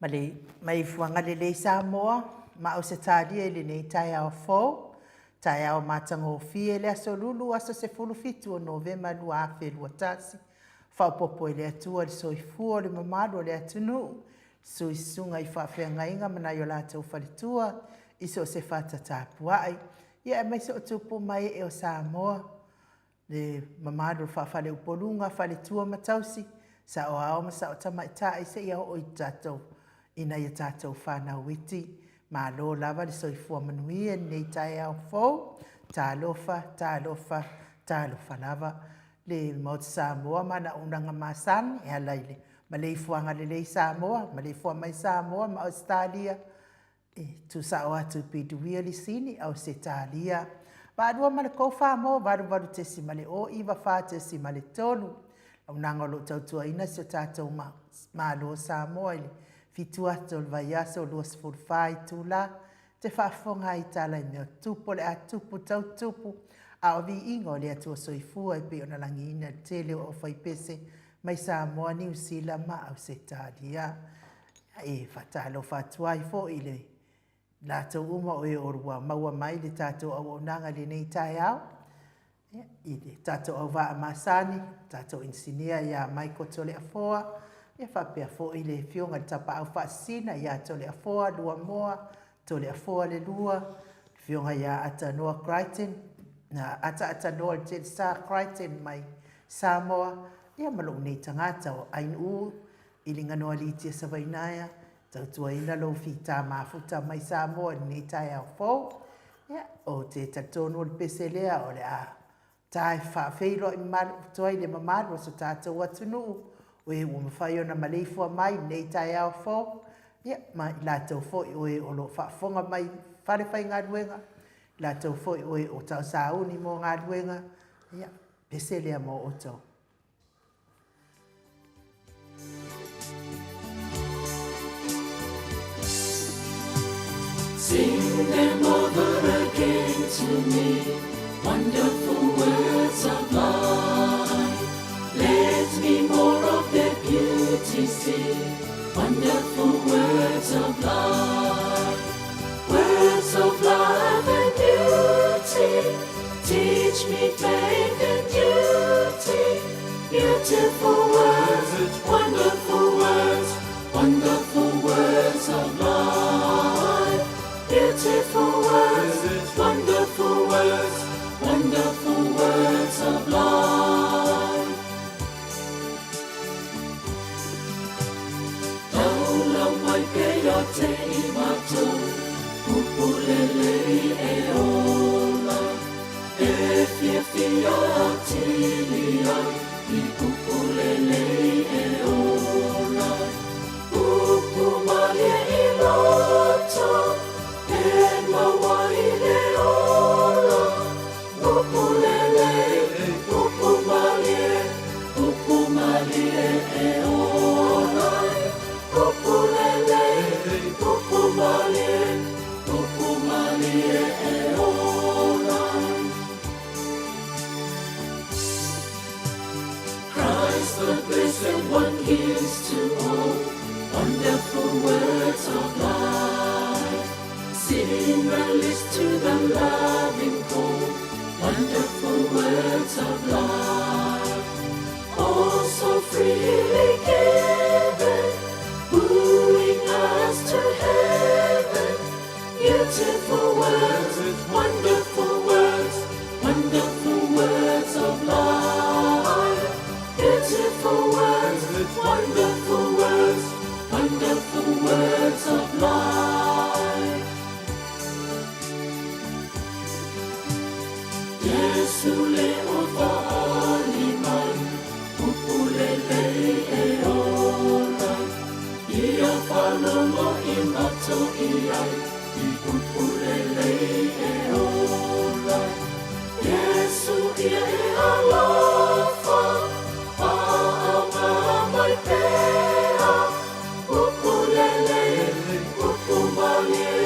Maleifuaga lelei Samoa ma Ausetalia i lenei taeao fou, taeao matagofie le aso Lulu aso 17 o Novema 2021, faaopoopo e le Atua le soifua o le mamalu o le atunuu, suisuga i faafeagaiga ma nai o latou faletua i so o se fata tapuai, ia aemaise o tupu ma ee o Samoa, le mamalu o le faa-faleupoluga, faletua ma tausi, saoao ma sao tamaitai seia oo i tatou i nai a tatou fanau iti. Malo lava le soifua manuia i lenei taeao fou. Talofa, talofa, talofa lava. Le Maota Samoa ma ana auaunaga masani e ala i le maleifuaga lelei Samoa, maleifua mai Samoa ma Ausetalia, e tuusao atu i Biduia Lisini, Ausetalia. Vaalua ma le tou Samoa 88.0 94.3. Auaunaga o lo o tautuaina si o tatou Malo o Samoa i le 7 ato o le vaiaso 24 itula, te faafofoga ai i tala i mea o tutupu o le a tutupu tau tutupu, a o viiga o le Atua Soifua e pei ona lagiina e le tele o aufaipese mai Samoa, Niu Sila ma Ausetalia. E faatalofa atu ai foi i le latou uma o e ua maua mai le tatou auaunaga i lenei taeao, i le tatou auvaa masani, tatou inisinia ia Michael Toleafoa, ia faapea foi le afioga i le Tapaau Faasisina ia Toleafoa Luamoa Toleafoa le Lua, afioga ia Atanoa Crichton, na Ata Atanoa Telesa Crichton mai Samoa, ia ma lou nei tagata o Ainuu Iliganoa Litia Savainaea, tautuaina lou fita mafuta mai Samoa i lenei taeao fou. Ia, ou te talitonu o le pese lea o le a ta e faafeiloai mamalu atu ai le mamalu o so tatou atunuu, o e ua mafai ona maleifua mai i lenei taeao fou, ia, ma i latou foi o e o lo o faafofoga mai i falefaigaluega, i latou foi o e o tausauni mo galuega, ia, pese lea mo outou. Sing them over again to me, wonderful words of life. Let me more of their beauty see, wonderful words of life. Words of love and beauty, teach me faith and duty. Beautiful words, wonderful words, wonderful words of life. Beautiful words, wonderful words, wonderful words of life. Taula mai ke ia te i matou, pupulele e ola, e fiafia atili ai, i pupulele e ola. Upu malie i loto, e maua i le ola, pupulele, upu malie, upu malie e ola. Pupulele, upu malie, upu malie e ola. Christ the blessed one gives to all wonderful words of life. Sing the list to the loving call, wonderful words of life. All so freely given, wooing us to heaven. Beautiful words, wonderful words, wonderful words of life. Beautiful words, wonderful words, wonderful words of life. Yesu le o faali mai, pupulele e ola. Ia whalomo i mato i ai, i pupulele e ola. Yesu ia e alofa, paanga mai pea. Pupulele, upu malie,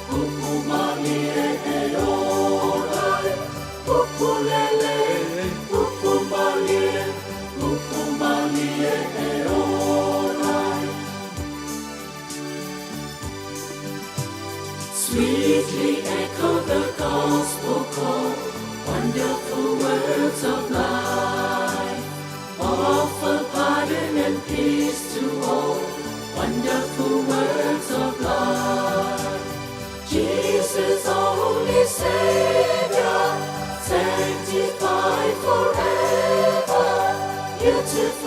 upu malie e ola. Pupulele, upu malie, upu malie e ola.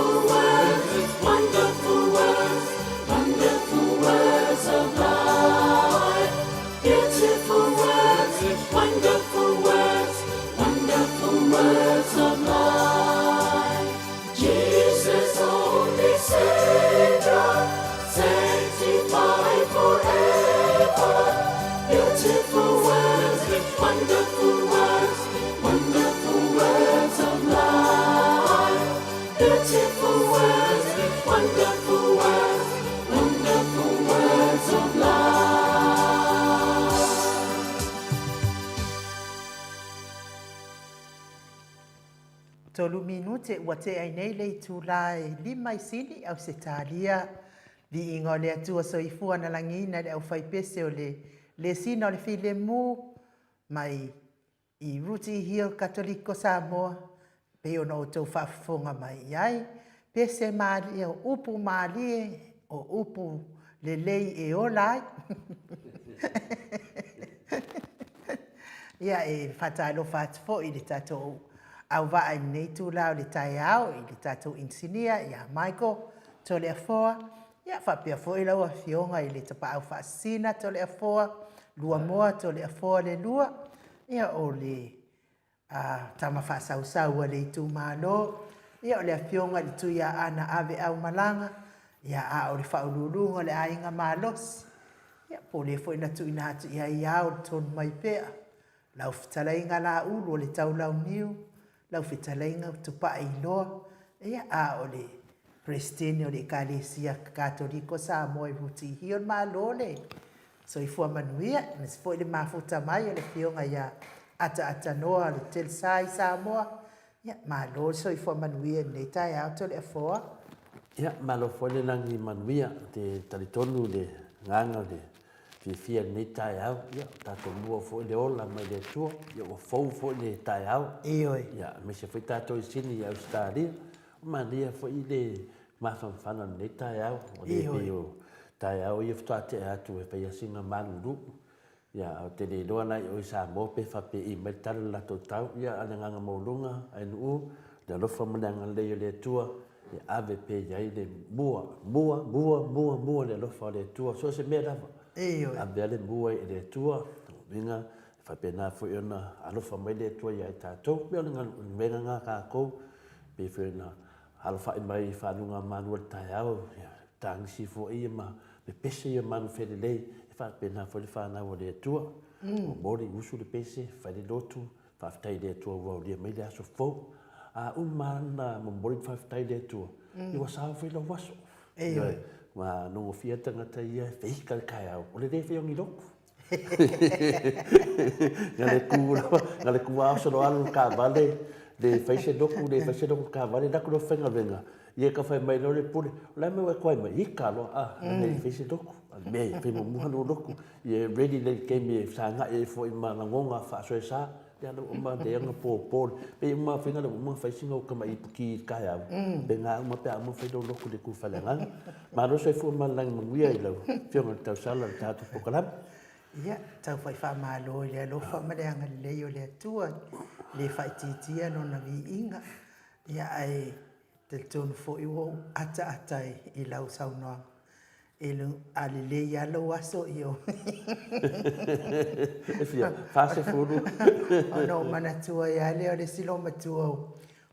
Beautiful words, wonderful words, wonderful words of life. Beautiful words, wonderful words, wonderful words of life. Jesus, only Savior, sanctify forever. Beautiful words, wonderful words, wonderful words of life. Beautiful words, wonderful words, wonderful words of life. Tolu minute ua tea ai nei le itula e lima i Sini, Ausetalia. Viiga o le Atua Soifua na lagiina le aufaipese o le lesina o le filemu mai i Rooty Hill Katoliko Samoa, pei ona outou faafofoga mai i ai, pese malie o upu malie o upu lelei e ola ai. Ia, e faatalofa atu foi i le tatou auvaa i lenei itula o le taeao i le tatou inisinia ia Michael Toleafoa, ia faapea foi lau Afioga i le Tapaau Faasisina Toleafoa, Luamoa Toleafoa le lua, ia o le a, tama faasausau a le itumalo, ia o le Afioga i le Tuiaana Aveaumalaga, ia a o le Faauluuluga o le Aiga Malosi, ia po o le foi na tuuina atu i ai ao le tonu mai pea, lau fetalaiga Laulu o le Taulauniu, lau fetalaiga Tupaiiloa, ia a o le Peresetene o le Ekalesia Katoliko Samoa i Rutihia o le Malo le soifua manuia, aemaise foi le mafuta mai o le Afioga ia Ataatatanoa o le Telsa i Samoa, ia malo le soifua manuia i lenei taeao Toleafoa. Ia, malo foi le lagi manuia. Ou te talitonu i le agaga o le fiafia i lenei taeao. Ia, ua tatou mua foi le ola mai le Atua. Ia, ua fou foi le taeao. Ioe. Ia, aemaise foi tatou i Sini i Ausetalia. Ua manaia foi le mafanafana o lenei taeao. Ua le pei o taeao ia faatoa tea atu e fai sina malulu. Ia, ou te le iloa la i o i Samoa pe faapei mai le tala i le latou tau. Ia, a o le agaga maualuga, ae-nuu, le alofa ma le agalelei o le Atua e ave pea i ai le mua, mua, mua, mua, mua le alofa o le Atua, so o se mea lava. Ioe. Ave lava le mua i le Atua, lona uiga, e faapena foi ona alofa mai le Atua ia i tatou. Pei o le galuega lena a tatou, pei foi ona alofai mai i faguga malu o le taeao, tagisi foi ia ma pepese ia manu felelei, e faapena foi le fanau a le Atua. Momoli, usu le pese, fai le lotu, faafetai i le Atua ua aulia mai le aso fou. A uma lava ona momoli le faafetai i le Atua, ia ua sao foi lou aso. Ioe. Ua nogofia tagata ia e feika le taeao, o le le faia o ni lotu. Na le ku lava, na le ku aoso loa alu le taavale, le fai se lotu, le fai se lotu i le taavale, alu atu loa faigaluega, ia tau fai mai loa le pule, o le a le mea ua e tuai mai ai? Ita loa, a, leaga e le i fai se lotu. A o le mea e fai muamua lou lotu, ia ready lelei i le taimi e fesagai ai foi ma lagona faasoesa, ia lea ua uma lea ona popo. Pei uma lava ua uma ona fai sina ou tamai ipuki i le taeao, faapena uma pe a uma ona fai lou lotu i le tu faaleagaga. Malo soifua ma le lagi manuia i lau Afioga i le tausala o le tatou polokalame. Ia, tau fai faamalo i le alofa ma le agalelei o le Atua, e le faaitiitia Lona viiga. Ia, ae talitonu foi ua ou ataata i lau saunoaga. E a lelei lava lou aso, ia. E fia? 40. Ona ou manatua ai lava lea o le isi loomatua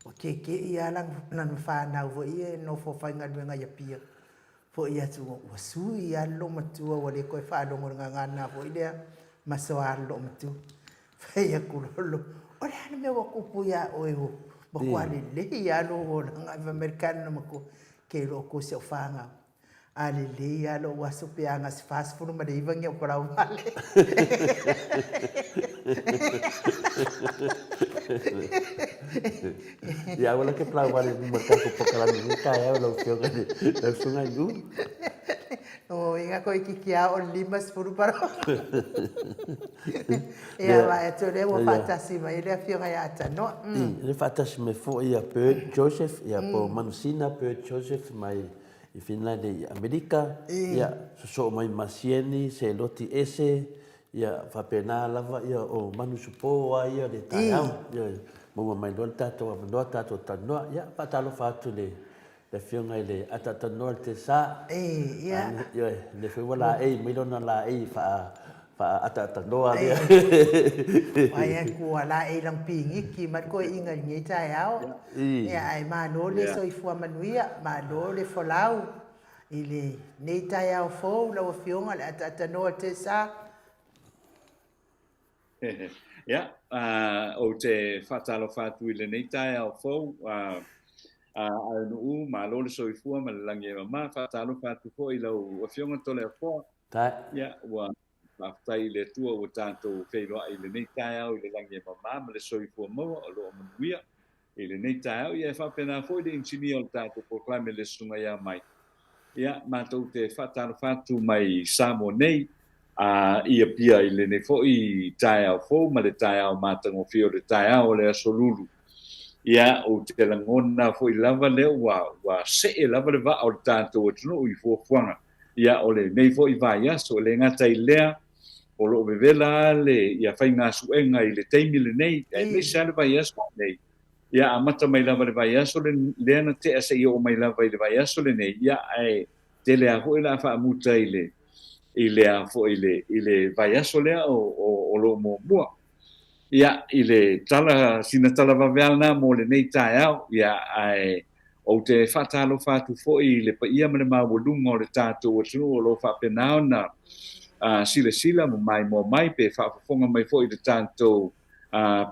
Ua keke'i lava lana fanau foi ia e nofo faigaluega i Apia, foi atu ua sui lava le loomatua ua le toe faalogo i le gagana foi lea ma soa le loomatua. Fai atu loa, o le a le mea ua tupu ia oe ua matua lelei lava lou olaga? Ae fai mai le tane loomatua, ke iloa outou si au fanau. A lelei lava lou aso pe a na o se 49 ni au palau vale. Ia aua la ke palau vale i luma o le tatou polokalame i lenei taeao lau Afioga i le lau Susuga i Lu. Lona uiga toeitiiti lava o le 50 palau. Ia vaai atu o lea ua faatasi mai le Afioga ia Tanoa. Lea faatasi mai foi ia Bert Joseph, ia po o Manusina Bert Joseph mai i Finland i Amerika, ia, sosoo mai ma Sieni, Seloti ese, ia, faapena lava, ia, o Manusupo lava ia le taeao, ia, maua mai loa le tatou avanoa, tatou talanoa. Ia, faatalofa atu i le Le afioga i le Ataatanoa le Tesa. E, ia. Ioe, lea foi ua laei mai lona laei faa faaataatanoa lea. Ai ai kua laei lang pigiki ma le koeʻiga i lenei taeao. Ia ae malo le soifua manuia, malo le folau i lenei taeao fou lau Afioga le Ataatanoa le Tesa. Ia, ou te faatalofa atu i lenei taeao fou, Aenu'u, malo le soifua ma le lagi e mama. Faatalofa atu foi i lau Afioga Toleafoa. Ia, ua faafetai i le Atua ua tatou feiloai i lenei taeao i le lagi e mama ma le soifua maua o lo o manuia i lenei taeao. Ia, e faapena foi le inisinia o le tatou polokalame le Susuga ia Mike. Ia, matou te faatalofa atu mai Samoa nei, a i Apia i lenei foi taeao fou ma le taeao matagofie o le taeao o le Aso Lulu. Ia, ou te lagona foi lava lea ua, ua see lava le vaa o le tatou atunuu i fuafuaga, ia, o lenei foi vaiaso. E le gata i lea, o lo o vevela lava le, ia faigasuega i le taimi lenei, aemaise lava le vaiaso lenei. Ia, amata mai lava i le vaiaso lea na tea seia oo mai lava i le vaiaso lenei, ia, ae tele lava foi o le a faamuta i le, i le a foi i le, i le vaiaso lea o, o, o lo o muamua. Ia, i le tala, sina tala vave lava lena mo lenei taeao, ia, ae ou te faatalofa atu foi i le paia ma le maualuga o le tatou atunuu o lo o faapena ona silasila ma maimoa mai pe faafofoga mai foi i le tatou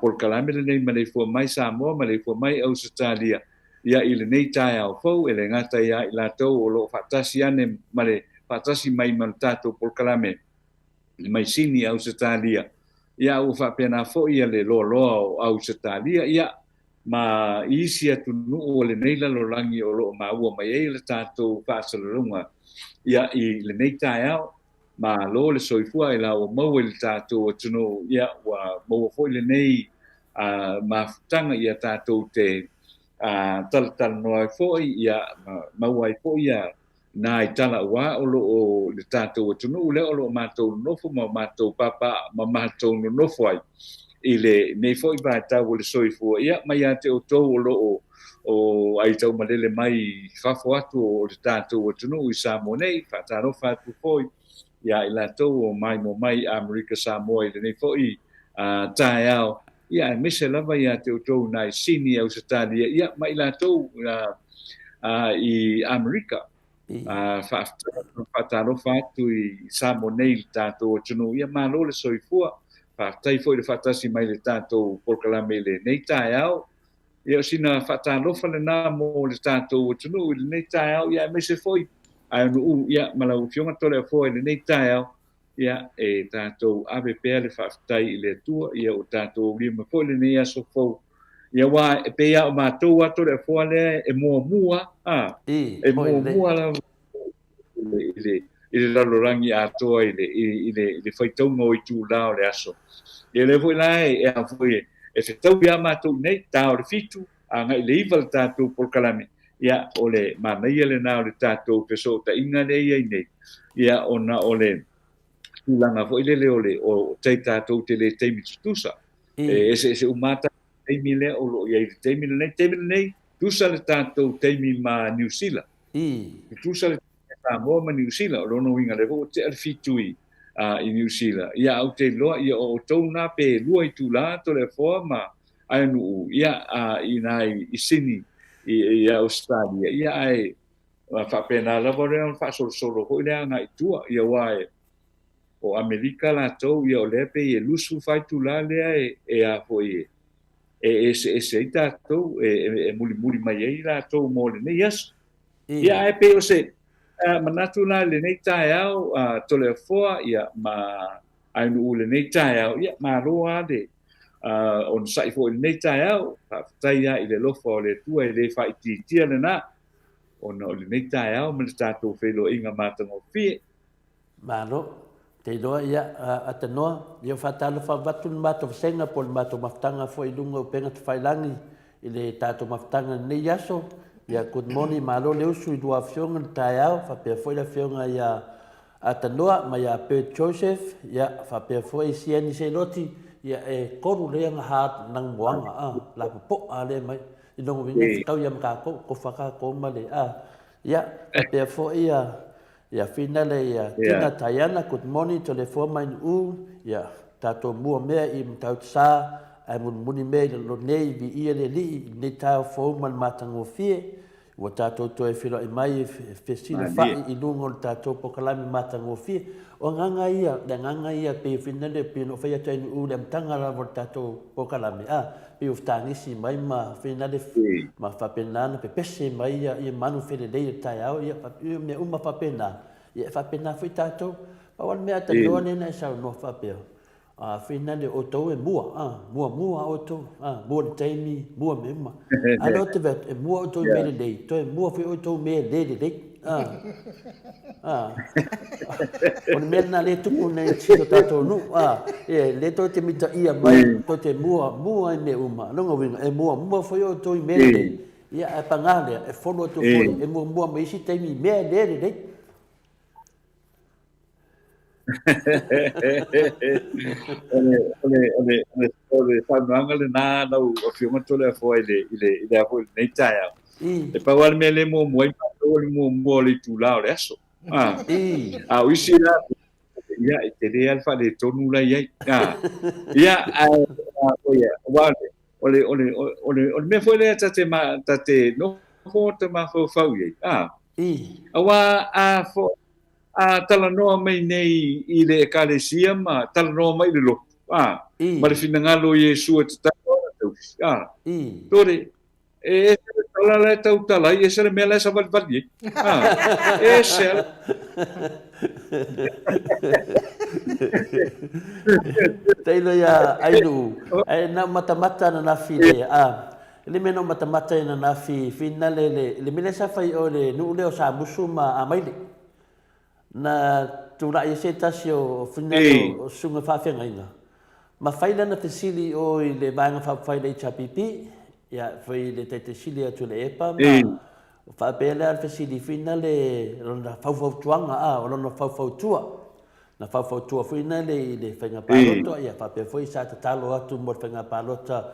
polokalame lenei Maleifua Mai Samoa, Maleifua Mai Ausetalia, ia i lenei taeao fou, e le gata ia i latou o lo o faatasi ane ma le faatasi mai ma le tatou polokalame mai Sini Ausetalia, ia ua faapena foi ia le loaloa o Ausetalia, ia ma isi atunuu o lenei lalolagi o lo o maua mai ai le tatou faasalalauga ia i lenei taeao. Malo le soifua i la ua maua i le tatou atunuu, ia ua maua foi lenei mafutaga ia tatou te talatalanoa ai foi, ia maua ai foi ia nai tala aua o lo o le tatou atunuu lea o lo o matou nonofo ma matou papa ma matou nonofo ai i lenei foi vaitau o le soifua, ia ma ia te outou o lo o o aitaumalele mai i fafo atu o le tatou atunuu i Samoa nei, faatalofa atu foi ia i latou o maimoa mai i Amerika Samoa i lenei foi taeao, ia aemaise lava ia te outou nai Sini Ausetalia, ia ma i latou i Amerika. Faatalofa atu i Samoa nei i le tatou atunuu, ia malo le soifua, faafetai foi le faatasi mai i le tatou polokalame i lenei taeao. Ia o sina faatalofa lena mo le tatou atunuu i lenei taeao, ia aemaise foi Aenu'u, ia ma lau Afioga Toleafoa i lenei taeao, ia e tatou ave pea le faafetai i le Atua, ia ua tatou aulia mai foi lenei aso fou. Ia aua e pei lava o matou a Toleafoa lea e muamua, a, e muamua lava i le, i le lalolagi atoa i le, i le, i le faitauga o itulā o le aso. Ia lea foi la e, e a foi e, e fetaui lava matou i nei, ta o le fitu, agai i le iva le tatou polokalame, ia o le manaia lena o le tatou fesootaiga lea e i ai nei, ia ona o le tulaga foi lele o le, o tai tatou te le taimi tutusa. E eseese uma lava taimi lea o lo o i ai i le taimi lenei. Taimi lenei, tusa le tatou taimi ma Niu Sila. Tutusa le taimi a Samoa ma Niu Sila. O lona uiga lea foi ua tea le fitu i, i Niu Sila. Ia, ae ou te iloa, ia, o outou na pe lua itula Toleafoa ma Aenu'u, ia, i ina i Sini, i Ausetalia, ia, ae faapena lava lea ona faasolosolo foi lea agai i tua, ia, aua e, o Amerika latou, ia, o lea pei e 24 itula lea e, e a foi e, e eseese ai tatou, e, e mulimuli mai ai latou mo lenei aso. Ia, ae pei o se manatu la i lenei taeao, Toleafoa, ia, ma Aenu'u i lenei taeao, ia, malo lava le onosai foi i lenei taeao. Faafetai lava i le alofa o le Atua e le faaitiitia lena, ona o lenei taeao ma le tatou feiloaiga matagofie. Malo. Te iloa, ia, Atanoa, ia faatalofa avatu le matou vasega po o le matou mafutaga foi i luga o upega tafailagi i le tatou mafutaga i lenei aso. Ia, good morning, malo le usu i lua afioga i le taeao, faapea foi le afioga ia Atanoa ma ia Bert Joseph, ia, faapea foi Siani Seloti, ia, e kolu lea na ha nang moanga, a, la popo'a lea mai. I lona uiga e fetau ia ma tatou, tofa tatou ma le, a, ia, faapea foi ia, ia Finale ia Tina Taiana, good morning Toleafoa mai Nu'u, ia, tatou mua mea i Matautu-sa, ae mulimuli mea i lalo nei, viia le Alii i lenei taeao fou ma le matagofie, Ua tatou toe feiloai mai e fesilafai i luga o le tatou polokalame matagofie. O agaga ia, le agaga ia pei foi lea pei ona ou fai atu ai i le amataga lava o le tatou polokalame, a, pei ua fetagisi mai ma foi lale ma faapena ona pepese mai ia manu felelei o le taeao, ia, mea uma faapena. Ia e faapena foi tatou. Pau lava le mea a talanoa lea na e saunoa faapea, A finale outou e mua, a, muamua outou, a, mua le taimi, mua mea uma. A lea ou te vaai atu, e mua outou i mea lelei, toe mua foi outou i mea le lelei. A, a, o le mea lena lea e tupu nei i si o tatou nuu, a, e le tou te mitaia mai, tou te mua, mua i mea uma. O lona uiga, e muamua foi outou i mea lelei, ia, ae paga lea, e folo atu foi, e muamua mai isi taimi i mea le lelei. O le saunoaga lena lau Afioga Toleafoa i le i le i le a foi i lenei taeao. E pau lava le mea lea e muamua ai matou o le muamua o le itula o le aso. A o isi la, ia, e tele lava le faaletonu la e i ai. Ia, ae aua o le o le o le o le mea foi lea ta te ma ta te nofo ta mafaufau i ai. Aua a a talanoa mai nei i le Ekalesia ma talanoa mai i le lotu, a, ma le finagalo o Iesu e tatalo ana tausi, a, tore, e ese le tala la e tautala ai, ese le mea la e savalivali ai, a, ese a. Tailo ia Ainu'u, ae na ou matamata ananafi i le, a, le mea na ou matamata ai ananafi, finale le, le mea lea sa fai i o i le nuu lea o Samusu ma Amaile. Na tulai ai se tasi o finale o susuga faafeagaiga, ma fai lana fesili i o i le Vaega Faaupufai a le HRPP, ia, foi le Taitai Sili atu i le EPA ma faapea lea le fesili finale lona faufautuaga, a, o lona faufautua. Na faufautua foi lea i le faiga palota, ia faapea foi sa tatalo atu mo le faiga palota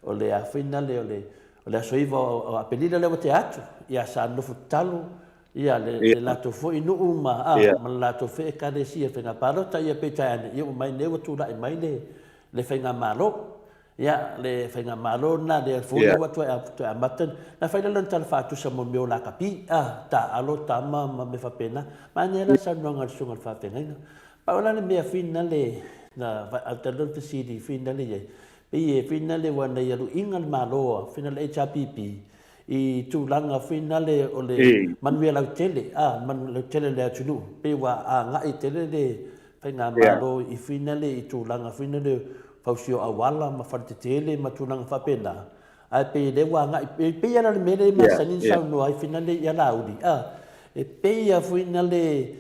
o le a foi lea o le o le aso 9 o Aperila lea ua tea atu, ia sa nofo tatalo ia le, le latou foi nuu ma, a, ma le latou foi ekalesia i faiga palota, ia peitai ane, ia ua mai nei ua tulai mai le, le faigamalo. Ia, le faigamalo lena lea foi ua toe, toe amata, na fai lea lona tala faatusa mo mea o lakapi, a, taaalo, tama ma mea faapena. Manaia la le saunoaga a le Susuga i le Faafeagaiga. Pau la le mea finale na talanoa le fesili finale i ai, pei e finale ua na ia luiga le Malo a finale HRPP i tulaga finale o le manuia lautele, a, manuia lautele o le atunuu, pei ua agai tele le faigamalo i finale i tulaga finale fausia o auala ma faletetele ma tulaga faapena. Ae pei o lea ua agai, e pei lava la o le mea lea e masani ona saunoa ai finale ia Laauli, a, e pei lava foi le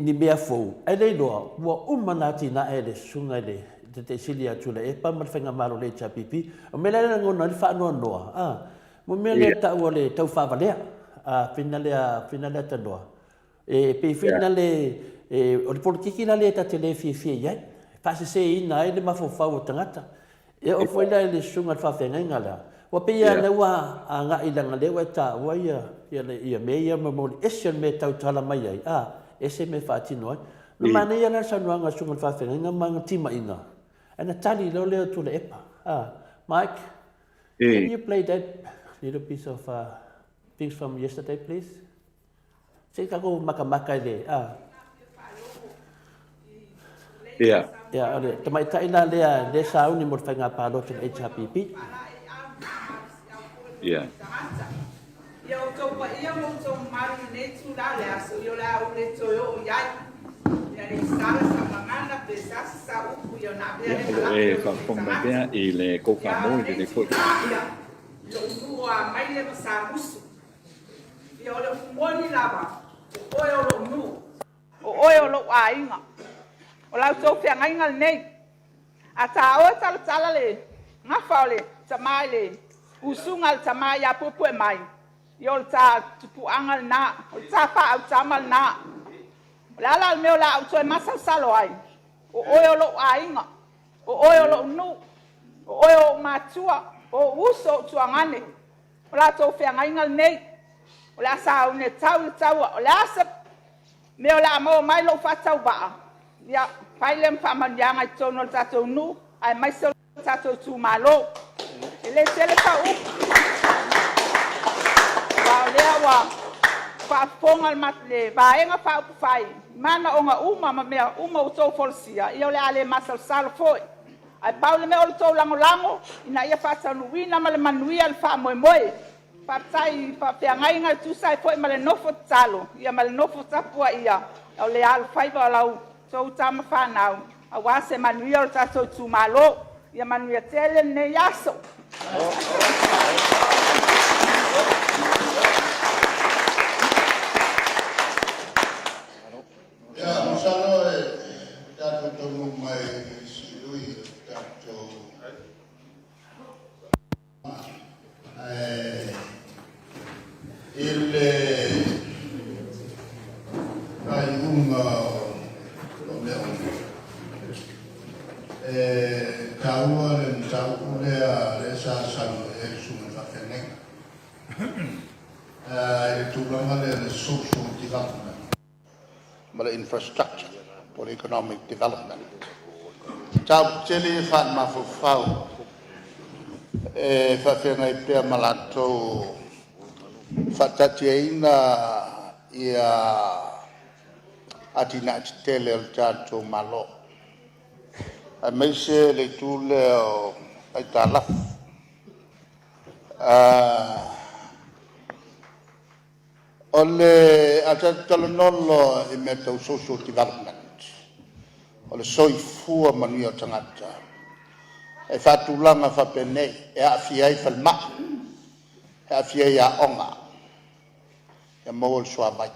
ni mea fou, ae le iloa ua uma ona atinae e le susuga i le Taitaisili ia Tuilaepa ma le faigamalo a le HRPP. O le mea la lea e lagona ai le faanoanoa, a, mo mea lea e taua o le taufavalea, a, finale a, finale a tanoa. E pei foi na le, o le polokiki la lea ta te le fiafia i ai, e faaseseina ai le mafaufau o tagata. E oo foi la i le susuga i le faafeagaiga lea, ua pei lava lea ua agai leaga lea ua e taua ia, ia, ia mea ia ma moli ese o le mea e tautala mai ai, a, ese mea e faatino ai. Na manaia la le saunoaga a le susuga i le faafeagaiga ma ana timaiga, ae na tali loa lea o Tuilaepa, a, Mike, can you play that little piece of uh, things from yesterday, please? Se i tatou matamata i le, a. Ia. Ia, o le tamaitai la lea, lea sauni mo le faiga palota i le HRPP. Ia. Ia outou paia ma outou mamalu i lenei itula o le aso, ia o le a ou le toe oo i ai. Ia le i sala sa gagana pe sa se sa upu, ia ona avea Ia, lea o ma lo o e lape o le faafofoga mai tagata. pea i le kou Ia, faamō o i lenei lenei foi. itula, ia, i lou nuu o Amaile ma Samusu. Ia o le upu moni lava, o oe o lou nuu. O oe o lou aiga. O la outou feagaiga lenei. A ta oe talatala le gafa o le tama i le usuga a le tama ia Puepuemai, ia o le ta tupuaga lena, o le ta faaautama lena. O le a la le mea o le a ou toe masalosalo ai? O oe o lou aiga, o oe o lou nuu, o oe o ou matua, o ou uso, o ou tuagane. O latou feagaiga lenei, o le a sauni e tau le taua. O le a se mea o le a maua mai lou faatauvaa, ia fai lea ma faamanuiaga i totonu o le tatou nuu aemaise o le tatou itumalo. E le tele sau upu, aua o lea ua faafofoga le Vaega Faaupufai i manaoga uma ma mea uma ua outou folasia, ia o le a le masalosalo foi. Ae pau le mea o le tou lagolago ina ia faataunuuina ma le manuia le faamoemoe. Faafetai i faafeagaiga e tusa ai foi ma le nofo tatalo ma le nofo tapuaia o le alofaiva o la outou tama fanau aua se manuia o le tatou itumalo. Ia manuia tele lenei aso. Ia, masalo tatou te taunuu mai i le siui o le tatou ae i le faaiuga o mea uma, e taua le mataupu lea lea sa saunoa i ai le susuga i le faafeagaiga i le tulaga lea o le social development ma le infrastructure po o le economic development. O mataupu tele ia faale-mafaufau e faafeagai pea ma latou i le faataatiaina atinae tetele a le tatou Malo, aemaise le itu lea o aitalafu. A tatou talanoa loa i mea tau social development, o le soifua manuia o tagata, e faatulaga faapenei, e aafia ai falemai, e aafia ai aoga, ia maua le suavai.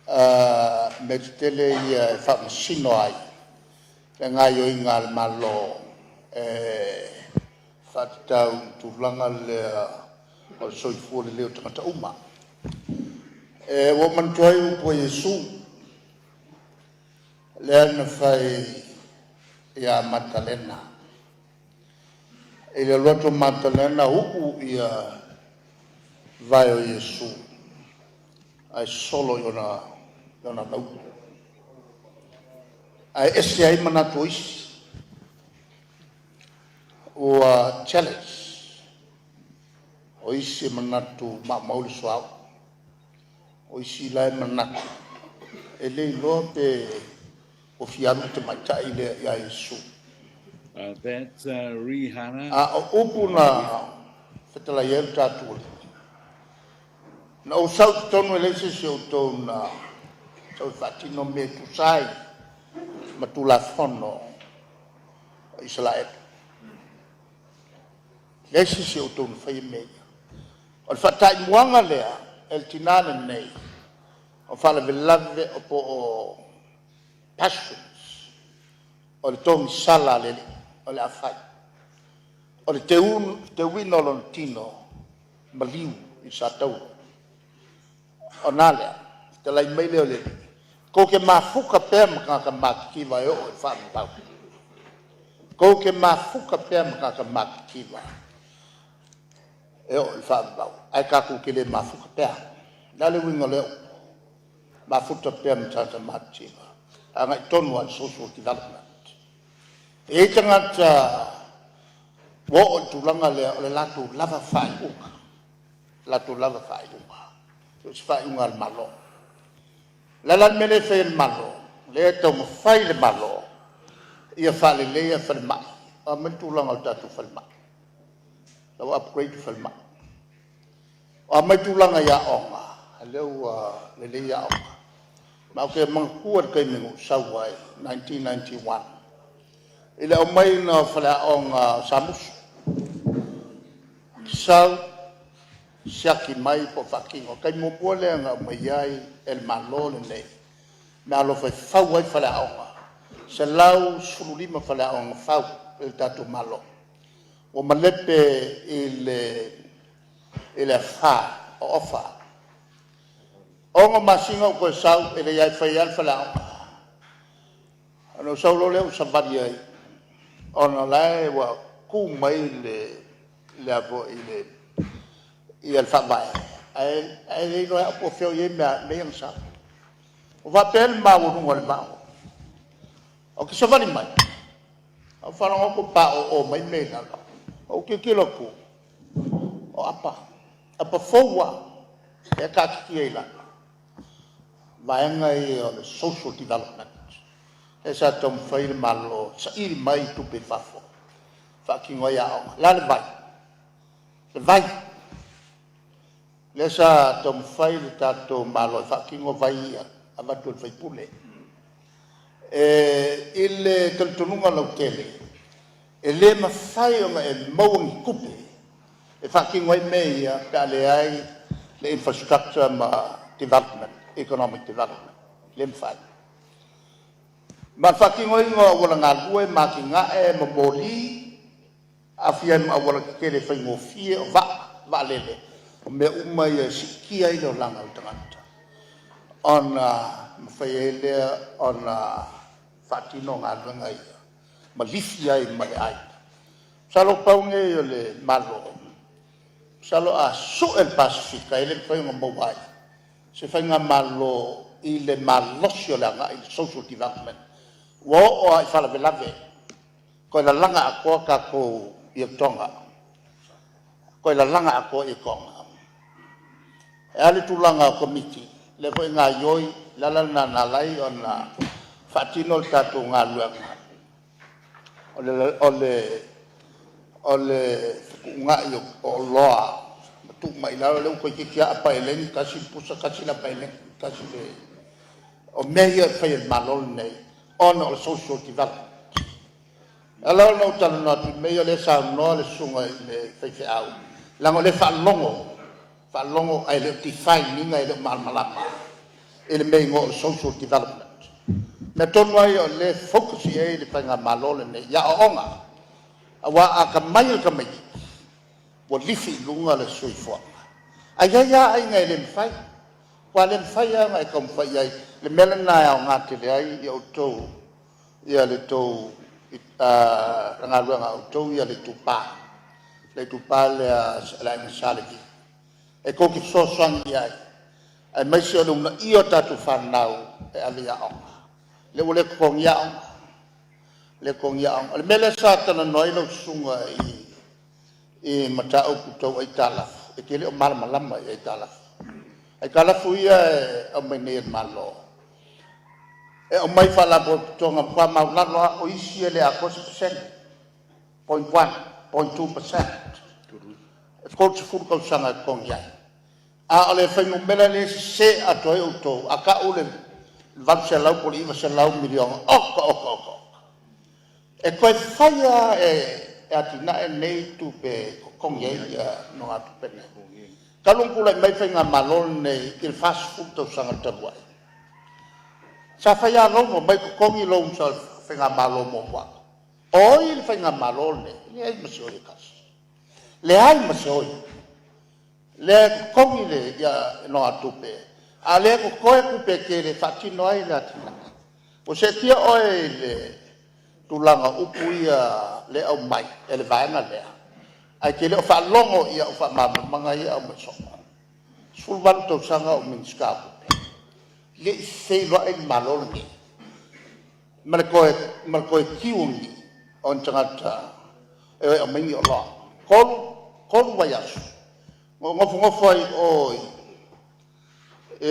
O mea tetele ia e faamasino ai le gaoioiga a le Malo e faatatau i le tulaga lea o le soifua lelei o tagata uma. Ua ou manatua ai upu a Iesu lea na fai ia Matalena. I le alu atu a Matalena uu vae o Iesu ae sosolo i ona lautu, ae ese ai manatu o isi, ua jealous. O isi e manatu maumau le suauu, o isi la e manatu e le iloa pe ua fia alu le tamaitai lea ia Iesu. That's Rihanna. A o upu na fetalai ai lo tatou Alii, “Na ou sau i totonu e leai se isi o outou na sau e faatino mea e tusa ai ma Tulafono a Isaraelu. E leai se isi o outou na faia mea ia.” O le faataimuaga lea e le tina lenei o faalavelave po o passions, o le togisala a le Alii o le a fai. O le teuina o lona tino maliu i le satauro. Ona a lea? Fetalai mai lea o le Alii, tou te mafuta pea ma tagata matitiva e oo i le faavavau? Tou te mafuta pea ma tagata matitiva e oo i le faavavau, ae tatou te le mafuta pea. O le a le uiga o lea upu? Mafuta pea ma tagata matitiva, e agai tonu lava i le social development. E i ai tagata ua oo i le tulaga lea o le latou lava faaiuga, latou lava faaiuga, so o se faaiuga lava a le Malo. O le a la le mea lea e fai e le Malo? O lea e taumafai le Malo ia faaleleia falemai. O a mai le tulaga o le tatou falemai? La ua upgrade le falemai. O a mai tulaga i aoga? O lea ua lelei aoga. Ma ou te manatua le taimi na ou sau ai 1991 i le aumaiga o faleaoga o Samusu, sau siaki mai po o faatino. O le taimi muamua lea na aumaia ai e le Malo lenei meaalofa e fau ai faleaoga, e 115 faleaoga na fau e le tatou Malo. Ua malepe i le afa o Ofa. E 6 masina ou toe sau e lelei lava, e fai lava le faleaoga. Ona ou sau loa lea ou savali ai ona o la e ua tu mai le le a foi i le ia le Faavae, ae le iloa e au po o fea o i ai mea ia na sau. Ua faapea le maualuga o le vao. Ou te savali mai, ae ou faalogo atu ua paoo mai mea i lalo. Ou tilotilo atu, o apa, apa fou lava lea e taatitia i lalo, vaega ia o le social development lea sa taumafai le Malo e saili mai tupe i fafo e faatino ai aoga. O le a le vai? Le vai, lea sa taumafai le tatou Malo e faatino vai ia, e avatu e le faipule. I le talitonuga lautele, e le mafai ona e maua ni tupe e faatino ai mea ia pe a leai le infrastructure ma development, economic development. E le mafai. Ma o le faatinoina o auala galue ma atinae ma moli, aafia ai ma aualatetele e faigofie, o vaa, vaalele, o mea uma ia e siitia ai le olaga o le tagata ona mafai ai lea ona faatino galuega ia ma lifi ai ma le aiga. Masalo pau nei o le Malo, masalo a sue le Pasefika e le mafai ona maua ai se Faigamalo i le malosi o le agai i le social development. Ua oo lava i faalavelave, toe lalaga atoa tatou i Toga, toe lalaga atoa Toga. E a le tulaga o Komiti? O lea foi e gaoioi. O le ala lena na ala ai ona faatino le tatou galuega o le fetuunai o oloa ma tuu mai i lalo. Lea ua toeitiiti lava aapa elegi tasi le pusa tasi le apa elegi, tasi le… O mea ia e fai e le Malo lenei ona o le social development. E ala ona ou talanoa atu i mea ia o lea e saunoa le susuga i le faifeau, leaga o lea e faalogo, faalogo ae le o define ina, e le o malamalama i le mea e igoa o le social development. O le mea tonu lava ia o lea e focus i ai le Faigamalo lenei i aoaoga. Aua a atamai le tamaitiiti ua lifi i luga le soifuaga. Ae i ai lava aiga e le mafai, matua le mafai lava ona e taumafai i ai. O le mea lena e aoga tele ai outou ia le tou le galuega a outou ia le itupa, le itupa lea a le Aiga Sa Levi, e tou te fesoasoani i ai aemaise o le uunaia o tatou fanau e ave i aoga. O lea ua le totogia aoga, le totogia aoga. O le mea lea sa talanoa ai lau susuga i mataupu tau aitalafu, e te le o malamalama i aitalafu. O aitalafu ia e aumai nei e le Malo, e aumai i Faalapotopotoga matua maualalo lava, o isi e le atoa se pasene, 0.1, 0.2%. E 30 tausaga e totogi ai, a o le fuainumera lea e sese atoa ai outou. A tau le $800 po o le $900 miliona, oka oka oka oka. E toe fai lava e Atinae nei tupe e totogi ai nogatupe nei. Talu ona tulai mai le Faigamalo lenei i le 40 tausaga talu ai, sa fai lava loan, omai totogi loans a le Faigamalo muamua atu. O ai le Faigamalo lenei? E leai ma se oi e tasi, leai ma se oi, lea e totogi nogatupe, a o lea e totoe tupe e tele e faatino ai le atinae. Ua seetia oe i le tulaga o upu ia lea e aumai e le vaega lea, ae e te le o faalogo i au faamalamalamaga ia e aumai soo. E 18 tausaga o ou Minisita o Tupe, e le i feiloai le Malo lenei ma le toe queue o ni tagata e o e aumai ni oloa. E 3 vaiaso na ou nofonofo ai i o i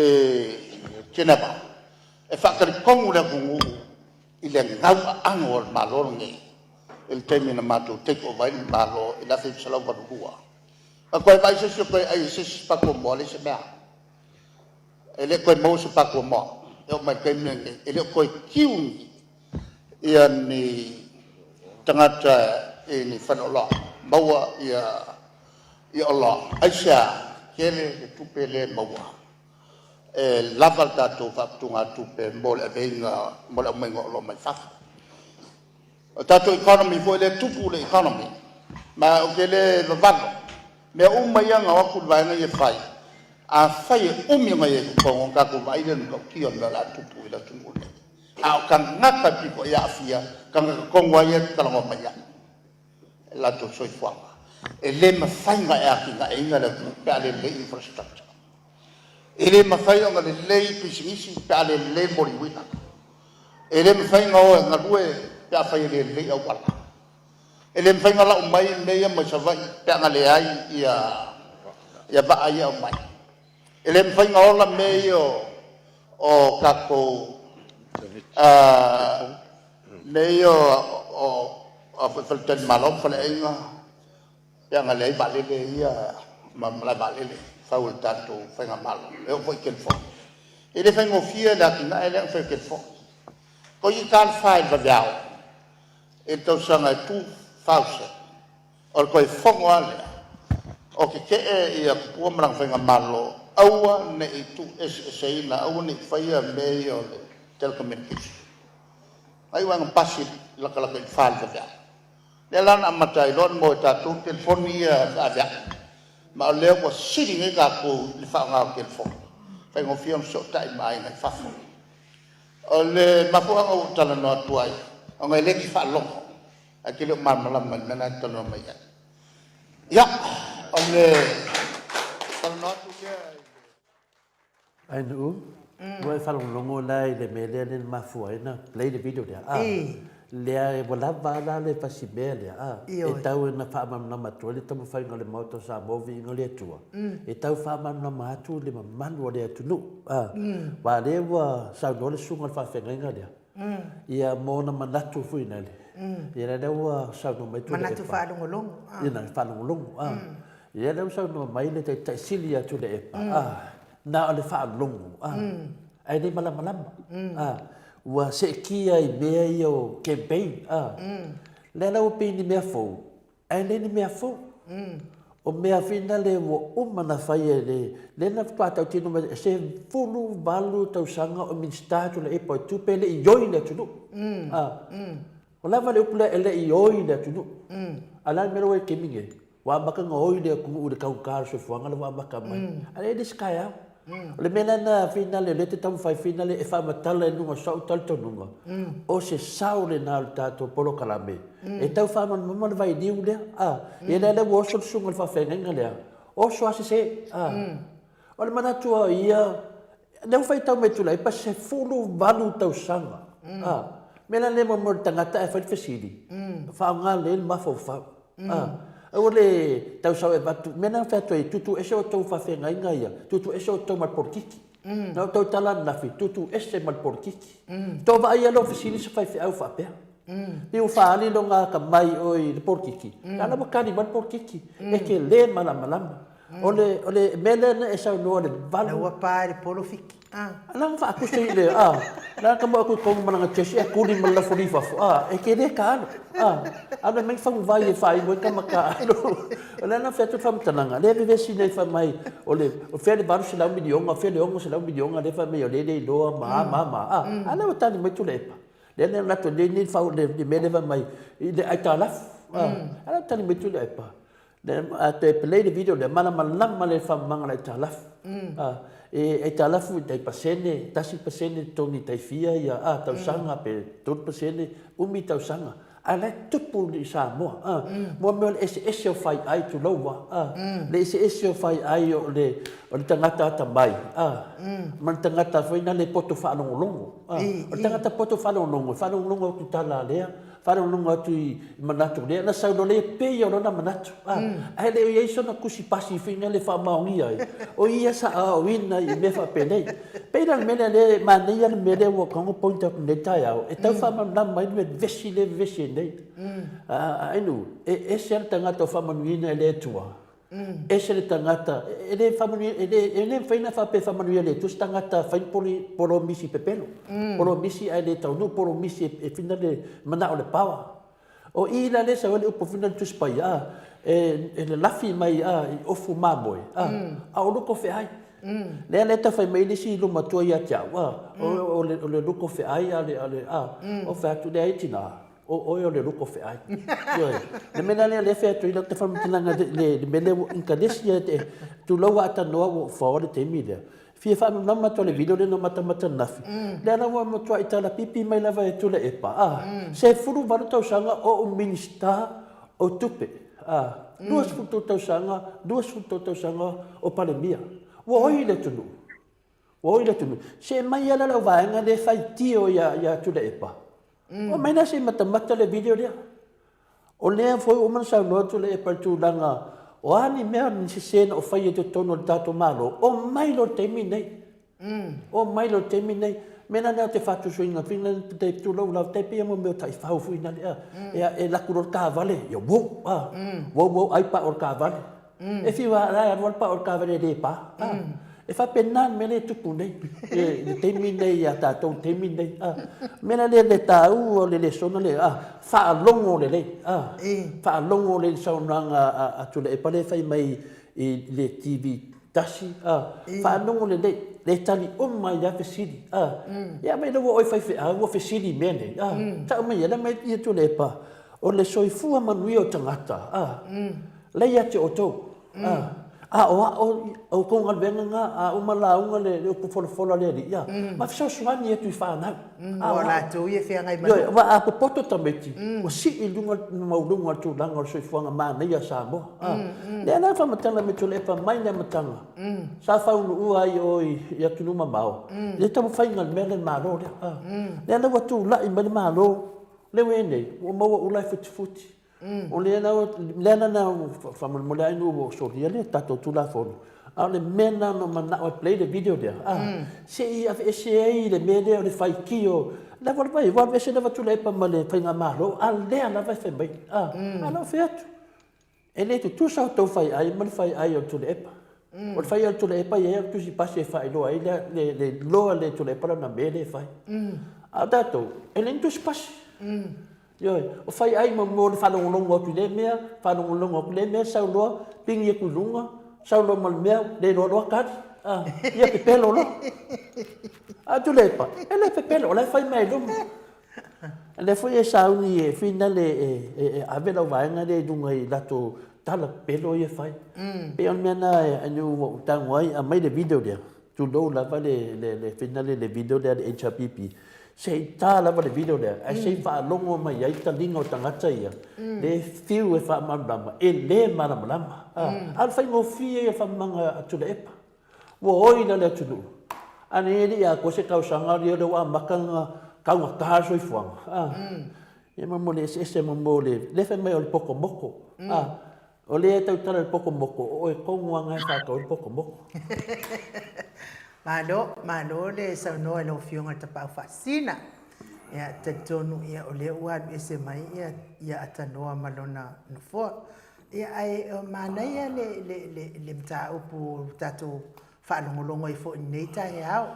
Geneva e faatalitonu le atunuu i le gauaano a le Malo lenei i le taimi na matou take over ai le Malo i le 1982. Na ou toe vaai se isi o toe ai i se isi patu moa, leai se mea. E le o toe maua se patu moa e oo mai i le taimi lenei. E le o toe queue ni tagata i ni faleoloa maua oloa. Aisea? Tele le tupe lea e maua e lava le tatou faaputugatupe mo le aveina mo le aumaiga o oloa mai fafo. O le tatou economy foi lea e tupu le economy ma ou te le vavalo. O mea uma ia na o atu le vaega ia e fai, afai e umi ona i ai i totonu ona tatou vaai lea i le matautia o le mea o le a tupu i le atunuu lenei. A o tagata e pito i aafia, o tagata tonu lava ia e te talanoa mai ai i o latou soifuaga. E le mafai ona e atinaeina le atunuu pe a le lelei infrastructure. E le mafai ona lelei pisinisi pe a le lelei le moli uila. E le mafai ona o e galue pe afai e le lelei auala. E le mafai ona lau mai mea ia mai Savaii pe ana leai vaa ia e aumai. E le mafai ona ola mea ia o tatou mea ia o faletalimalo ma faleaiga pe ana leai vaalele ia ma malae vaalele e fau e le tatou Faigamalo, e oo foi i telefoni. E le faigofie le atinae lea na fai o telefoni. Toeitiiti lava alu fa i le vaveao i le tausaga e 2000, o le toe fono lava lea o tetee Tupua ma lana Faigamalo, aua ne i tuueseeseina, aua ne i faia mea ia o le telecommunication. Na iu lava ina pasi latalata i le fa i le vaveao. Lea la na amata ai loa ona maua e tatou telefoni ia feaveai, ma o lea ua sili nei tatou i le faaaoga o telefoni, e faigofie ona fesootai ma aiga i fafo. O le mafuaaga ua ou talanoa atu ai, ona o lea e te faalogo ae te le o malamalama i le mea lena e te talanoa mai ai. Ia, o le talanoa atu lea i le… Ainuu, ua e faalogologo la i le mea lea na mafua ai ona play le video lea, a? Lea ua lava a la le fasimea lea, a? E tau ina faamalamalama atu ai le taumafaiga o le Maota o Samoa, viiga o le Atua, e tau faamalamalama atu le mamalu o le atunuu, a? Aua o lea ua saunoa le susuga i le faafeagaiga lea, ia ma ona manatu foi lale, ia lea ua saunoa mai Tuilaepa. Manatu faalogologo. Ia, faalogologo, a. Ia lea ua saunoa mai le Taitai Sili ia Tuilaepa, a, na o le faalogo, a, ae le malamalama, a, ua seetia i mea ia o campaign, a. Lea la ua pei ni mea fou, ae le ni mea fou. O mea foi na lea ua uma ona fai e le, lea na faatoa tautino mai, e 18 tausaga o Minisita Tuilaepa o Tupe e le i oi le atunuu. A. Ua lava le upu lea e le i oi le atunuu. A o le a le mea lea ua i ai i le taimi lenei? Ua amata ona oi le atunuu i le taugata o le soifuaga lea ua amata mai. Ae e le se taeao. O le mea lena finale o lea e te taumafai finale e faamatala i luga o sou talitonuga, o se sao lena o le tatou polokalame e tau faamalamalama le vailiu lea. A, ia lea ua oso le susuga i le faafeagaiga lea, oso lava sese. A, o le manatu o ia, lea ua faitau mai e Tuilaepa, 18 tausaga. A, mea la lea mo le tagata ae fai le fesili, faaaoga lelei le mafaufau. A, aua le tau sau e avatu, mea lena na fai atu ai, tuutuu ese outou faafeagaiga ia, tuutuu ese outou ma le polokiki. Na outou tala ananafi, tuutuu ese ma le polokiki. Tou vaai lava lea ua fesili se faifeau faapea. Pei ua faaali lona atamai i o i le polokiki, a o la ua tali mai le polokiki, e te le malamalama. O le, o le mea lea na e saunoa le valu. La ua pa i le polofiki. Ah. La ua faakusa i le, ah, la ka mo aku i ma langa chesi e kuli ma la foli fafo. Ah, e ke le ka alo. Ah, alo mai fangu vai e fai mo ka maka alo. O le na fai atu faamatalaga, le vevesi nei fai mai o le o fea le 800 milionga, fea le 600 milionga le fai mai o le le iloa ma ma ma. Ah, ala ua tali mai Tuilaepa. Le le lato le ni fau le mea le fai mai i le aitalafu. Ah, ala ua tali mai Tuilaepa. A toe play le video lea, malamalama le faamamaga o le aitalafu. E aitalafu i tai pasene, 1% totogi tai fia ia a tausaga pe 3% umi tausaga. A o la e tupu i Samoa. A, mo mea o le eseese o faiai tulou a, a, le eseese o faiai o le o le tagata atamai, a, ma le tagata foi lea e poto faalogologo. A, o le tagata poto faalogologo, e faalogologo atu i tala a lea, faalogologo atu i manatu lea na sau loa lea e pei o lona manatu a ae le o i ai sona tusi pasi foi lea e faamaonia ai o ia sa aoaoina i mea faapenei. Pei la o le mea lea lea e manaia le mea lea ua tatau ona point atu nei taeao e tau faamalamalama ai le vevesi lea e vevesi ai nei. Ainu, e ese lava le tagata o faamanuiaina e le Atua Ese le tagata, e le faamanuia, e le, e le mafai ona faapea e faamanuia e le Atua se tagata fai ni polomisi pepelo, polomisi ae le taunuu, polomisi e fina le manao o le power. O i la lea e sau ai le upu foi lea i le Tusi Paia, a, e lalafi mai a i ofu mamoe, a, a o luko feai. Lea la e tau fai mai le isi luma matua ia te au, a, o le luko feai a le, a, ou fai atu, leai tina, O oe o le luko feai. Ioe. Le mea la lea lea fai atu ai lau faamatalaga le mea lea ua inkanesi e tulou a atanoa ua faoa le taimi lea. Fia faamalamalama atu le video lea na matamata ananafi. Lea la ua matuai talapipi mai lava e Tuilaepa, a, 18 tausaga o ou Minisita o Tupe, a. 23 tausaga, 23 tausaga o Palemia. Ua oi le atunuu. Ua oi le atunuu. Se mai ala lau vaega lea e faitio ia, ia Tuilaepa. Mm. Omai la se i matamata le video lea. O lea foi ua uma ona saunoa Tuilaepa i le tulaga o a ni mea ni sese na o faia i totonu o le tatou Malo, omai loa i le taimi lenei. Mm. Omai loa i le taimi lenei. Mea la lea ou te faatusoina fina te tulou lava tai pei mo mea o taifau foi na lea. Mm. Ea e laku loa le taavale, ia wou, ah. Mm. Wou wou ai pa o le taavale. Mm. E fiu a la e alu alu pa o le taavale e le pa. Ah. Mm. E faapena le mea lea e tupu nei, i le taimi nei ia tatou, le taimi nei. Ah. Mea la lea le taua o le lesona lea, ah, faalogo lelei, ah, faalogo lelei i le saunoaga a, a Tuilaepa lea e fai mai i le TV tasi, ah, faalogo lelei, le tali uma ai lava fesili, ah. Ia mai ua oe faifeau ua fesili i mea nei, ah, tau mai ia, mai ia Tuilaepa, o le soifua manuia o tagata, ah, la ia te outou, ah, a o ao outou galuega na, a uma lauga le, le upu folafola a le Alii, ah, ma fesoasoani atu i fanau. Ah, o latou ia e feagai ma Ioe, aua a popoto tamaiti, ua sii i luga maualuga le tulaga o le soifuaga manaia a Samoa. Ah, lea la faamatala mai Tuilaepa mai le amataga, sa faunuua ai o i atunuu mamao, le taumafaiga o le mea lea le Malo lea. Ah, lea la ua tulai mai le Malo, lea ua i ai nei, ua maua ula e futifuti. O lea la, lea la na faamolemole ai ua solia le tatou Tulafono, a o le mea lena na manao e play le video lea, a, se i aveese ai le mea lea o le faitio, lava lava ua aveese lava Tuilaepa ma le faigamalo, a lea lava e fai mai, a, a la ua fai atu, e le tutusa outou faiai ma le faiai o le Tuilaepa. O le fai o le Tuilaepa e i ai le tusi pasi e faailoa ai le, le iloa le Tuilaepa lana mea lea e fai. A o tatou, e leai ni tusi pasi. Ioe, o fai ai ma mo le faalogologo atu i lea mea, faalogologo atu i lea mea, sau loa, pigi atu i luga, sau loa ma le mea, le iloa loa tali. Ah, ia pepelo loa. A Tuilaepa, e le pepelo, o la e fai mai i luma. O lea foi e sauni e finale e, e, e ave lau vaega lea i luga i latou tala pepelo ia e fai. Mm. Pei o le mea na e, e ua ou tago ai, aumai le video lea. Tulou lava le, le, le finale le video lea a le HRPP. Se i ta lava le video lea, ae se i faalogo mai ai taliga o tagata ia, le fiu e faamalamalama, e le malamalama. A, a o le faigofie ia faamamaga a Tuilaepa. Ua oi la le atunuu. A nei e le i atoa se tausaga lea ua amata ona taugata le soifuaga. A, ia ma mo le eseese ma mo le, lea fai mai o le poto moko. A, O lea e tautala i le poto moko, o oe tonu lava na e faatau ai le poto moko. Malo, malo le saunoa i lau Afioga i le Tapaau Faasisina. Ia, talitonu ia o lea ua alu ese mai ia, ia Atanoa ma lona nofoa. Ia, ae manaia le, le, le, le mataupu ua tatou faalogologo ai foi i lenei taeao.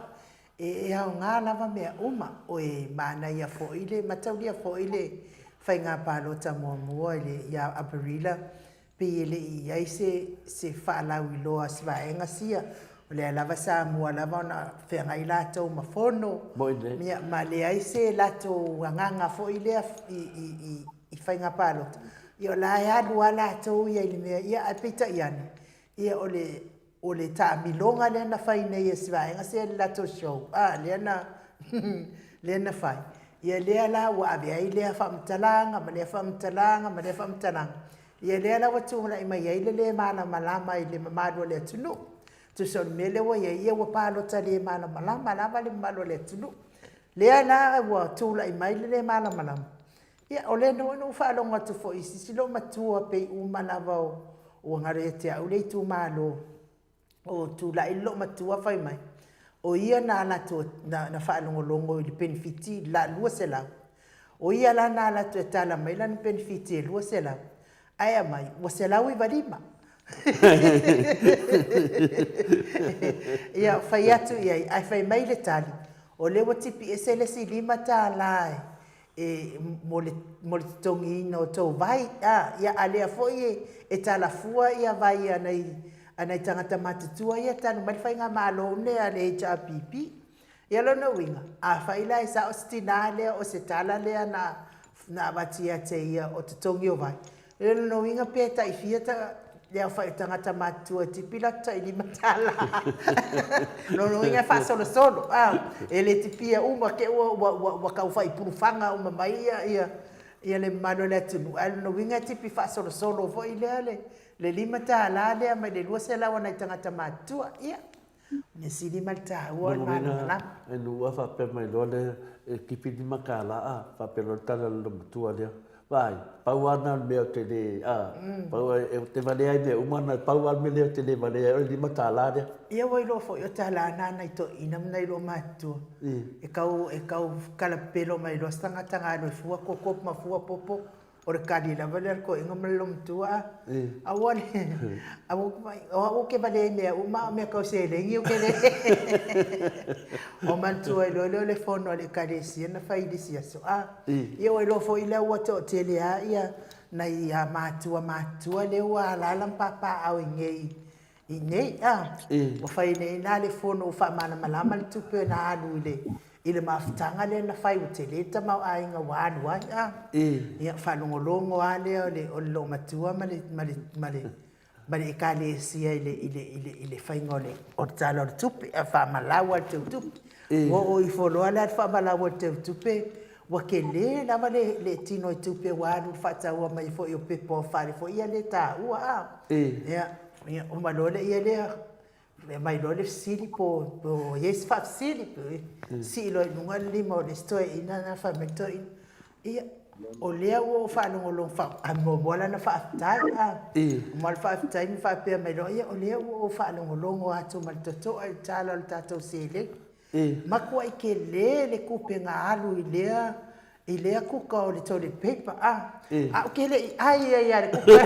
E aoga lava mea uma, oi manaia foi le mataulia foi le faiga palota muamua i le ia Aperila pei e le i i ai se se faalauiloa a si vaega sia o lea lava sa mua lava ona feagai latou ma fono ia ma leai se latou agaga foi lea i i i i faiga palota ia o la e alu a latou ia i le mea ia ae peitai ane ia o le O le taamiloga lea na fai nei e si vaega sia i le latou show, a, lea na, lea na fai. Ia lea la ua ave ai lea faamatalaga ma lea faamatalaga ma lea faamatalaga. Ia lea la ua tulai mai ai le le malamalama i le mamalu o le atunuu. Tusa o le mea lea ua i ai, ia ua palota le malamalama lava le mamalu o le atunuu. Lea la ua tulai mai le le malamalama. Ia, o lea nō na ou faalogo atu foi i sisi loomatua pei uma lava o ua galo ia te au le itumalo o tulai le loomatua fai mai, o ia na ala atu na, na faalogologo i le penefiti la 200. O ia la na ala atu e tala mai lana penefiti e 200, ae aumai ua 195. Ia, fai atu i ai, ae fai mai le tali, o lea ua tipi ese le isi $5 e e, mo le, mo le totogiina o tou vai, a, ia, a lea foi e, e talafua ia vai a nai, a nai tagata matutua ia talu mai le faigamalo une a le HRPP. Ia lona uiga, afai la e sao se tinā lea o se tala lea na, na avatu ia te ia o totogi o vai, Ia lona uiga pe tai fia ta, le aofai o tagata matutua e tipi latou tai $5. Lona uiga e faasolosolo, a, e le tipia uma te ua, ua, ua, ua tau faipulufaga uma mai ia, ia. Ia le mamalu o le atunuu, ae o lona uiga e tipi faasolosolo foi lea le le $5 lea mai le 200 a nai tagata matutua. Ia, o mea sili ma le taua o le malamalama. E nuu a faapea mai loa le e tipi $5 a, faapea loa le tala a le loomatua lea, Vaai, pau lava lena o le mea ou te le, a, pau ou te valea ai mea uma na, pau lava le mea lea ou te le valea ai o le $5 lea. Ia ua iloa foi o tala na a nai toeaiina ma nai loomatutua. E tau e tau kalapelo mai loa se tagata na alu e fua koko ma fua popo, o le kali lava lea a le toeaina ma le loomatua a. Aua le aua o au ou te valea i mea uma a o mea tau seleni ou te le O manatua ai loa lea o le fono a le Ekalesia na fai i le isi aso a. Ia ua iloa foi lea ua toatele lava ia nai matua matutua lea ua alaala ma papaaao i inei i inei a. Ua fai nei la le fono ua faamalamalama le tupe na alu i le i le mafutaga lea na fai ua tele le tamaoaiga ua alu ai a. Ia faalogologo lava lea o le o le loomatua ma le ma le ma le ma le Ekalesia i le i le i le i le faiga o le o le Tala o le Tupe, a faamalau lava le teutupe. Ua oo ifo loa la le faamalau o le teutupe, ua tele lava le le tino i tupe ua alu i le faataua mai foi o pepa o fale foi ia lea e taua a. Ia, ia uma loa lea lea, aumai loa le fesili po o i ai se faafesili, sii loa i luga le lima o le isi toeaina lena fai mai le toeaina, ia, o lea ua ou faalogologo fa, a muamua lana faafetai, a, muamua le faafetai ma faapea mai loa, ia o lea ua ou faalogologo atu ma le totoa i le tala o le tatou seleni. Matuai tele le tupe na alu i lea i lea kuka o le toilet paper a, a ou te le i ai ai lava i le kuka.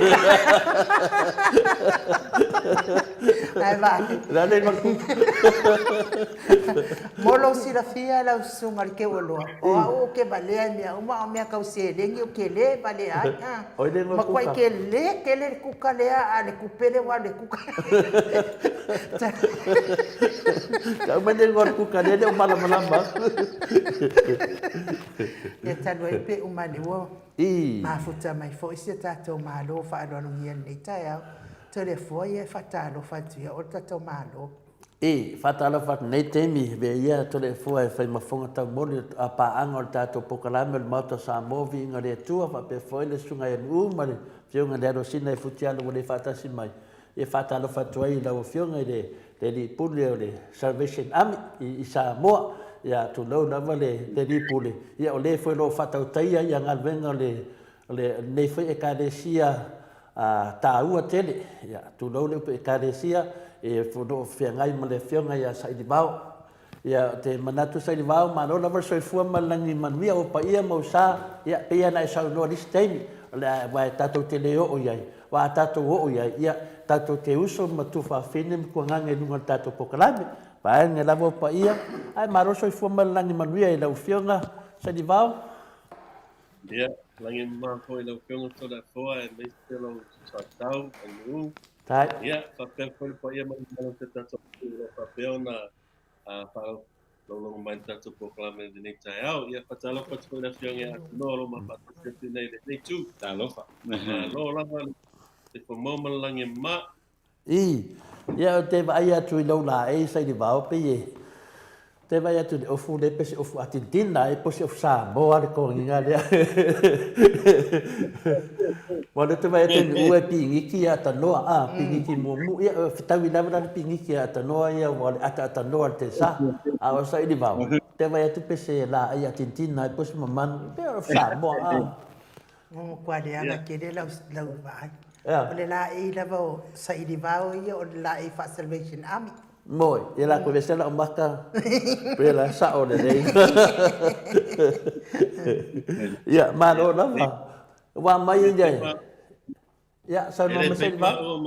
Ae vaai. Le a le ma le kuka. Mo lou silafia lau susuga i le Teualoa, o au ou te valea i mea uma, a o mea tau seleni ou te le valea ai. Oi le igoa kuka. Matuai tele tele le kuka lea, a o le tupe lea ua alu i le kuka. Tau mai le igoa o le kuka lea e le o malamalama atu. Ia talu ai pe uma lea ua mafuta mai foi si o tatou Malo faaaloalogia i lenei taeao. Toleafoa ia e faatalofa atu ia oe le tatou Malo. I, faatalofa atu nei taimi, avea ia Toleafoa e fai ma fofoga taumoli o a paaga o le tatou polokalame o le Maota o Samoa, Viiga o le Atua, faapea foi le Susuga ia Nu'u ma le Afioga i le Alosina e Futialo ua le faatasi mai. E faatalofa atu ai i lau Afioga i le Alii Pule o le Salvation Army i Samoa. Ia, tulou lava le Alii Pule, ia o le foi o lo o faatautaia ia galuega o le lenei foi Ekalesia taua tele. Ia, tulou le upu Ekalesia, e o lo o feagai ma le Afioga ia Sailivao. Ia, ou te manatu Sailivao, malo lava le soifua ma le lagi manuia, o paia ma ou sa, ia, pei lava ona e saunoa i le isi taimi, o le a, aua e tatou te le oo i ai, aua a tatou oo i ai, ia, tatou te uso ma tufaafine ma tuagaga i luga o le tatou polokalame. Vaega lava o paia, ae malo le soifua ma le lagi manuia i lau Afioga Sailivao. Ia, lagi mama foi i lau Afioga Toleafoa aemaise lou soatau, aganuu. Ia, faapea foi le paia ma le mamalu o si o tatou atunuu o lo o faapea ona faalogologo mai i le tatou polokalame i lenei taeao. Ia, faatalofa atu foi i le Afioga ia Atanoa o lo o mafaatasi atu i lenei itu. Talofa. Malo lava le fomau ma le lagi e mama. Ii, Ia ou te vaai atu i lou laei Sailivao pei e te vaai atu i le ofu lea pei se ofu Atintina ai po o se ofu Samoa le togiga lea. Aua o lea ou te vaai atu i le ua e piniki ia Atanoa, a, piniki mumu, ia e fetaui lava la le piniki a Atanoa ia aua o le ataatanoa i le telesa. A o Sailivao, ou te vaai atu pei se laei Atintina ai po o se mamanu, pei o le ofu Samoa, a. Ua matua leaga tele lau, lau vaai. O le laei lava o Sailivao ia o le laei faa-Salvation Army. Moe, ia la koe vese lau maka, pei la sao lelei. Ia, malo lava. Ua mai ia. Ia, saunoa mai Sailivao.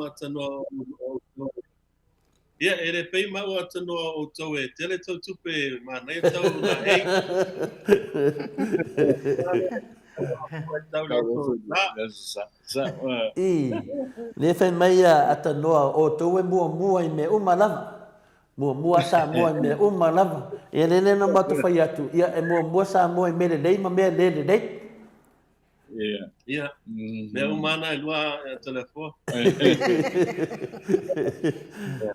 Ia, e le pei maua atanoa o outou e tele tou tupe e manaia tau laei. I, lea fai mai a atanoa o outou e muamua i mea uma lava. Muamua Samoa i mea uma lava. Ia lea lea na matou fai atu, ia e muamua Samoa i mea lelei ma mea le lelei. Ia. Ia. Mea uma ana e lua e Toleafoa.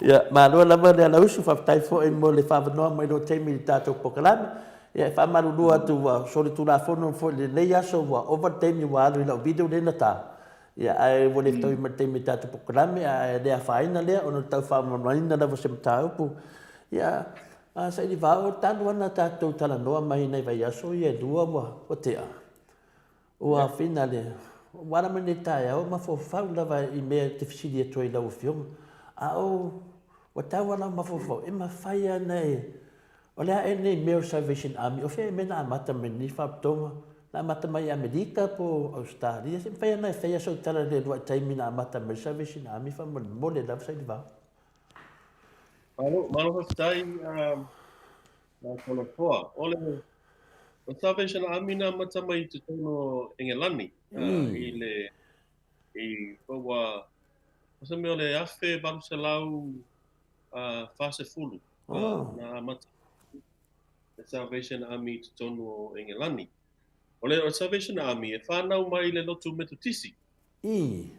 Ia, malo lava le alausu, faafetai foi mo le faaavanoa mai lou taimi i le tatou polokalame. Ia, e faamalulu atu ua solitulafono foi i lenei aso ua ova le taimi ua alu i lau video lea na ta. Ia, ae ua le fetaui ma le taimi o le tatou polokalame, ae le afaina lea ona o le tau faamalamalamaina lava o se mataupu. Ia, a Sailivao, talu lava ona tatou talanoa mai i nai vaiaso ia e lua ua tea, ua afina le, ua ala mai nei taeao mafaufau lava i mea e te fesili atu ai i lau Afioga. A o, ua tau lava lau mafaufau, e mafai lava ona e O le a ea lenei mea o le Salvation Army? O fea ea mea na amata mai lenei faalapotopotoga? Na amata mai i Amerika po o Ausetalia? Se i mafai ona e faia sau tala i le uluai taimi na amata mai le Salvation Army faamolemole lava Sailivao. Malo, malo faafetai uh, Tolofoa. O le, o Salvation Army na amata mai i totonu o Engelani mm. i le i ua o se mea o le 1840 oh. na amata le Salvation Army i totonu o Engelani. O le, o Salvation Army e whānau mai i le lotu Metotisi. I.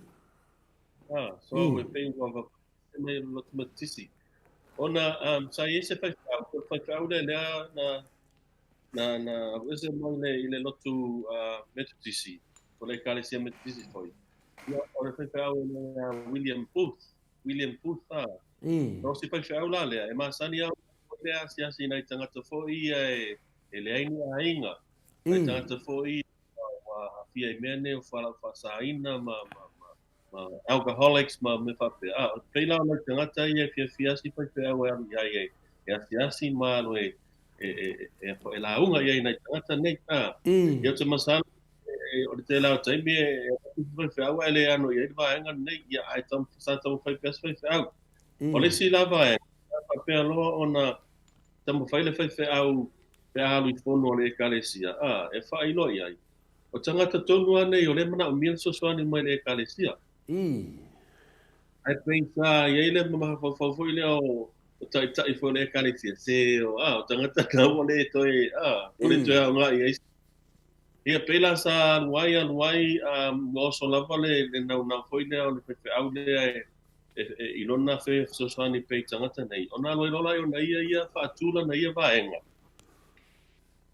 Ah, so mm. e pei ua va mai le lotu Metotisi. Ona um, sa i se whaiwhau, ko whaiwhau le lea na na na ese mai le i le lotu uh, Metotisi, ko le ekalesia Metotisi foi. Ia, o le faifeau e a William Booth, William Booth a. O si faifeau la lea, e masani au le asiasi nai tagata foi ia e, e leai ni aiga. Nai tagata foi ua aafia i mea nei o fualaau faasaina ma, ma, ma, ma alcoholics ma mea faapea. A, o pei la o nai tagata ia e fiafia si faifeau e alu i ai e, e asiasi ma alu e, e, e, e, e, e lauga i ai nai tagata nei. A, ia o te masalo o le tele lava o taimi e avatu se faifeau ae le ano i ai le vaega lenei, ia ae sa taumafai pea se faifeau. O le isi la vaega, sa faapea loa ona taumafai le faifeau pe a alu i fono a le Ekalesia, ā, e faailoa i ai, o tagata tonu lava nei o lea e manaomia le fesoasoani mai le Ekalesia. Ae pei sa i ai le mafaufau foi lea o taitai foi o le Ekalesia, se o, ā, o tagata na ua le toe, ā, ua le toe aoga i ai. Ia, pei la sa alu ai, alu ai, ua oso lava le, le naunau foi lea o le faifeau lea e, e, e, i lona fe fesoasoani pea i tagata nei, ona alu ai loa la ona ia ia faatu lana ia vaega.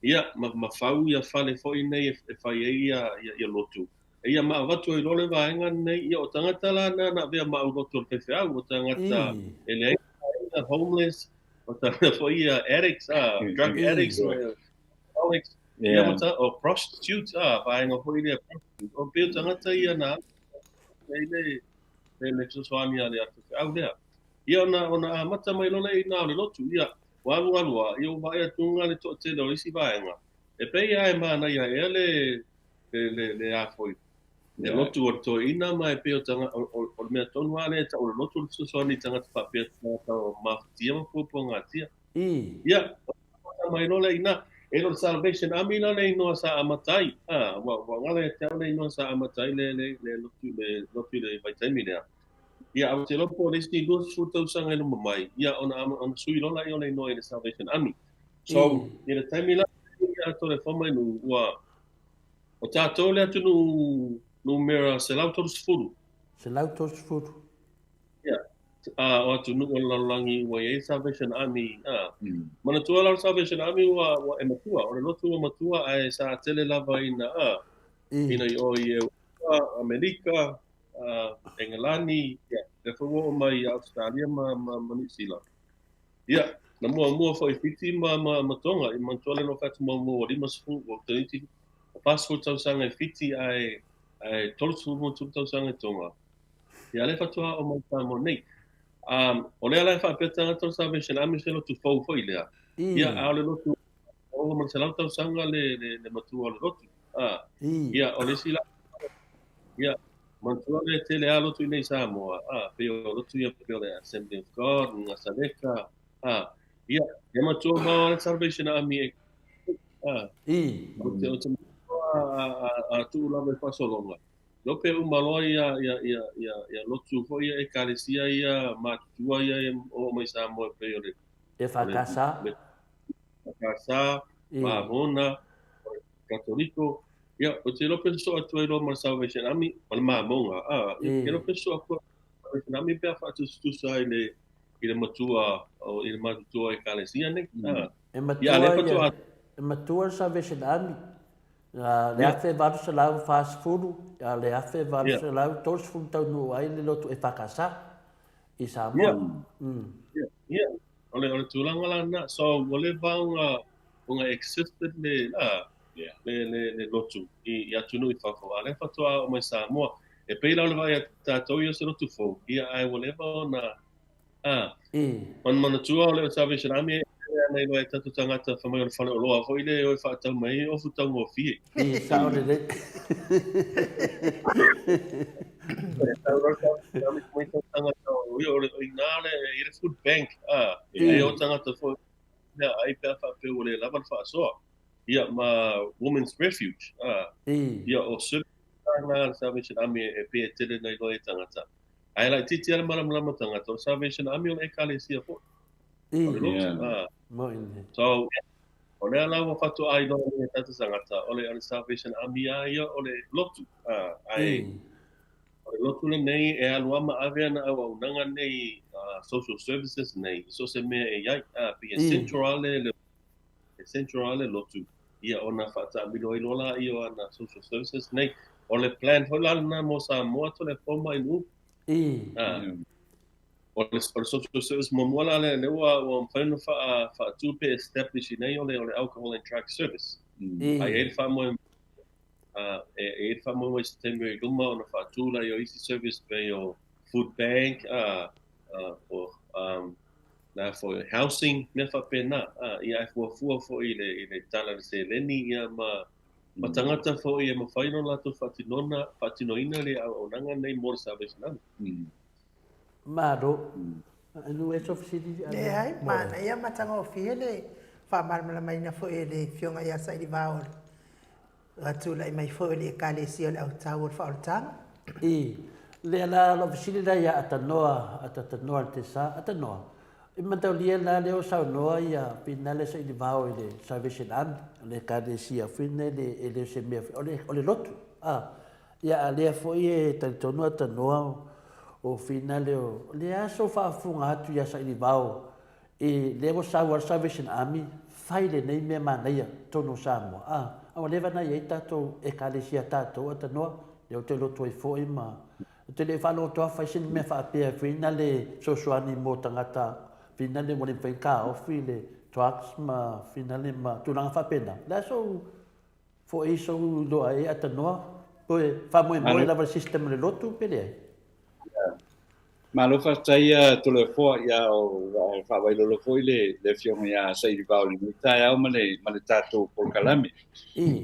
Ia, ma, ma fau ia fale foi nei e, e fai ai ia, ia, ia lotu. E ia ma avatu ai loa le vaega nei, ia o tagata la na na avea ma aulotu o le faifeau, o tagata e leai aiga, homeless, o tagata foi ia addicts, drug addicts, alcoholics, ia ma ta, o prostitutes, vaega foi lea prostitute. O pei o tagata ia na ai le, le, le fesoasoani a le faifeau lea. Ia ona, ona amata mai loa lea i ina o le lotu, ia, ua alu alu lava, ia ua vaai atu le toatele o isi vaega, e pei lava e manaia ea le, le, le, le a foi, le lotu o le toeaina ma e pei o, tanga, o, o, o le mea tonu lava lea e tau o le lotu o le fesoasoani i tagata faapea tagata o mafatia ma puapuagatia. Ia, amata mai loa lea i ina. E le o le Salvation Army la le inoa sa amata ai. A, ua, ua gala ia te au le inoa sa amata ai le, le, le lotu, le lotu i le vaitaimi lea. Ia, a ou te iloa po o le isi 20 tausaga i luma mai, ia, ona, ona sui loa lea o le inoa i le Salvation Army. So, i le taimi la, ia Toleafoa-Mainu, ua, O tatou le atunuu numera 130. 130. Ia. A, o atunuu o le lalolagi ua i ai Salvation Army. A. Manatua la o le Salvation Army ua, ua e matua, o le lotu ua matua ae sa tele lava ina, a, ina i o i Europa, Amerika, a, Engelani, ia, lea foi ua oo mai i Ausetalia ma, ma, ma Niu Sila. Ia, na muamua foi i Fiti ma, ma, ma Tonga, i manatua le no fai atu muamua ua 50, ua toeitiiti 40 tausaga i Fiti ae, ae 33 tausaga i Tonga. Ia, lea faatoa oo mai i Samoa nei. Um, o lea la e faapea tagata o le Salvation Army se lotu fou foi lea. Ia, a o le lotu ua ova ma le 100 tausaga le, le, le matua o le lotu. Ah, ia, o le isi la, ia, manatua le tele lava lotu i inei i Samoa, ah, pei o lotu ia pei o le Assembly of God, Nasaleka, ah, ia, e matua mao le Salvation Army e, ah, o te, o te a, a, a tuu lava i faasologa. Lo pe uma loa ia, ia, ia, ia, ia lotu foi ia ekalesia ia matutua ia e oo mai Samoa e pei o le, EFKS. le, EFKS, Mamona, Katoliko, ia, ou te iloa pe sosoo atu ai loa ma le Salvation Army, ma le mamoga, a, ia, ou te iloa pe sosoo atu ai ma le Salvation Army pe a faatusatusa i le, i le matua, o, i le matutua o Ekalesia nei, a. E matua ia. Ia, lea faatoa. E matua le Salvation Army, le 1840 a le 1830 taunuu ai le lotu EFKS i Samoa. Ia, o le tulaga la lena. So, ua leva ona existed le, le lotu i atunuu i fafo, a o lea faatoa oo mai Samoa. E pei la o le vaai a tatou ia o se lotu fou, ia ae ua leva ona A. Manatua o le Salvation Army e ele ana iloa e tatou tagata fai mai o le faleoloa foi lea e o e faatau mai ai ofu taugofie. I, sao lelei. E tau loa le Salvation Army fai mai tau tagata o ia o le ina le i le food bank a e o tagata foi mea ai pe a faapea ua le lava le faasoa. Ia ma Women's Refuge a. Ia o service na a le Salvation Army e pei e tele na iloa e tagata. Ae laitiiti lava le malamalama tagata, o le Salvation Army o le Ekalesia foi. O le lotu. Ah. So, o lea la ua faatoa iloa nei e tatou tagata, o le, o le Salvation Army lava ia o le lotu. Ah, ae o le lotu lenei e alu lava ma ave ana auaunaga nei, social services nei, i so o se mea e i ai. Ah, pei e central le, le E central lava le lotu, ia ona faataamilo ai loa laia o ana social services nei. O le plan foi la lena mo Samoa Toleafoa ma Inu'u. O le, o le social service muamua la lea, lea ua, ua mafai ona faa, faatu pe establish nei o le, o le alcohol and drug service. A i ai le faamoemoe, e, e i ai le faamoemoe i se taimi o i luma ona faatu laia o isi service pei o food bank, o, na foi housing, mea faapena, ia ae fuafua foi i le, i le tala i le seleni, ia ma, ma tagata foi e mafai ona latou faatinona, faatinoina le auaunaga nei mo le Salvation Army. Malo. Anu e so fesili a. Leai, manaia matagofie le faamalamalamaina foi e le Afioga ia Sailivao o le Ua tulai mai foi o le Ekalesia o le Autau o le Faaolataga. I lea la lou fesili la ia Atanoa, Atatanoa le Tesa, Atanoa, i mataulia la lea o saunoa ia whina le saili vao i le Salvation Army, o le Ekalesia whina e le, e le o se mea, o le, o le lotu, a. Ia a lea foi e talitonu Atanoa o, o whina le o, le aso faafofoga atu ia saili vao E lea ua sau a le Salvation Army fai lenei mea manaia totonu o Samoa a, a ua leva na i ai tatou Ekalesia tatou atanoa lea ou te lotu ai foi ma ou te le faalogo atu a fai se mea faapea foi na le fesoasoani mo tagata foi na le ua le mafai ona taofi le drugs ma foi na le ma tulaga faapena. O le a sou foi sou iloa ai atanoa toe faamoemoe lava le system o le lotu pe leai? Malo faafetai ia Toleafoa, ia ua faavailolo foi le le afioga ia Sailivao i lenei taeao ma le ma le tatou polokalame.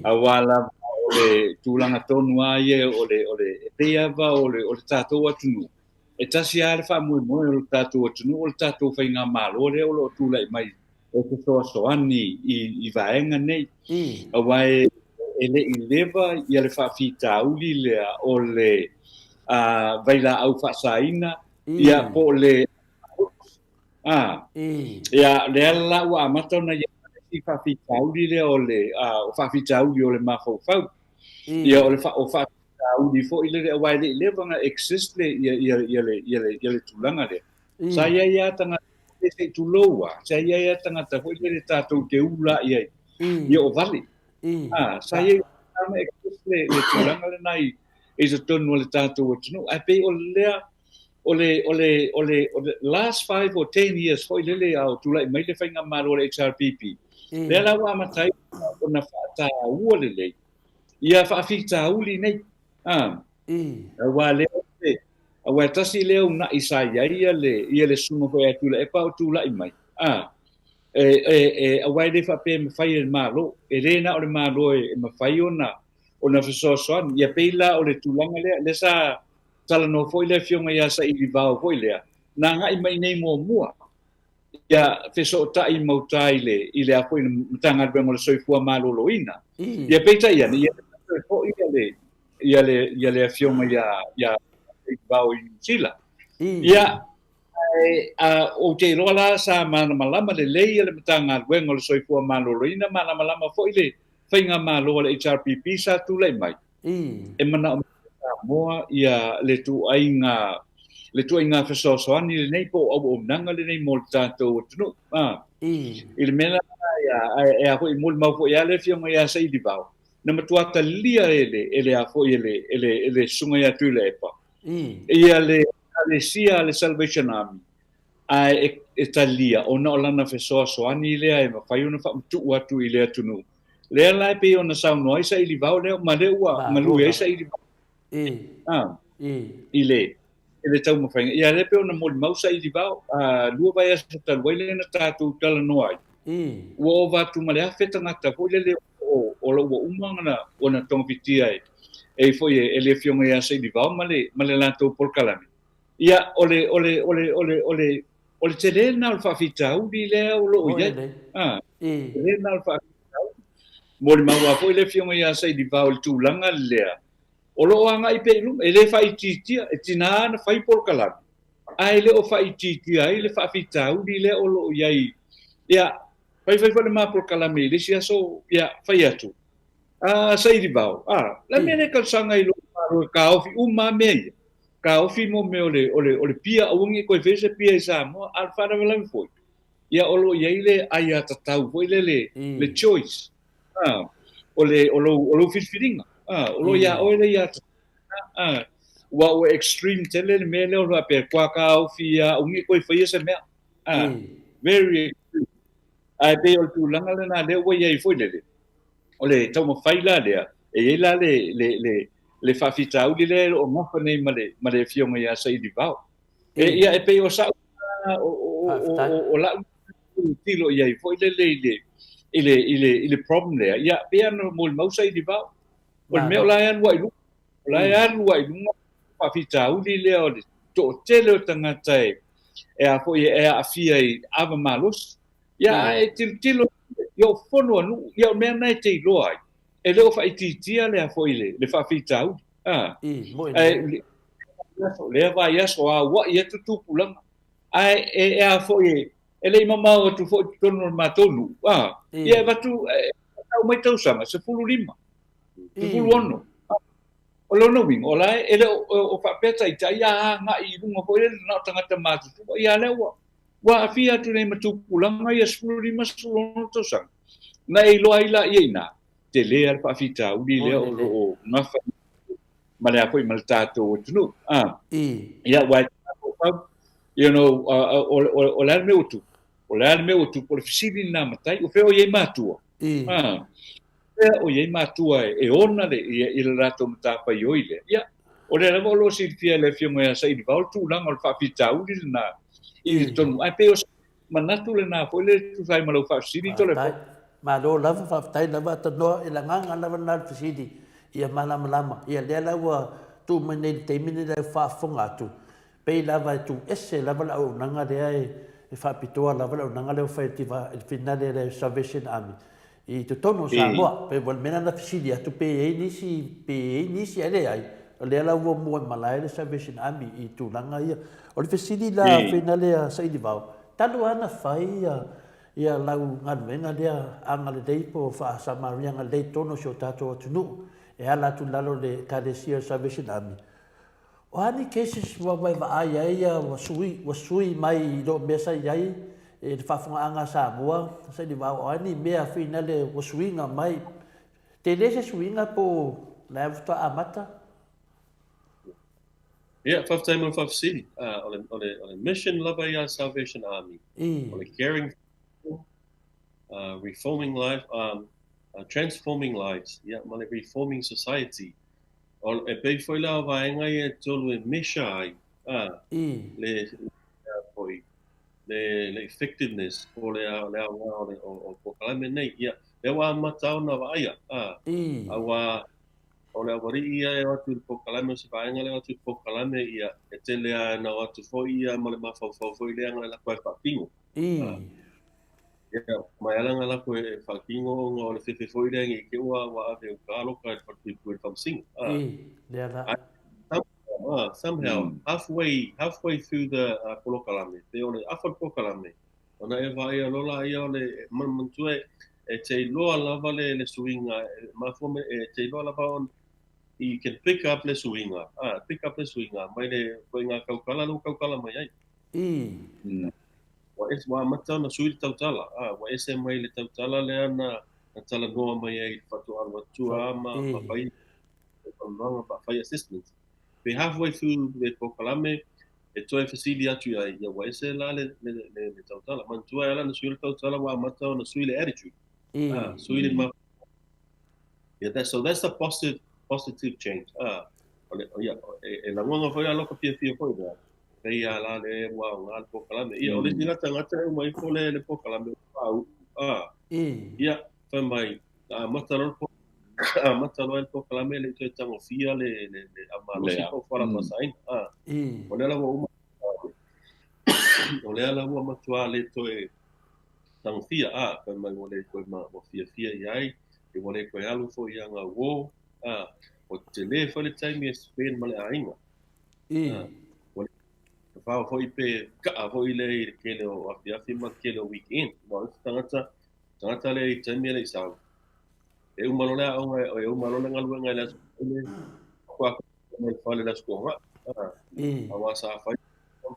Aua lava o le tulaga tonu lava ia o le o le e pei lava o le o le tatou atunuu, e tasi lava le faamoemoe o le tatou atunuu o le tatou faigamalo lea o lo o tulai mai e fesoasoani i i vaega nei. Aua e e le i leva ia le faafitauli lea o le vailaau faasaina ia po o le ia lea la ua amata ona i ai faafitauli lea o le o faafitauli o le mafaufau ia o le o faafitauli foi lea aua e le i leva ona exist le ia ia ia le ia le ia le tulaga lea. Sa i ai lava tagata se i tulou lava, sa i ai lava tagata foi lele tatou te ula i ai, ia o vale. Sa i ai ona exist le, le tulaga lena i, i totonu o le tatou atunuu. Ae pei o lea, o le, o le, o le, o le last 5 or 10 years foi lele a o tulai mai le faigamalo a le HRPP, lea la ua amata ai ona faataua lelei ia faafitauli nei. Aua lea aua e tasi lea una'i sa i ai ia le, ia le susuga foi ia Tuilaepa o tulai mai, a, e, e, e, aua e le faapea e mafai e le Malo, e le na o le Malo e, e mafai ona, ona fesoasoani. Ia pei la o le tulaga lea, lea sa talanoa foi le afioga ia Sailivao foi lea, na agai mai nei muamua, ia fesootai ma uta i le, i le a foi le Matagaluega o le Soifua Maloloina. Ia peitai ane, ia toe foi ia le, ia le, ia le afioga ia, ia Vao i Niu Sila. Ia, ae, a, ou te iloa la sa malamalama lelei ia le Matagaluega o le Soifua Maloloina, malamalama foi le faigamalo a le HRPP sa tulai mai. E manaomia e Samoa ia le tuaiga le tuaiga fesoasoani lenei po o auaunaga lenei mo le tatou atunuu. I le mea la ia, e a foi, molimau foi lava le Afioga ia Sailivao, na matua talia e le, e le a foi e le, e le, e le Susuga ia Tuilaepa, ia le Ekalesia a le Salvation Army, ae e, e talia ona o lana fesoasoani lea e mafai ona faamatuu atu i le atunuu. Lea la e pei ona saunoa ai Sailivao lea, ma lea ua galue ai Sailivao. I le, i le taumafaiga. Ia lea pei ona molimau Sailivao, 2 vaiaso talu ai lea na tatou talanoa ai. Ua ova atu ma le 1,000 tagata foi lele o, o lo ua uma ona, ona togafitia e, e foi e, e le Afioga ia Sailivao ma le, ma le latou polokalame. Ia, o le, o le, o le, o le, o le, o le tele lena o le faafitauli lea o lo o i ai. Ah, tele lena o le faafitauli. Molimau lava foi le Afioga ia Sailivao i le tulaga lea, o lo o agai pea i luma, e le faaitiitia, e tiga ona fai polokalame, ae le o faaitiitia ai le faafitauli lea o lo o i ai. Ia, fai fai foi le ma polokalame i le isi aso, ia, fai atu. Ah, Sailivao, ah, la mea lea talosaga i lou Malo e taofi uma lava mea ia. Taofi mo mea o le, o le, o le pia, aua ne i toe faia se pia i Samoa, a o le faalavelave foi, ia o lo o i ai le aiatatau foi lele, le choice, a, o le, o lou, o lou filifiliga, a, o lo o iā oe le aiatatau, a, aua ua extreme tele le mea lea o le faapea, kua taofi lava, aua ne i toe faia se mea, a, very extreme. Ae pei o le tulaga lena lea ua i ai foi lele, o le taumafai la lea, e i ai la le, le, le, le faafitauli lea e o gafa nei ma le, ma le afioga ia Sailivao. E, ia, e pei o sa'u, o, o, o, o, o la'u tilo i ai foi lele i le, i le, i le, i le problem lea, ia, pei ona molimau Sailivao. O le mea o la e alu ai i luga, o la e alu ai i luga faafitauli lea o le toatele o tagata e, e a foi e aafia i ava malosi. Ia, ae tilotilo ia o fono a nuu, ia o mea na e te iloa ai, e le o faaitiitia lea foi le, le faafitauli. A, ae, lea vaiaso a ua'i atu tupulaga. Ae e, e a foi e, e le i mamao atu foi i totonu o le matou nuu, a, ia e avatu, e, tau mai tausaga, 15, 16. O lona uiga, o la e le o, o faapea taitai a agai i luga foi lele na o tagata matutua, ia lea ua, ua aafia atu nei ma tupulaga ia 15, 16 tausaga. Na e iloa ai laia i ina, tele lava le faafitauli lea o lo o gafa ma le a foi ma le tatou atunuu. Ah, ia, aua e mafaufau, you know, o, o, o le a le mea ua tupu? O le a le mea ua tupu? O le fesili lena matai, o fea o i ai matua? Ah, fea o i ai matua e ona le, i, i le latou matafaioi lea? Ia, o lea lava o lo o silafia e le Afioga ia Sailivao le tulaga o le faafitauli lena i totonu. Ae pei o se manatu lena foi lea e tusa ai ma lau faafesili, Toleafoa. Malo lava, faafetai lava Atanoa, i le agaga lava lena o le fesili ia malamalama. Ia lea la ua tuu mai nei i le taimi lenei lau faafofoga atu, pei lava e tuu ese lava le auaunaga lea e faapitoa lava le auaunaga lea ua fai e le finale a le Salvation Army i totonu o Samoa. Pei o le mea lena na fesili atu pe i ai nisi, pe i ai nisi ae leai, o lea la ua mua i malae le Salvation Army i tulaga ia. O le fesili la finale a Sailivao, talu lava na fai ia ia lau galuega lea agalelei po o faa-Samaria agalelei i totonu o si o tatou atunuu e ala atu i lalo o le Ekalesia o le Salvation Army, O a ni cases ua ua e vaai ai ia ua sui ua sui mai i lo mea sa i ai e le faafogaaga a Samoa sa i le vao o a ni mea finale ua suiga mai tele se suiga po o la e faatoa amata? Ia, faafetai mo le faafesili. O le, o le, o le mission lava ia a Salvation Army, o le caring for people, reforming life, transforming lives, ia, ma le reforming society. E pei foi la o vaega ia e tolu e measure ai, a, le, le, foi, le, le effectiveness po le, le aoga o le o, o polokalame nei. Ia, lea ua amata ona vaaia, a, aua o le aualii ia e o atu i le polokalame, o se vaega lea e o atu i le polokalame, ia, e tele lava ina o atu foi ia ma le mafaufau foi lea na lako ai faatino. A. Ia, mai ala nga lako e whakingo o nga o le fefe foi lea ngi ke ua ua ave u ka aloka e whatuipu e whamsinga. Ah. I, lea la. Somehow, somehow halfway, halfway through the polokalame, pe o le afa le polokalame, ona e vaai alo la ia o le manatua e te iloa lava le, le suiga, e mafua me, e te iloa lava on, you can pick up le suiga, ah, pick up le suiga, mai le, koe ngā kaukala, le kaukala mai ai. I. Ua ese, ua amata ona sui le tautala, a, ua ese mai le tautala lea na, na talanoa mai ai i le faatoa alu atu a ma, ma fai talanoaga ma fai assessments. Pe halfway through le polokalame, e toe fesili atu i ai, ia ua ese la le, le, le, le tautala. Manatua e ala ona sui le tautala, ua amata ona sui le attitude. A, sui le ma, yeah, that, so that's a positive, positive change. A, o le, ia, e, e lagona foi la loka fiafia foi lea. Pei a la le ua aoga le polokalame. Ia, o le isi la tagata e uma ifo le, le polokalame ua faauu. A, ia, fai mai, na amata loa le po, amata loa le polokalame e le i toe tagofia le, le, le a malosi po o fualaau faasaina. A, o lea la ua uma, o lea la ua matua le toe tagofia. A, fai mai ua le toe ma, ua fiafia i ai, ua le toe alu foi ia gauō. A, ua tele foi le taimi e spend ma le aiga. Ua fao foi pe kaa foi lea i le tele o afiafi ma le tele o weekend. Aua o isi tagata, tagata lea i taimi e le i sau, e uma loa le aoga, e uma loa le galuega i le aso Faraile, faatoa mai i le fale i le aso Toonai. Aua sa fai,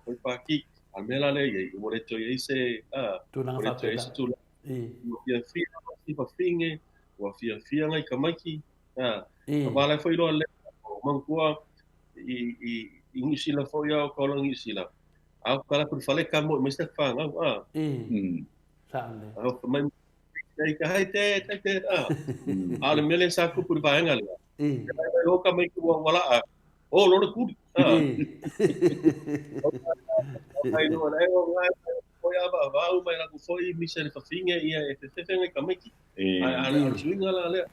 fai paki. A o le mea la lea e i ai, ua le toe i ai se, ua le toe i ai se tulaga. Ua fiafia si fafine, ua fiafia nai tamaiti, Aua la foi loa le manatua i i i Niu Sila foi a o ka ola Niu Sila. A o kala ku fale ka mo mai se whānau a. A o mai ai ka hai te te te a. A le mele sa kupu le vaenga lea. Ai o ka mai ku wala a. O lo le kuri. A. Ai no le o ngai foi a va va mai la ku foi mi se le fafine ia e fefefe ngai tamaiti. Ai a le suiga la lea.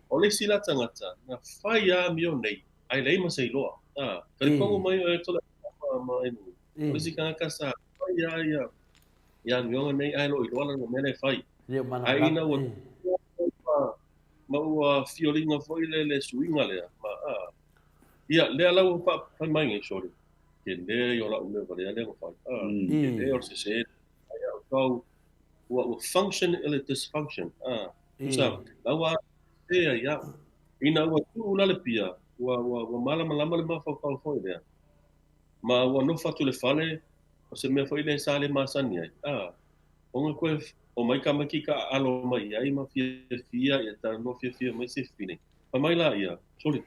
O le isi la tagata, na fai a amio nei, ae leai ma se iloa. A, talitonu mai oe tole ma, ma Emily. O le isi tagata sa fai a ia, ia amioga nei, ae le o iloa lana mea lea e fai. Ae ina ua ma ua fioliga foi le, le suiga lea, ma, a, ia, lea la ua fai mai nei, sole, tele ia o la'u mea valea lea na fai. A, tele o le sese, ai au tau, ua, ua function i le dysfunction. A, Tusa, la ua ea ia. Ina ua tuu la le pia, ua, ua, ua malamalama le mafaufau foi lea. Ma ua nofo atu i le fale, o se mea foi lea sa le masani ai. A, ona koe omai tamaiti ka aalo mai ai ma fiafia, ia talanoa fiafia mai se fine. Fai mai la ia, sole,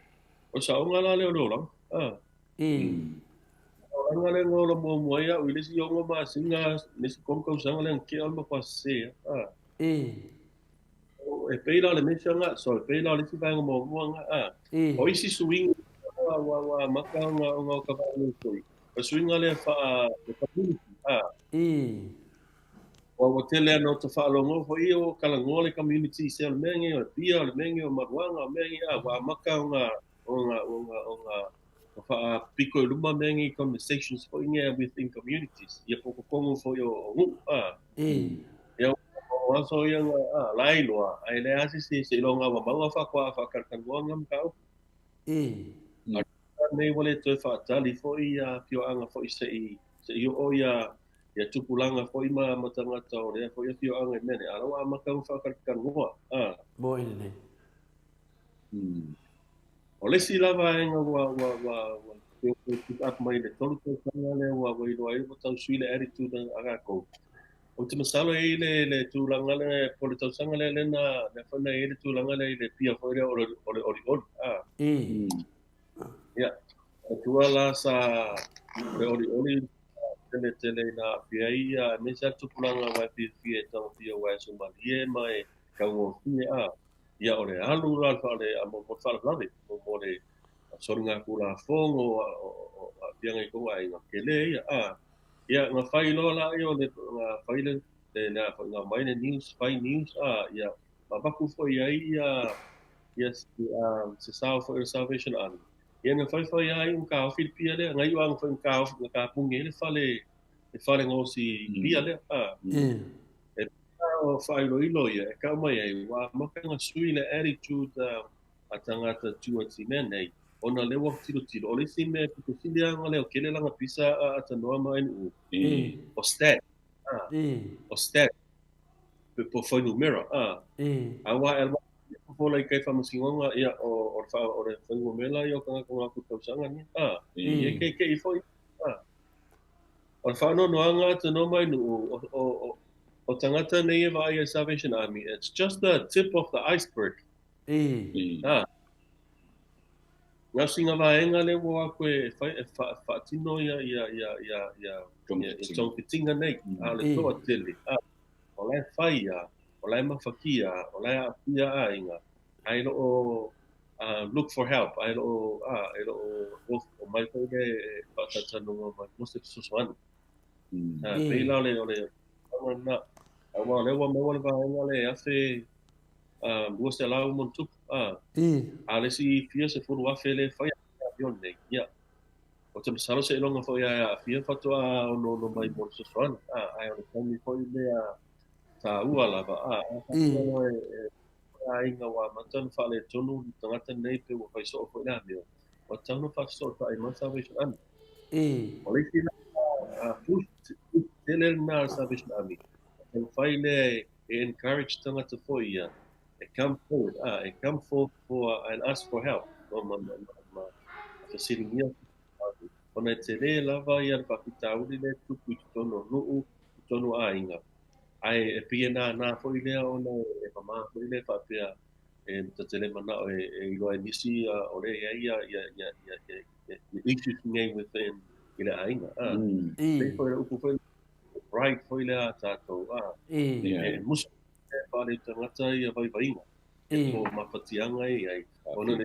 o le saoga la lea o le olaga. A. Olaga lea na ola muamua ai au i le isi 6 masina, le isi 3 tausaga lea na tea o le matua sese a. A. E pei la o le mea nga, so e pei la o le isi vaega muamua nga, a. O isi suiga ua, ua, ua amata ona, ona o ka vaega foi. O suiga lea faa, le community, a. Ua, ua tele ana o ta faalogo foi o talanoa le community se o le mea nei o le pia, o le mea nei o maruaga, o mea nei, a, ua amata ona, ona, ona, ona, faapito i luma mea nei conversations foi nei within communities, ia po o totonu foi o nuu, a. Ia, o aso ia nga, a, la e iloa, ae leai lava se isi seiloga ua maua faatoa faatalatalanoa lena mataupu. A nei ua le toe faatali foi ia afioaga foi se i oo ia ia tupulaga foi ma ma tagata o lea foi afioaga i mea nei, a la ua amata ona faatalatalanoa, a. Mo i lenei. O le isi la vaega ua ua ua ua pick up mai le 3 tausaga lea ua ua iloa ai ua tau sui le attitude a tatou. Ou te masalo e i ai le le tulaga lea po o le tausaga lea lea na lea foi na i ai le tulaga lea i le pia foi lea o le o le olioli. A. Ia, matua la sa o le olioli tele tele ina aafia ai ia aemaise lava le tupulaga aua e fiafia e tagofia aua e sumalie ma e taugofie a. Ia o le alu la le mo le faalavelave, mo le soligatulafono o aafiaga i tou aiga, tele ia. A, ia na fai loa la ia o le, na fai le, le a foi, na aumai le news, fai news, a, ia, ma avatu foi i ai ia, ia se sao foi o le Salvation Army. Ia na fai fai lava iu na taofi le pia lea, na iu lava na taofi, na tapuni ai le fale, le fale gaosi pia lea, a. E o faailoilo ia e kau mai ai, ua amata ona sui le attitude a tagata towards i mea nei, ona lea ua tilotilo. O le isi mea pito sili lava ona leotele lana pisa a Atanoa ma NU, o stat, o stat, po o fuainumera, aua e alu fofola i kai faamasinoga, ia, o le fuainumera ia o tagata o ngā tausaga nei, ia e keike'i foi. O O le faanoanoaga Tanoa ma Ainuu, o, o, o, o tagata nei e vaai i le Salvation Army, it's just the tip of the iceberg. Ii. Ha. Gaosiga vaega lea ua o atu e fai, e fa, faatino ia, ia, ia, ia, ia, ia, ia togafitiga nei, a o le toatele, a, o la e fai a, o la e mafatia, o la e aafia aiga, ae le o look for help, ae le o, a, e le o omai foi le faatalatalanoa mai mo se fesoasoani. A, pei la o le, o le tulaga lena. Aua o lea ua maua le vaega lea e 1200 ma ona tupu, a, a o le isi fia 10,000 lea e faia amio nei, ia. Ou te masalo seiloga foi a e aafia faatoa onoono mai mo le fesoasoani, a, ae o le taimi foi lea taua lava, a, a faapea loa e aiga ua amata ona faaletonu le tagata nei pe ua fai soo foi le amio, ua tatau ona faafesootai mai le Salvation Army. O le isi la push tele lena a le Salvation Army, e taumafai lea e encourage tagata foi ia e come forward, a, e come forth for and ask for help, ma, ma, ma, ma, ma fesiligia ona e tele lava ia le faafitauli lea e tupu i totonu o nuu, totonu o aiga. Ae e pei e nānā foi lea ona e mamā foi lea faapea e ta te le manao e, e iloa e nisi o lea e i ai ia, ia, ia, ia, ia, ia, ia issues nei within i le aiga. A, pei foi le upu foi pride foi lea a tātou. A, e musu e whare tangata ia vaivaiga. E po mafatiaga e i ai. Ona le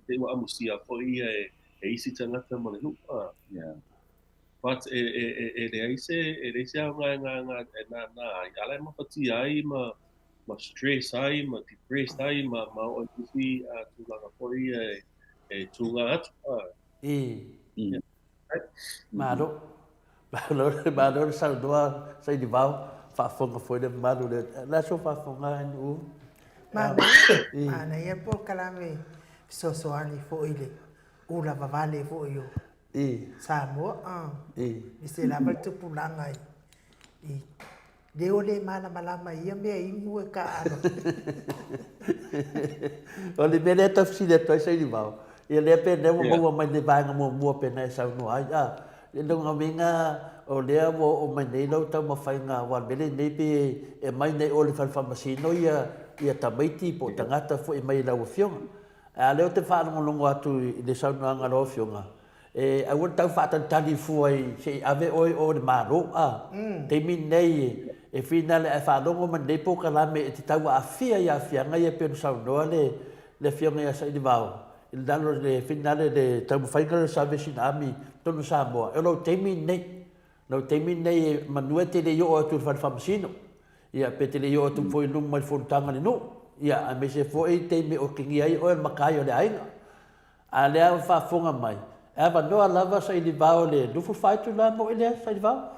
te ua amusia foi ia e, e isi tangata ma le nuu. A, But e, e, e, e leai se, e leai se aoga e ngā, ngā, e nānā ai. A la e mafatia ai ma, ma stress ai, ma depressed ai, ma, ma oo i nisi uh, tulaga foi ia e, e tūnga atu. Uh. I. Malo. Malo, malo le saunoa Sainivao, faafofoga foi le mamalu le, le aso faafofoga e nuu. Manaia, manaia polokalame fesoasoani foi i le ula vavale foi o Samoa, aemaise lava le tupulaga i leo le malamalama i ia mea inu e taaalo. O le mea lea e tau fesili atu ai Sainivao, ia lea pe lea ua maua mai le vaega muamua pe na e saunoa ai, a, i lona uiga o lea ua oo mai nei lau taumafaiga aua o le mea lenei pe e aumai nei o i le fale faamasino ia ia tamaiti po o tagata foi mai i lau afioga. A o lea ou te faalogologo atu i le saunoaga a lau Afioga, e aua le tau faatalitali fua i se i ave oe i o i le Malo, a. Taimi lenei e finale ae faalogo mai lenei polokalame e te tau aafia i aafiaga ia pei ona saunoa le le Afioga ia Sailivao i lalo i le finale i le taumafaiga lea o le Salvation Army i totonu o Samoa. O lou taimi lenei. Lou taimi lenei manu e te le i oo atu i le fale faamasino, ia pe te le i oo atu foi i luma i le fonotaga a le nuu, ia aemaise foi taimi e otegia ai oe o le matai o le aiga. A lea ua faafofoga mai, e avanoa lava Sailivao i le 24 itula moi lea Sailivao?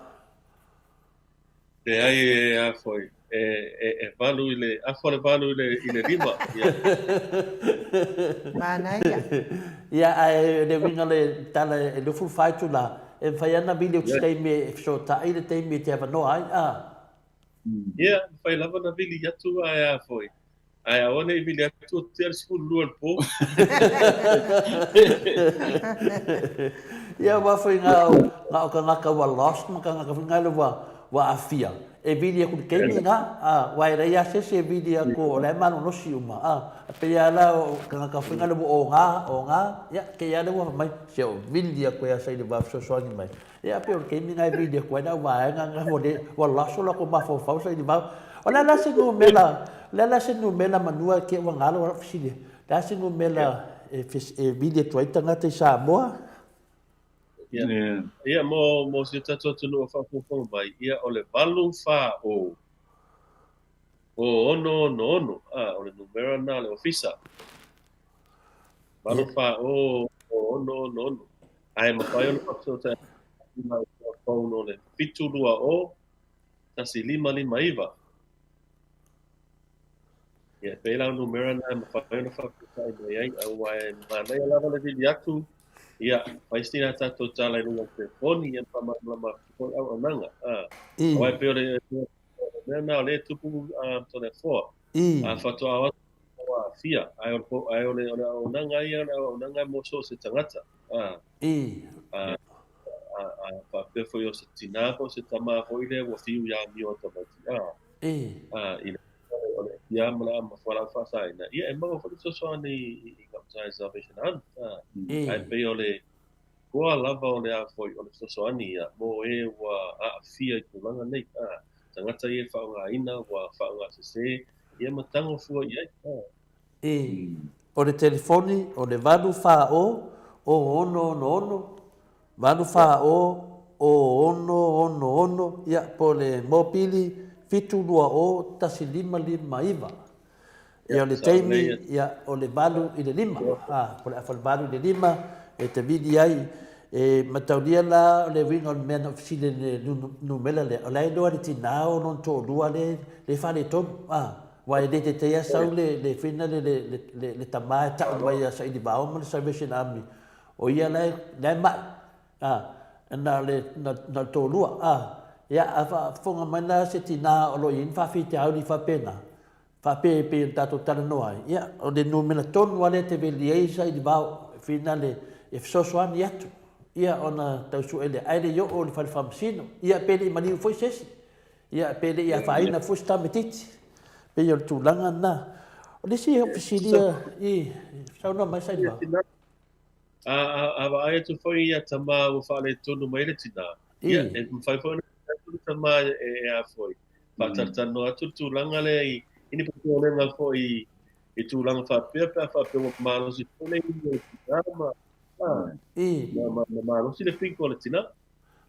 Leai e a foi, e, e, e valu i le, afa le valu i le, i le lima. Ia. Manaia. Ia, ae le uiga o le tala e 24 itula, e mafai lava ona vili atu se taimi e fesootai le taimi e te avanoa ai, a? Ia, mafai lava ona vili atu ae a foi. Ae aua ne i vili atu o tea le 12 i le po. Ia, aua foi na o, na o tagata ua lost ma tagata foi nale ua, ua aafia, e vili atu i le taimi lena, a, aua e leai lava se isi e vili atu o la e malolosi uma, a, e pei lava la o tagata foi nale ua oga, oga, ia, te i lava lea ua fai mai, se o vili atu ia sa i le va fesoasoani mai. Ia pei o le taimi lena e vili atu ai le auvaega lena ua le, ua laso latou mafaufau sa i le vao. O le a la se numera, o le a la se numera manua e te ua galo lau fesili, o le a se numera e, e vili atu ai tagata i Samoa? Ia, ia mo, mo si o tatou atunuu o faafogafoga mai, ia o le 8 4 0 0 6 6 6, a, o le numera lena a le ofisa. 8 4 0 0 6 6 6. Ae mafai ona faafesootai atu i lau phone o le 720 1559. Ia, e pei la o numera na e mafai ona faafesootai mai ai, aua e manaia lava le vili atu, ia, fai sina tatou tala i luga o le telefoni, ia faamalamalama atu foi auaunaga. Aua e pei o le mea na o lea e tupu Toleafoa. A faatoa o atu ua aafia, ae o le, ae o le, o le auaunaga ia, o le auaunaga mo so o se tagata. a a faapea foi o se tinā po o se tamā foi lea ua fiu i amio a tamaiti, a, a, i le o le ia ma le ma fualaau faasaina, ia e maua foi le fesoasoani i i gauta i Salvation Army, a, ae pei o le koa lava o le a foi o le fesoasoani ia mo e ua aafia i tulaga nei, a, tagata ia e faaaogaina ua faaaogasese, ia ma tago fua i ai, a. O le telefoni o le 8 4 0 0 6 6, 8 4 0 6 6 6, ia, po o le mopili 7 2 0 1 5 5 9. Ia, o le taimi, ia, o le 8 i le 5, a, po o le afa o le 8 i le 5 e te vili ai. E mataulia la o le uiga o le mea na ou fesili i le numera lea, o la e iloa e le tinā o lona toalua lea e faaletonu, a. Aua e le teitei lava sau le le fina le le le le tama e tau mai ia Sailivao ma le Salvation Army, o ia la e la e mai, a, na o le na o le toalua, a. Ia, a faafofoga mai la se tina o lo o i ai ni faafitauli faapena, faapea e pei ona tatou talanoa ai, ia, o le numera tonu lava lea e te veli ai Sailivao, e fina le e fesoasoani atu, ia, ona tau sue lea, ae le i oo i le fale faamasino, ia, pe le i maliu foi se isi. Ia, pe le i afaina foi se tamaitiiti. Pei o le tulaga lena. O le isi fesili i saunoa mai Sailivao. A vaai atu foi ia tama ua faaletonu mai le tina, ia, e mafai foi ona atu le tama e a foi, faatalatalanoa atu le tulaga lea i ni popolega foi i tulaga faapea pe a faapea ua malosi foi le inu o le tina ma, ma malosi le piko o le tina.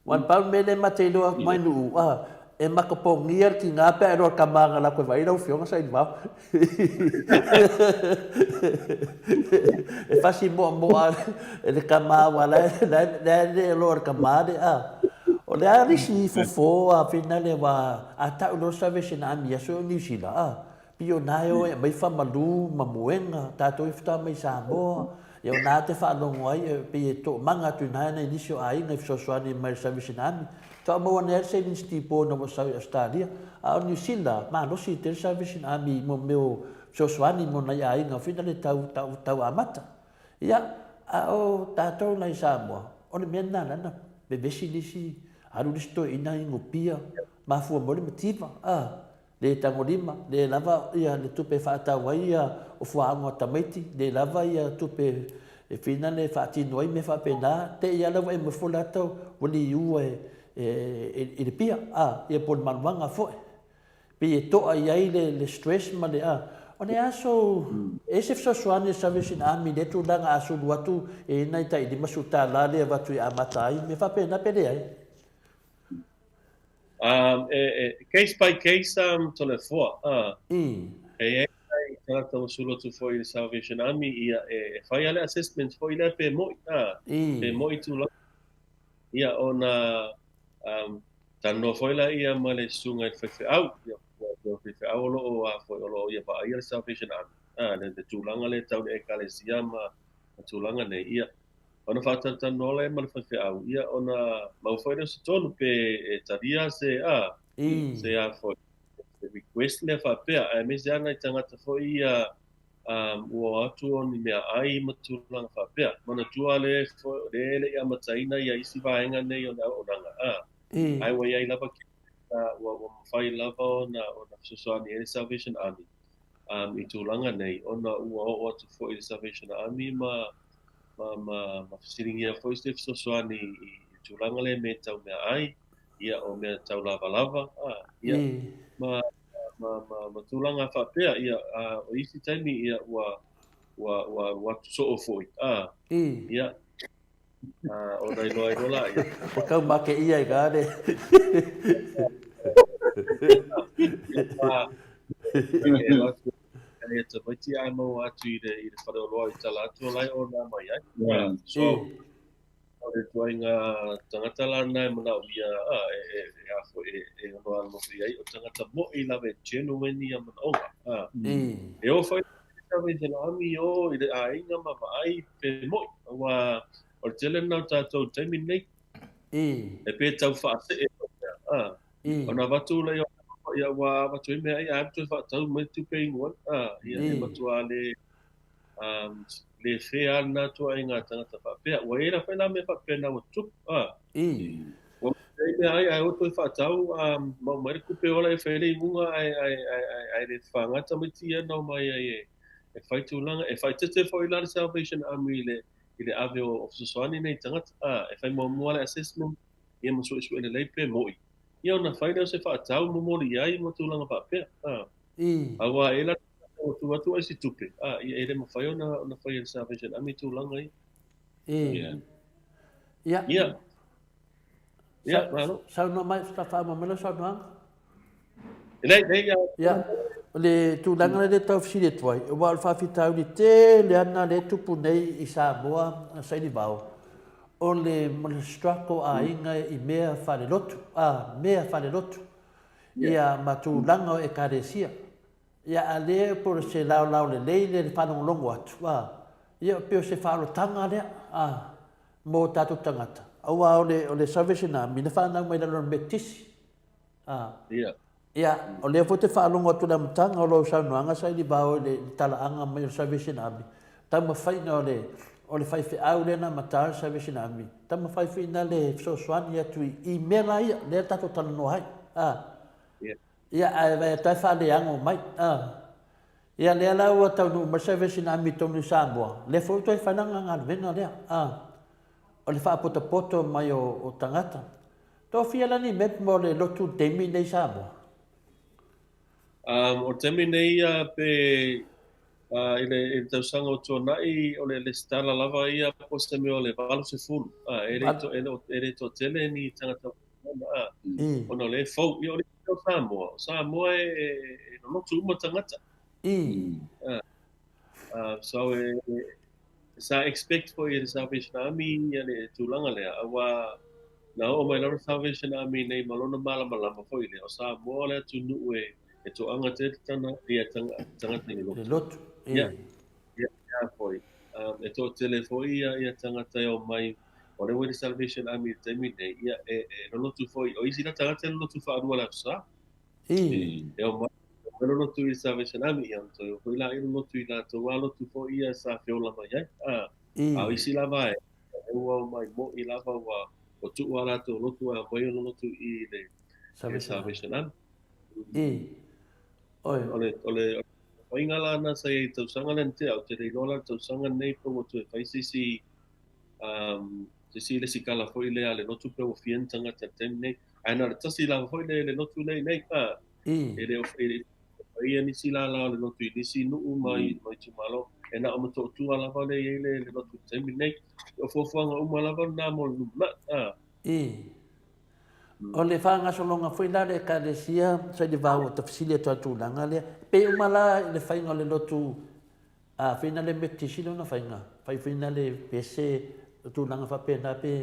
Ua pau le mea lea ma te iloa mai Nuu, a, e makapogia le tiga pe a iloa le tama na latou e vaai lau afioga Sailivao. E fasi moamoa e le tama aua la e la e le iloa e le tama le a. O le a le isi fofo a finale aua a tau loa Salvation Army i aso o Niu Sila a, Pei o na e o e aumai faamalu ma moega, tatou e faatoa mai Samoa, ia o na te faalogo ai, e pei e toomaga atu i na nai nisi o aiga i fesoasoani mai le Salvation Army. Faatoa maua ane ai le savings depot ina ua sau i Ausetalia. A o Niu Sila, malosi tele Salvation Army i mo mea o fesoasoani mo nai aiga foi nale tau, tau, tau amata. Ia, a o tatou la i Samoa, o le mea lena la na vevesi nisi, alu nisi toeaina inupia, mafua mai le mativa, a. Le tagolima, le lava ia le tupe e faatau ai ia o fuaaga o tamaiti, le lava ia tupe e fina le faatino ai mea faapena, te i ala ua e nofo la tau ua liua e, e, i le pia, a, ia po o le maluaga foi. Pei e toa i ai le, le stress ma le, a, o le aso, e se fesoasoani a Salvation Army i lea tulaga a sulu atu e i ai nai tai $50 lea e avatu e amata ai, mea faapena pe leai. E, e, case by case Toleafoa. E i ai nai tagata ua sulu atu foi i le Salvation Army, ia, e, e fai lava le assessment foi lea pe mo'i, pe mo'i tulaga. Ia, ona talanoa foi laia ma le susuga i le faifeau, ia, o le faifeau o lo o, a foi, o lo o ia vaaia le Salvation Army, le, le tulaga lea tau le Ekalesia ma, ma tulaga nei, ia, Ona faatalatalanoa lea ma le faifeau, ia, ona maua foi lea o se tonu pe e talia se, a, se a foi, se request lea faapea, aemaise lava nai tagata foi ia ua o atu o ni meaai ma tulaga faapea. Manatua lea lea e le i amataina ia isi vaega nei o le auaunaga, a, ae ua i ai lava ua, ua mafai lava ona, ona fesoasoani ai le Salvation Army i tulaga nei, ona ua oo atu foi le Salvation Army ma ma, ma, ma fesiligia foi se fesoasoani i le tulaga lea i mea tau meaai, ia, o mea tau lavalava, a, ia, ma, ma, ma, ma tulaga faapea, ia, a, o isi taimi, ia, ua, ua, ua alu atu soo foi, a, ia, a, ona iloa ai loa laia. E kau make ia i ka le. Ia, a, e alu atu E tamaiti ae maua atu i le, i le faleoloa i tala atu o la e ona mai ai. Yeah. So, o le ituaiga tagata la na e manaomia a, e, e, e, a foi, e, e ono alolofa i ai, o tagata mo'i lava e genuine ia manaoga. A. E oo foi i le ami i o i le aiga ma vaai pe mo'i. Aua o le tele lena o tatou i le taimi lenei. E pei e tau faasee foi mea. A. Ona avatu lea ia ua avatu ai meaai ae alu toe faatau mai tupe inu ai. A, ia e matua le. Um, le fair lava lena ituaiga tagata faapea. Ua i ai la foi la mea faapena ua tutupu, a. Ua maua ai mea ai ae o toe faatau, um, ma aumai le tupe ola e fai ai le imuga ae, ae, ae, ae, ae le fafaga tamaiti ia na omai ai e, e fai tulaga. E faaeteete foi la le Salvation Army i le, i le ave o, o fesoasoani nei i tagata, a. E fai muamua le assessment, ia ma suesue lelei pe mo'i. Ia ona fai lea o se faatau momoli i ai ma tulaga faapea, a. Aua e la ua tuu atu ai se tupe, a, ia e le mafai ona, ona fai e le Salvation Army tulaga ia. Ia. Ia. Ia. Ia, malo. Saunoa mai, faamaua mai lau saunoaga. Lei, lei, ia. Ia, o le tulaga lea e tau fesili atu ai, aua o le faafitauli tele lava lena lea e tupu nei i Samoa, Sailivao, o le, o le struggle a aiga i mea faalelotu, a, mea faalelotu, ia, ma tulaga o Ekalesia. Ia, a lea po o se laolao lelei lea i le faalogologo atu, a, ia, pei o se faaolotaga lea, a, mō tatou tagata, aua o le, o le Salvation Army na fanau mai lalo o le Metotisi. A, Ia. Ia, o lea foi ou te faalogo atu i le amataga o lau saunoaga Sailivao i le talaaga mai o le Salvation Army, taumafaiga o le, o le faifeau lea na amata le Salvation Army, taumafai foi ina le fesoasoani atu i, i mea la ia, lea tatou talanoa ai. A, Ia. Ia, ae vaai atu lava e faaleago mai. A, ia, lea la ua taunuu mai le Salvation Army i totonu i Samoa, lea foi ua toe fai lana galuega lea. A, o le faapotopoto mai o, o tagata. Tofia la ni map mo le lotu taimi nei i Samoa? Um, o le taimi nei uh, pe uh, i, le, i le tausaga o tuanai o le lesitala lava ia po o se mea o le 80. Uh, e le to, e le, e le toatele ni tagata uh, ona o le fou. Ia, o le o Samoa. O Samoa e, e, e lolotu uma tagata. Uh, so e, sa expect foi e le Salvation Army ia le tulaga lea, aua na oo mai lava le Salvation Army nei ma lona malamalama foi lea, o Samoa le atunuu e, e toaga tele tana, ia tagata i le lotu. Le lotu, e. Ia, ia, ia foi. Um, e toatele foi ia, ia tagata e omai, o lea ua i le Salvation Army i le taimi nei, ia, e, e lolotu foi, o isi la tagata e lolotu faalua le Aso Sa. E omai, e lolotu i le Salvation Army, ia ona toe o foi laia lolotu i latou lava lotu foi ia sa feola mai ai. A, a o isi lava e, e ua omai mo'i lava ua, ua tuu a latou lotu ae omai o lolotu i le, i le Salvation Army. Oi. O le, o le, faiga la na sa i ai i le tausaga lea na tea, ou te le iloa la le tausaga lenei pe ua toe fai se isi, um, se isi lesikala foi lea a le lotu pe ua fia ni tagata i le taimi nei. Ae na o le tasi lava foi le, le lotu lea i inei, a, e le o, e le faia nisi lālā o le lotu i nisi nuu ma, i, ma itumalo. E na o Motootua lava lea e i ai le, le lotu i le taimi nei. O fuafuaga uma lava lena mo le lumanai, a. O le faagasologa foi la a le Ekalesia sa i le va ua tafesili atu ai i le tulaga lea, pei uma la i le faiga o le lotu a fai na le Metotisi lona faiga, fai foi na le pese, tulaga faapena pe.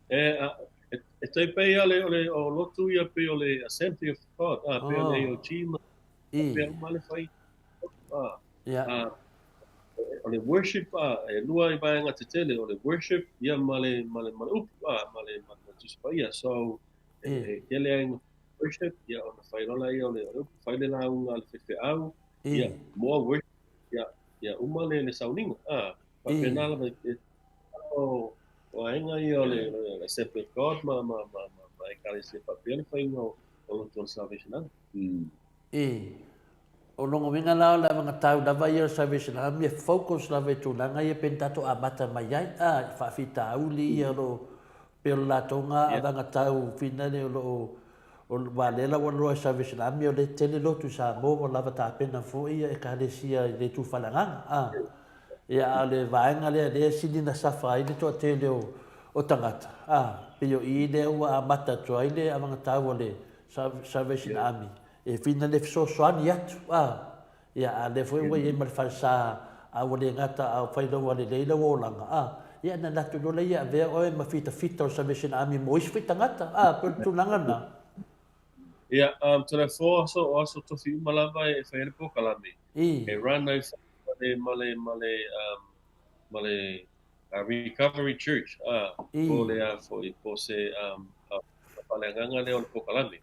E, a, e, e tai pei a le, o le o lotu ia pei o le Assembly of God, a, pei o le AOG ma pei uma le fai, a, a, o le worship, a, e lua i vaega tetele, o le worship ia ma le, ma le, ma le upu, a, ma le, ma le Tusi Paia. So, e, e tele ai worship, ia ona fai loa lea o le, o le upu, fai le lauga a le faifeau, ia, more worship, ia, ia uma le, le sauniga, a, faapena lava e, o, o aiga ia o le, le Assembly of God ma, ma, ma, ma, ma ekalesia faapea le faiga o, o lotu o le Salvation Army. E. O lona uiga la o le avagatau lava ia o le Salvation Army e focus lava i tulaga ia pei ona tatou amata mai ai, a, i faafitauli ia o lo o, pei o le latou na avagatau finale o lo o, aua o lea la ua iloa e Salvation Army o lea e tele lotu i Samoa ua lava tapena foi ia Ekalesia i le itu faaleagaga, a. Ia, a o le vaega lea lea e sili ona suffer ai le toatele o, o tagata, a, pei o i lea ua amata atu ai le avagatau a le Salvation Army e whina le fesoasoani atu, a, ia, a lea foi ua i ai ma le falesa, a ua le gata a fai lau lelei lau olaga, a, ia, na alu atu loa lea ia avea oe ma fitafita o le Salvation Army mo isi foi tagata, a, pei o le tulaga lena. Ia, um, 34 aso, o aso tofi uma lava e fai ai le polokalame. E run ai ma le, ma le, ma le, um, ma le uh, Recovery Church, ah, po le a foi, po se um, uh, faaleagaga lea o le polokalame.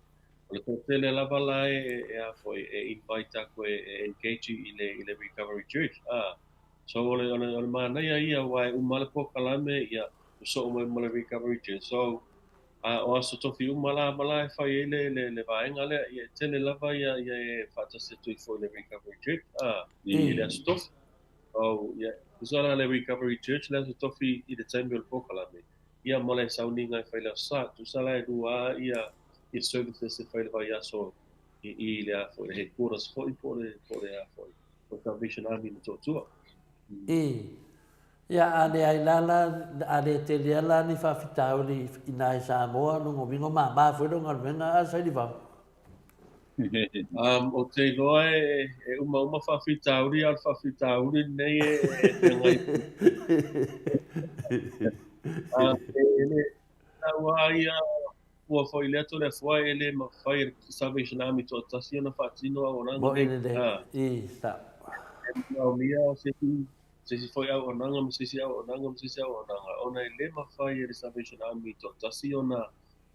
O le toatele lava la e, e a foi, e invite aku e, e engage i le, i le Recovery Church. Ah, so o le, o le, o le manaia ia, aua e uma le polokalame, ia, ua soo mai ma le Recovery Church. So, a o aso tofi uma la ma la e fai ai le, le, le vaega lea, ia e tele lava ia, ia e faatasi atu ai foi i le Recovery Church, ah, i le aso tofi. So, ia, tusa la le Recovery Church le aso tofi i le taimi o le polokalame, ia ma le sauniga e fai i le aso Sa. Tusa la e lua ia, ia services e fai i le vaiaso i, i le a foi, le headquarters foi po o le, po o le a foi, po o Salvation Army i Motootua. I, ia a leai la la, a le tele a la ni faafitauli inā i Samoa, lona uiga o māmā foi lou galuega a Sailivao. Um, o te iloa e, e umauma faafitauli, a o le faafitauli lenei e, e feagai. Um, e, e le, taua ia ua foi lea Toleafoa e le mafai e le Salvation Army toatasi ona faatino auaunaga nei. Mo'i lelei. Ah. I, sa. E manaomia se isi, se isi foi auaunaga ma se isi auaunaga ma se isi auaunaga, ona e le mafai e le Salvation Army toatasi ona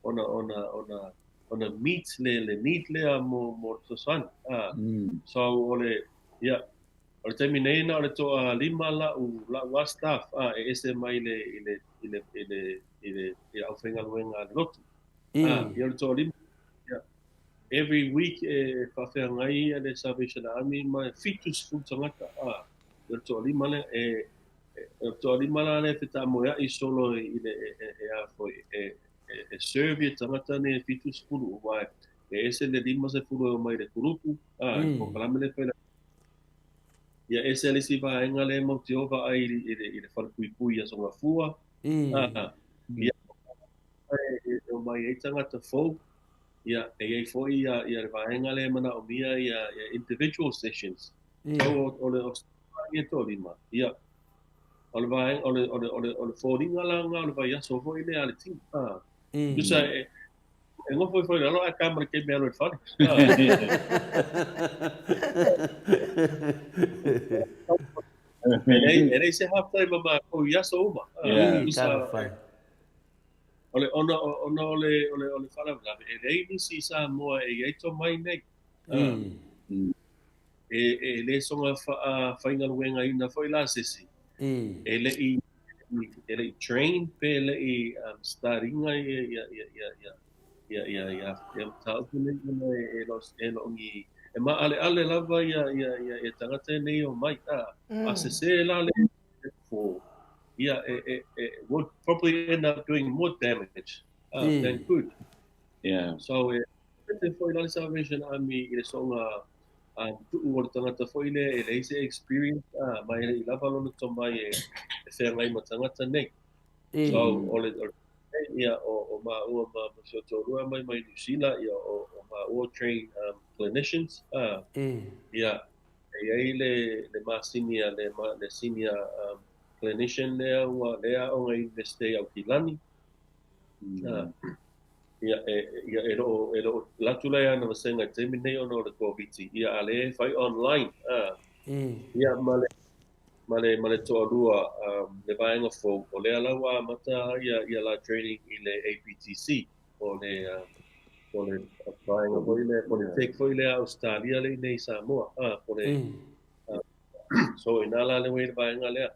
ona ona ona ona meet le le need lea mo mo le fesoasoani. Ah. So o le ia o le taimi nei na o le toalima la'u la'u a staff ah e ese mai le i le i le i le i le i le aufaigaluega a le lotu. Ah ia o le toalima ia every week e faafeagai ia le Salvation Army ma e 70 tagata ah ia o le toalima lea e e o le toalima la lea e fetaamoea'i solo i le e e e a foi e e serve ia tagata nei e 70 aua e ese le 50 e omai i le kurupu, a, i le polokalame lea e fai Ia ese le isi vaega lea e mautioa vaai i, i, le, i le falepuipui i Aso Gafua, a, ia, e, e omai ai tagata fou, ia, e i ai foi ia, ia le vaega lea e manaomia ia, ia individual sessions. So, o, o le o ia toalima, ia, o le vaega, o le, o le, o le, o le foliga la lena o le vaiaso foi lea a le team. A, tusa e, e nofo ifo i lalo ae ta ma le taimi e alu ai i le fale. E leai, e leai se half time a matou i aso uma. Tusa, o le, ona, ona o le, o le, o le faalavelave, e leai nisi i Samoa e i ai tomai nei. E, e le soga faafaigaluegaina foi la se isi, e le i, e le i train pe le i um, start-ina ia, ia, ia, ia, ia, ia, ia, ia, ia mataupu nei ona e, e, lo, e lo ni, e maaleale lava ia, ia, ia, ia tagata nei omai, a, a sesē la le for, ia, e, e, e, would probably end up doing more damage than good. Yeah. So, e, te foi la le Salvation Army i le soga um, tuu o le tagata foi lea e leai se experience, ah, ma e le i lava lona tomai e, e feagai ma tagata nei. So, o le, o le ia, o, o māua ma, ma si ou toalua mai mai New Zealand, ia, o, o māua train um, clinicians, ah, ia, e i ai le, le masini a le, ma, le senior um, clinician lea ua lea aoga i Universite i Aukilani. Ah, Ia, e, ia, e loo, e loo latu lai ana vasega i taimi nei ona o le Koviti. Ia, a lea e fai online. Ah. Ia, ma le, ma le, ma le toalua, um, le vaega fou, o lea la ua amata ia, ia la training i le APTC, o le, um, o le vaega foi lea, po le tech foi lea a Ausetalia lea i inei i Samoa. Ah, po le, ah, so inā la lea ua i ai le vaega lea.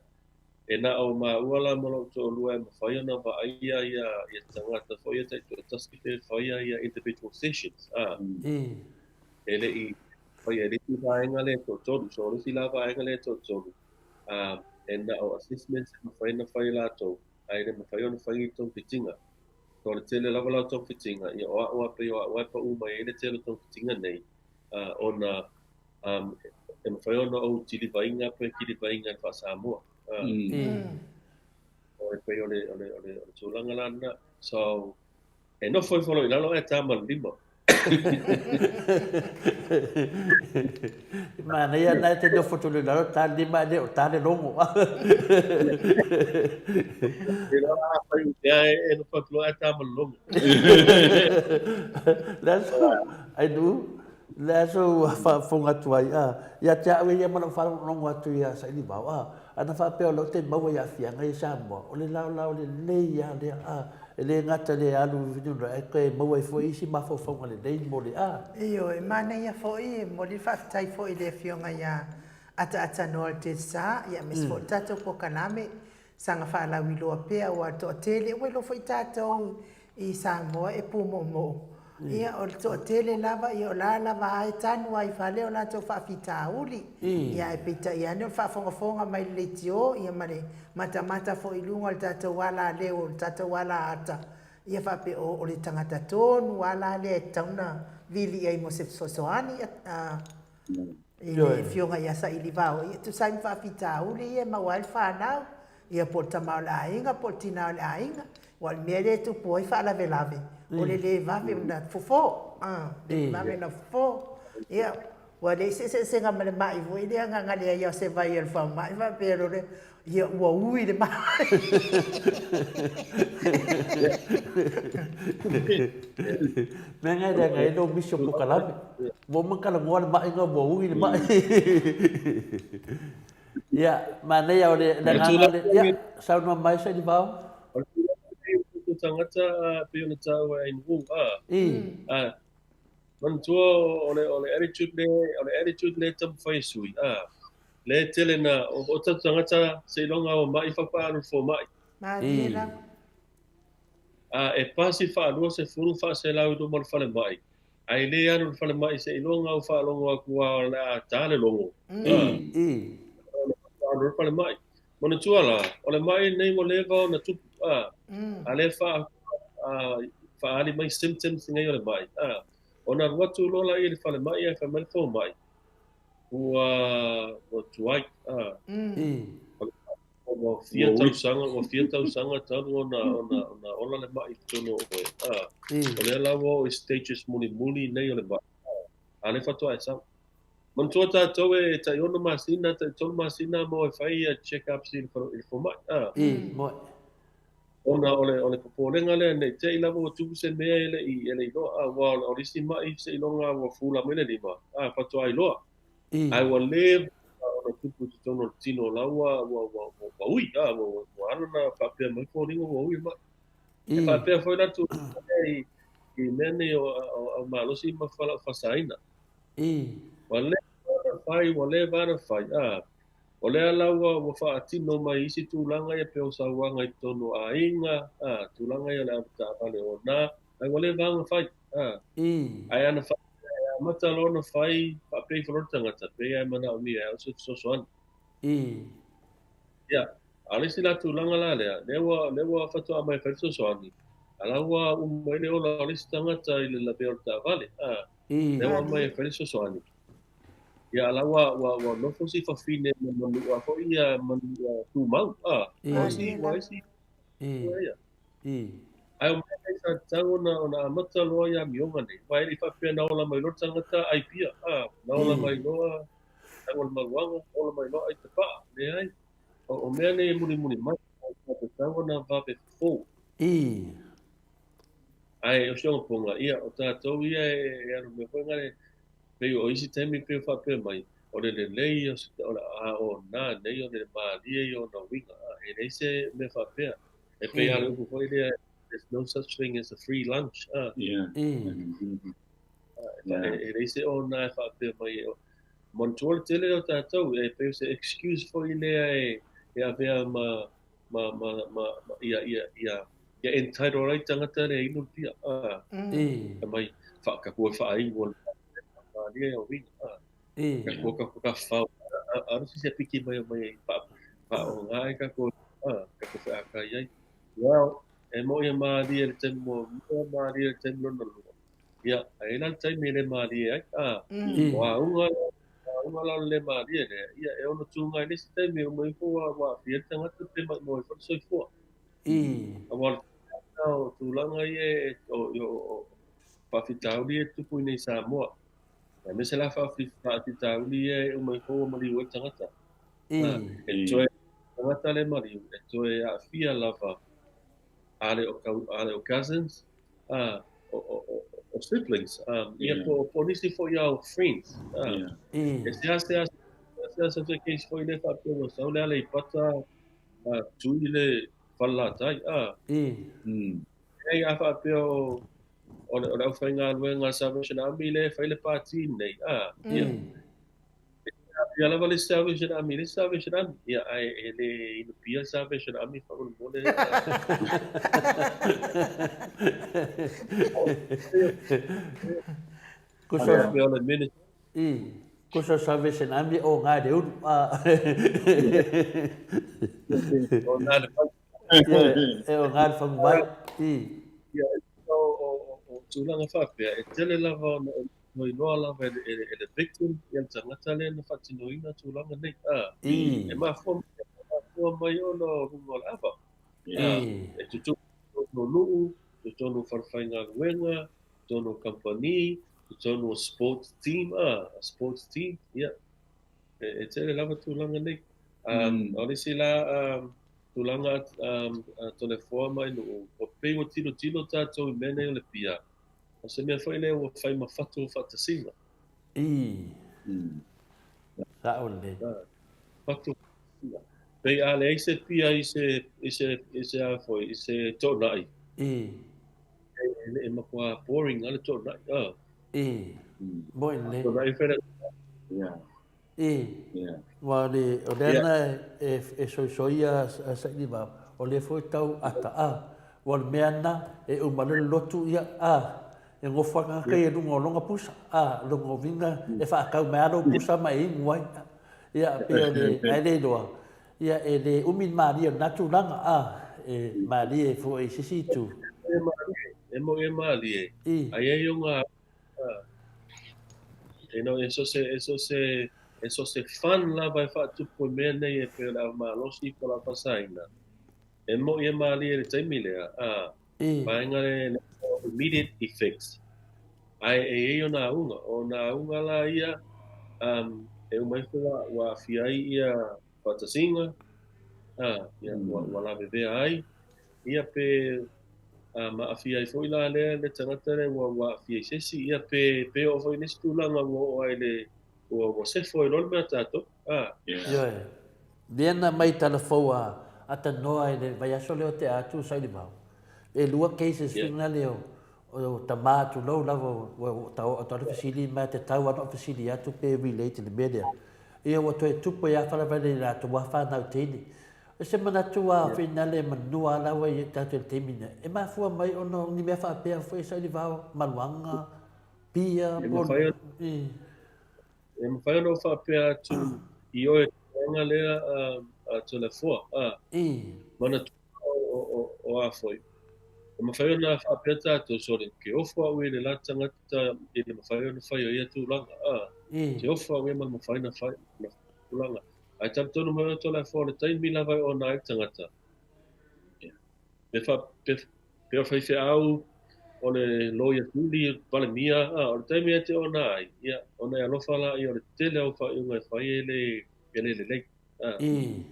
E na o māua la ma lou toalua e mafai ona vaaia ia, ia tagata foi ia taitoatasi pe faia ia individual sessions. Ah. E le i faia e le isi vaega lea e toatolu. So o le isi la vaega lea e toatolu, ah, e na o assessments e mafai ona fai e latou, ae le mafai ona fai ni togafitiga. So o le tele lava la o togafitiga, ia o a'u a pei o a'u a e paʻu mai ai le tele o togafitiga nei, ah, ona um, e mafai ona ou kilivaina pe kilivaina i le faa-Samoa. O e pei o le, o le, o le, o le tulaga la lena. So, e nofo ifo loa i lalo ae ta ma le lima. Manaia na e te nofo tonu i lalo, ta le lima e le o ta le logo. E loa a fai u pea e nofo atu loa ae ta ma le logo. Le aso, ai nu, Le aso ua faafofoga atu ai, a, ia te au e ia ma lau faalogologo atu ia Sailivao, a, ana faapea o lea ou te maua i aafiaga ia i Samoa, o le laolao lelei lava lea, a, E le gata i le alu i luna, ae toe maua ai foi isi mafaufauga lelei mo le a. Ioe, manaia foi, e momoli le faafetai foi i le Afioga ia Ataatanoa Tedsa, ia aemaise foi le tatou polokalame, saga faalauiloa pea aua o le toatele, ua iloa foi tatou i Samoa e pumoomoo, ia o le toatele lava, ia o la lava a e tanu lava i fale o latou faafitauli, ia ae peitai ane o le faafogafoga mai i le leitio, ia ma le matamata foi i luga o le tatou alaleo o le tatou alaata, ia faapea o le tagata tonu lava la lea e tatau ona vili i ai mo se fesoasoani, a. I le Afioga ia Sailivao, ia tusa ai ma faafitauli ia e maua ai le fanau, ia po o le tama o le aiga po o le tina o le aiga. Aua o le mea lea e tupu ai faalavelave, o le le vave ona fofo, le vave ona fofo. Ia, ua leai se eseesega ma le mai foi lea na leai lava o se vai a le falemai faapea loa lea, Ia ua ui le mai. Mea ngai leaga ai lou misi o polokalame. Ua uma ona talanoa le mai ua ui le mai. Ia, manaia o le agaga le, ia, saunoa mai Sailivao. O le tulaga lenei o tatou tagata pei ona taua e Ainuu, a, a, manatua o le, o le attitude le, o le attitude le taumafai e sui, a, Lea e tele na o o tatou tagata seiloga ua ma'i faapaalu i le fomai. Malie lava. A e pasi faa-20 faa-100 i luma o le falemai, ae le alu i le falemai seiloga ua faalogo atu a o le a ta le logo. Alu i le falemai. Manatua la, o le ma'i lenei ua leva ona tupu, a, a lea faa, a, faaali mai symptoms nei o le ma'i, a, ona alu atu loa laia i le falemai ae fai mai le fomai, Ua ua tuai a. Ua fia tausaga, ua fia tausaga talu ona ona ona ola le ma'i i totonu o oe a. O lea la ua oo i stages mulimuli nei o le ma'i a, a lea faatoa e sau. Manatua tatou e tai 6 masina, tai 3 masina mo e fai ia check ups i le fomai a. Ona o le o le popolega lea ne i te i lava ua tupu se mea e le i e le i iloa, aua o le isi ma'i seiloga ua fula mai le lima, a faatoa iloa. Ae ua leva ona tupu i totonu o le tino o la ua ua ua ua ui, a ua ua ala ona faapea mai foliga ua ui le ma'i. E faapea foi la tulaga lea i i mea nei o o malosi ma fualaau faasaina. Ua leva ona fai, ua leva ona fai, a O lea la ua ua faatino mai isi tulaga ia pei o sauaga i totonu o aiga, a, tulaga ia o le avetaavale o na, ae ua leva ona fai, a. Ae ana faapea e amata loa ona fai, faapea ifo loa le tagata, pei lava e manaomia e au se fesoasoani. Ia, a o le isi la tulaga la lea, lea ua, lea ua faatoa mai e fai le fesoasoani, a la ua uma ai le ola o le isi tagata i le lavea o le taavale, a. Lea ua aumai e fai le fesoasoani. Ia, la ua, ua, ua nofo si fafine ma manua foi ia, manua tumau, a, ua isi, ua isi, ua ia. Ae o mea nei sa tatau ona, ona amata loa i amioga nei, aua e le i faapea na ola mai loa le tagata ai pia, a, na ola mai loa tago le maluaga, ola mai loa ai tapaa, leai. O, o mea nei e mulimuli mai, ae sa tatau ona vave fofo. Ae o si ona poga, ia, o tatou ia e alu mea foi ngale, pei o isi taimi pei o faapea mai, o le lelei o se, o le a o nā nei o le mālie ia ona uiga, a, e leai se mea faapea. E pei a le upu foi lea, there's no such thing as a free lunch, a. E leai se ona e faapea mai, e, manatua le tele o tatou, e pei o se excuse foi lea e avea ma, ma, ma, ma, ma ia, ia, ia, ia entitle ai tagata lea inu le pia. A, mm. Mai, wha, ka kua whaaimu o le mālia o winga. A, ka kua ka kua ka whao. A, a, si se piki mai o mai pa, pa o ngā e ka kua, a, ka kua wha kai ai. Well, e mo ia mālia le temu mo, mo mālia le temu lona lua. Ia, a e la le taimi e le mālie ai. A, o a unga, a unga la le mālie lea, ia, e ono tūnga i le isi taimi e uma ifo ua, ua aafia le tagata pe maʻi ai foi le soifua. Aua o le tulaga o tulaga ia e, o, o, o, faafitauli ia e tupu i nei Samoa. Aemaise la faafitauli ia e uma ifo ua maliu ai le tagata. E toe tagata le maliu, e toe aafia lava a le o, a le o cousins, a, o, o, o, o siblings, ia po, po nisi foi ao friends. E sea sea sea sea se case foi le faapea ua sau le Aleipata, tui le Falelatai. Leai, a faapea o, o le, o le aufaigaluega a Salvation Army lea e fai le pati nei, a, ia. Ia lava le Salvation Army, le Salvation Army. Ia, ae e le inupia le Salvation Army faamolemole. Kusa Pea o le ministry. I, kusa Salvation Army o ngā le ulu. O ngā le fai. E o ngā le whangumai. I. Ia, o, o, o, o tulaga faapea, e tele lava ona e iloa lava e, e, e le victim, ia le tagata lea na faatinoina tulaga nei. A, I. e mafua, mafua mai ona o luga o le ava. I. E tutupu i totonu o nuu, totonu o falefaigaluega, totonu o kamupani, totonu o sports team, a, sports team, ia. E, e tele lava tulaga nei. O le isi la tulaga a Toleafoa ma Ainuu, ua pei ua tilotilo tatou i mea nei o le pia, o se mea foi lea ua fai ma fatu o faatasiga. I. Sa'o lelei. Fatu o faatasiga. Pei a leai se pia i se, i se, i se a foi, i se toonai. I. E, e matua boring lava le toonai. Ah. I. Moi lelei. Toonai fai le... Yeah. I. Yeah. Aua o le, o lea na e, e soisoia a Sailivao, o lea foi tau ata, a. Ua o le mea na, e uma loa le lotu, ia, a, e gofo ake tagata ia i luga o lona pusa, a, o lona uiga e faatau mai lava lou pusa ma e inu ai. Ia, pei o le, ae le iloa, ia, e le umi le malie o lena tulaga, a, e malie foi i se isi itu. E malie, e moi e malie. I. Aia i ona You know, e so se, e so se, e so se fun lava e faatupu i mea nei e pei o le ava malosi po o le ava faasaina. E moi e malie i le taimi lea, a, vaega le, le immediate effects. Ae e i ai ona auga. O nā auga la ia, e uma ifo ua, ua aafia ai ia faatasiga, a, ia, ua, ua lavevea ai, ia pe a, ma aafia ai foi la lea le tagata lea ua, ua aafia i se isi, ia pe, pe oo foi i nisi tulaga ua oo ai le, ua, ua sefo ai loa le mea a tatou, a. Yeah. Ioe. Lea na mai talafou a Atanoa i le vaiaso lea o tea atu sa i le vao. E lua cases Yeah. finale o o tama tulou lava ua ua tau le fesili mai te tau ana o fesili atu pe relate i le mea lea. Ia ua toe tupu ai a faalavelave i latou a whanau teine. O se manatu a finale manua lava i tatou i le taimi nei. E mafua mai ona o ni mea faapea foi sa i le vao, maluaga, pia, E po mafai ona, i. e mafai ona ou faapea atu i oe tulaga lea a Toleafoa, a. I. Manatua o, o, o a foi. E mafai ona faapea tatou, sole, ke ofo au i le la tagata i le mafai ona fai o ia tulaga, a. I. Ke ofo au ia ma le mafai ona fai ona tulaga. Ae talitonu mai oe Toleafoa, o le taimi lava e ona ai le tagata. Pe fa, pe, pe o faifeau, o le loia tuli, palemia, a, o le taimi e te ona ai, ia, ona e alofa laia o le tele o faaiuga e fai e le, e le lelei. A. I.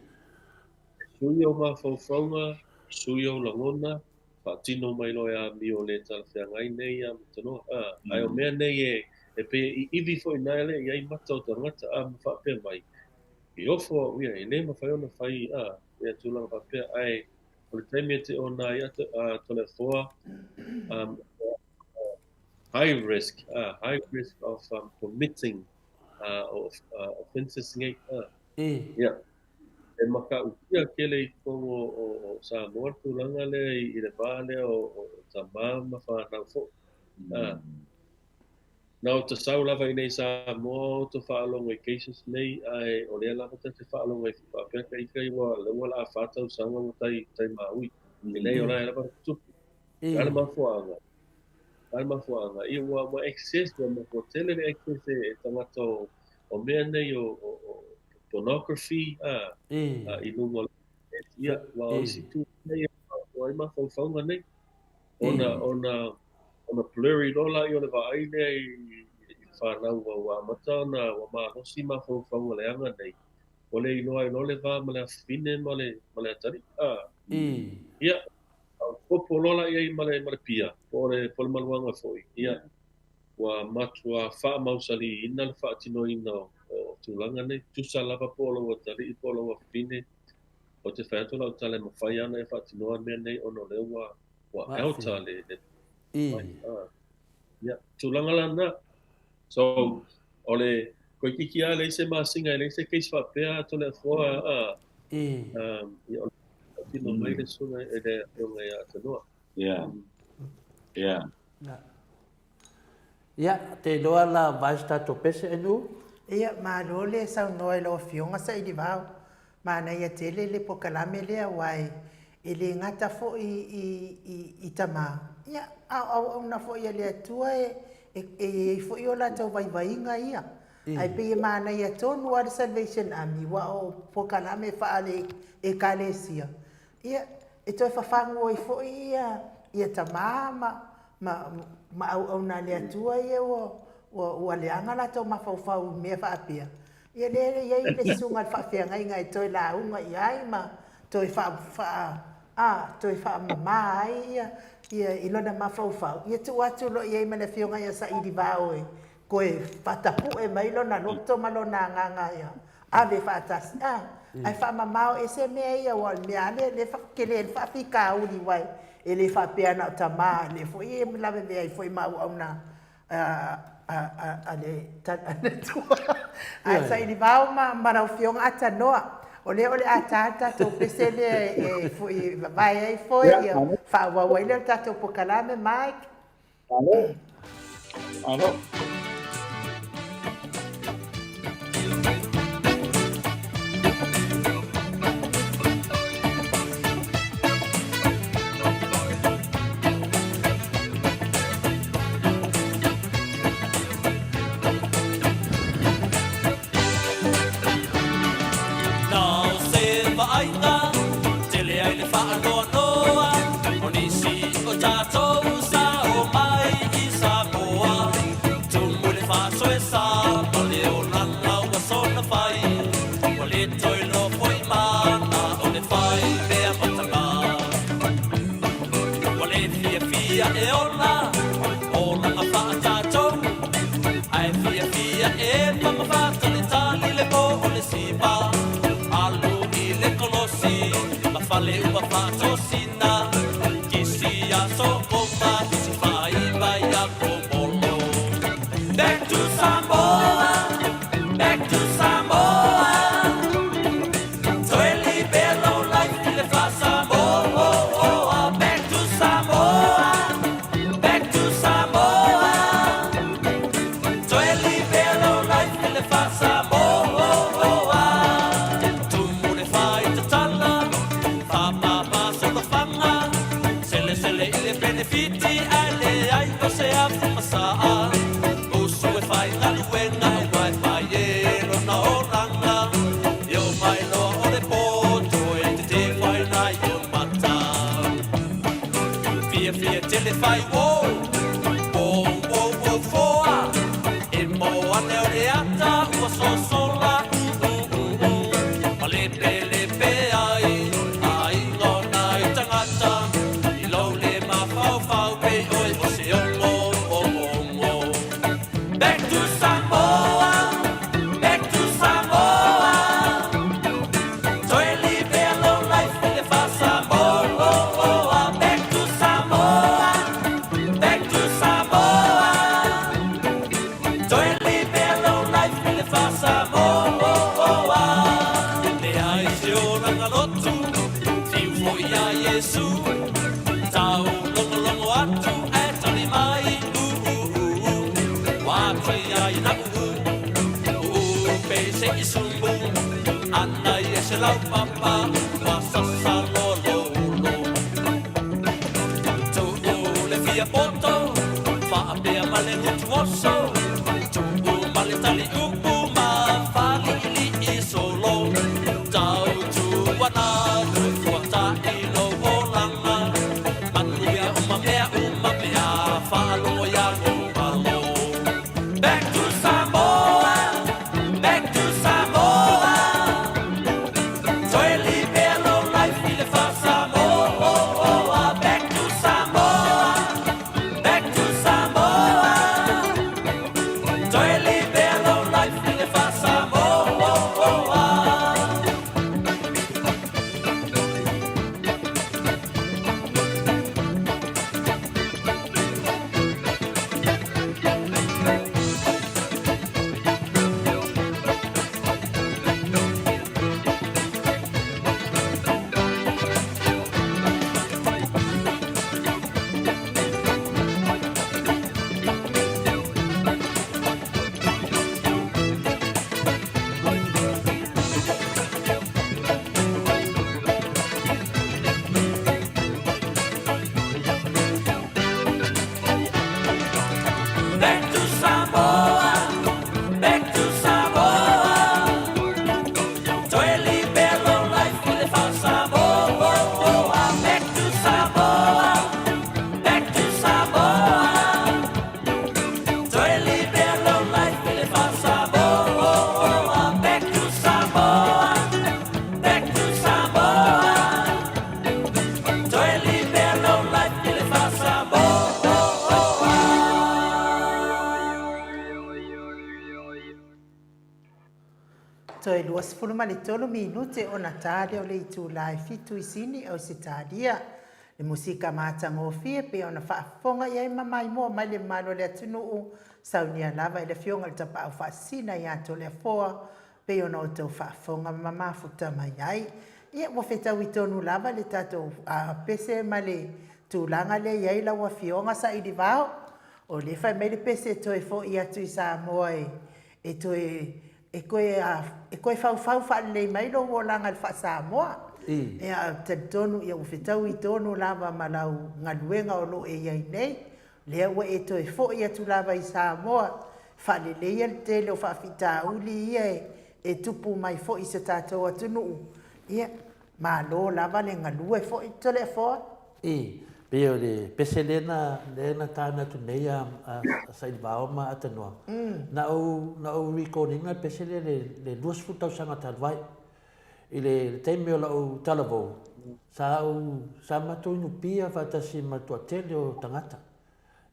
Sui ou mafaufauga, sui ou lagona, faatino mai loa e amio le talafeagai nei ia matanoa. A, ae o mea nei e, e pei e iivi foi na ele i ai mata o tagata, a, ma faapea mai, i ofo au ia, e le mafai ona fai, a, ia tulaga faapea, ae o le taimi e te ona ai a, a Toleafoa, high risk, high risk of committing of offences nei. I. Ia. E matautia tele i totonu o, o, o Samoa le tulaga lea i, i le va lea o, o, o tamā ma whanau fo'i. Na o ta sau lava i nei Samoa o to faalogo i cases nei, ae o lea lava ta te faalogo ai faapea ka ika i ua, le ua la a wha tausaga ua tai, tai māui. E nei o la e lava tupu. I. O le a le mafuaaga? O le a le mafuaaga? Ia ua, ua access, ua matua tele le access e, e tagata o, o mea nei o, o, o pornography, a, I. a, i luga o le internet, ia, ua o I. isi tulaga nei e o ai mafaufauga nei. Ona, I. ona, ona blurry loa laia o le vaai lea i, i le whanau ua, ua amata ona ua malosi mafaufauga leaga nei. Ua le iloa ai loa le va ma le afafine ma le, ma le atalii. A, I. ia, popo loa laia i ma le, ma le pia, po o le, po o le maluaga foi. Ia, ua matua faamausaliina le faatinoina o, o tulaga nei. Tusa lava po o lou atalii po o lou afafine, o te whai atu lau tala e mafai ana e faatinoa mea nei ona o lea ua, ua alter le le Ia, tulaga la na. So, o le toeitiiti lava leai se masina e leai se case faapea Toleafoa a ia o le faatino mai le susuga i le afioga ia Tanoa. Ia. Ia. Ia, te iloa la vae se tatou pese ainu? Ia, malo le saunoa i lau Afioga Sailivao. Manaia tele le polokalame lea aua e le gata foi i tama, ia, a o auauna foi a le Atua e i ai foi o latou vaivaiga ia. Ae pei e manaia tonu lava le Salvation Army aua o polokalame faale-Ekalesia, ia, e toe fafagu ai foi ia tama ma auauna a le Atua ia ua leaga latou mafaufau i mea faapea. Ia lea e i ai le susuga i le faafeagaiga e toe lauga i ai ma toe faa, faa, a, toe faamama ai ia, ia i lona mafaufau, ia tuu atu loa i ai ma le afioga ia Sailivao e toe faatapue mai lona loto ma lona agaga ia ave faatasi, a, ae faamamao ese mea ia aua o le mea lava lea e tele ai le faafitauli aua e le faapea na o tama, o lea foi e lavevea ai foi ma auauna a le Atua. Ae sailivao ma lau Afioga Atanoa, o lea o le a ta le tatou pese lea e foi e vavae ai foi, ia faaauau ai lea o le tatou polokalame, Mike. Malo. Malo. Na o se vaaiga tele ai le faanoanoa o nisi o tatou sa omai i Samoa. Tumu le faasoesa ma le olaga ua soona fai, ua le toe iloa foi mana o le fai mea mataga. Ua le fiafia e ola olaga faa-tatou, ae fiafia e mamafa talitali le po o le siva. Alu i le kolosi ma fale ua faatosina, kisi ia Sokoma, kisi faaiva ia Komolo. Back to Samoa, back to Samoa. Toe live lou life i le faa-Samoa. Back to Samoa, back to Samoa. Toe live lou life i le faa-Samoa. Tumu le faitatala, faapapa solofaga, selesele i le penefiti ae leai o se afu masaa. Usu e fai galuega aua e fai e lona olaga. E oo mai loa o le po, toe tetefaina i o mata. Fiafia tele fai wo, wo, wo, wo, foa. E mo ane o le ata ua sosola, mm, mm, mm. Ma lepelepe ai, aiga o nai tagata. I lou le mafaufau pei oe o se ongo, ongo, ongo. Back to Samoa, back to Samoa. Toe live lou life i le faa-Samoa. Back to Samoa, back to Samoa. Toe live lou life i le faa-Samoa. Leai se olaga lotu, fiu foi ia Iesu. Tau logologo atu ae tali mai, uu, uu, uu. Ua ati ai na uu, uu pei se i sumu. Ana ia se laupapa, ua sasa loa loulo. Tuu le fia poto, faapea ma le gutu oso. Tuu ma le tali upu ma faliilii solo. Tau tuana toe fuata'i lou olaga. Manuia uma mea uma pe a faalogo iā Gomalo. Back to Samoa, back to Samoa. Toe live lou life i Toe 23 minute ona ta lea o le itula e fitu i Sini, Ausetalia. Le musika matagofie pei ona faafofoga i ai ma maimoa mai le mamalu o le atunuu, saunia lava i le Afioga i le Tapaau Faasisina ia Toleafoa pei ona outou faafofoga ma mafuta mai ai. Ia, ua fetaui tonu lava le tatou pese ma le tulaga lea e i ai lau Afioga Sailivao. O lea e fai mai le pese e toe foi atu i Samoa e e toe e toe e toe faufau faalelei mai lou olaga i le faa-Samoa. Ia, ae ou te talitonu ia ua fetaui tonu lava ma lau galuega o lo o e i ai nei. Lea ua e toe foi atu lava i Samoa, faaleleia le tele o faafitauli ia e tupu mai foi i si o tatou atunuu. Ia, malo lava le galue foi Toleafoa. I, pei o le pese lea na, lea na tana atu nei a, a, a Sailivao ma Atanoa. Na ou, na ou record ina le pese lea le, le 20 tausaga talu ai. I le, le taimi o lau talavou, sa ou, sa matou inu pia faatasi ma le toatele o tagata.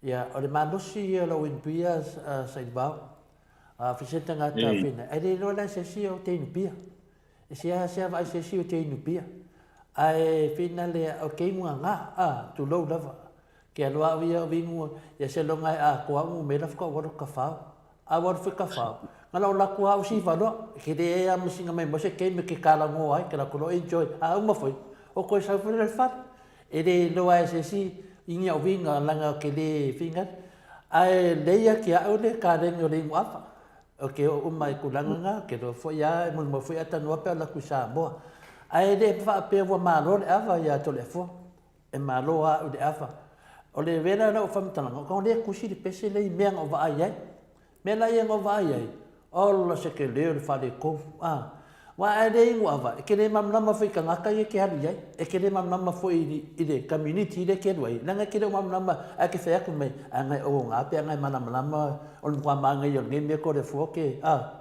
Ia, o le malosi ia o lau inu pia a Sailivao. A fai se tagata fina, e le iloa la e se isi ou te inu pia. E seasea vaai se isi ou te inu pia. Ae finale o ke inu gagā, a, tulou lava. Ke aloa au ia o inu, ia se loga e atoa au numera faatoa ou alu atu kafao. A ou alu foi kafao, na la o latou a au siva loa. Ke le ea ma singa mai mo se taimi ke talanoa ai, ke latou loa enjoy. A uma foi, o toe sau foi lea i le fale. E le iloa e se isi i ni au viga leaga ke le finale. Ae lei ia ke au le kaleni o le inu ava. Ou te oo uma i tulaga na, ou te iloa foi lava, e molimau foi Atanoa pe a alu atu i Samoa. Ae le faapea ua malo le ava ia Toleafoa. E malo lava au i le ava. O le wela o lau faamatalaga, o lea e tusi le pese lea i mea na ou vaai ai. Mea la ia na ou vaai ai, ola se tele o le faaletonu. A, aua a e le inu ava, e te le malamalama foi i tagata ia e te alu i ai. E te le malamalama foi i le community lea e te alu ai, leaga e te le o malamalama, ae te fai atu mai, ana e ogaoga pe ana e malamalama, o le matua manaia o lenei mea Toleafoa ke, a.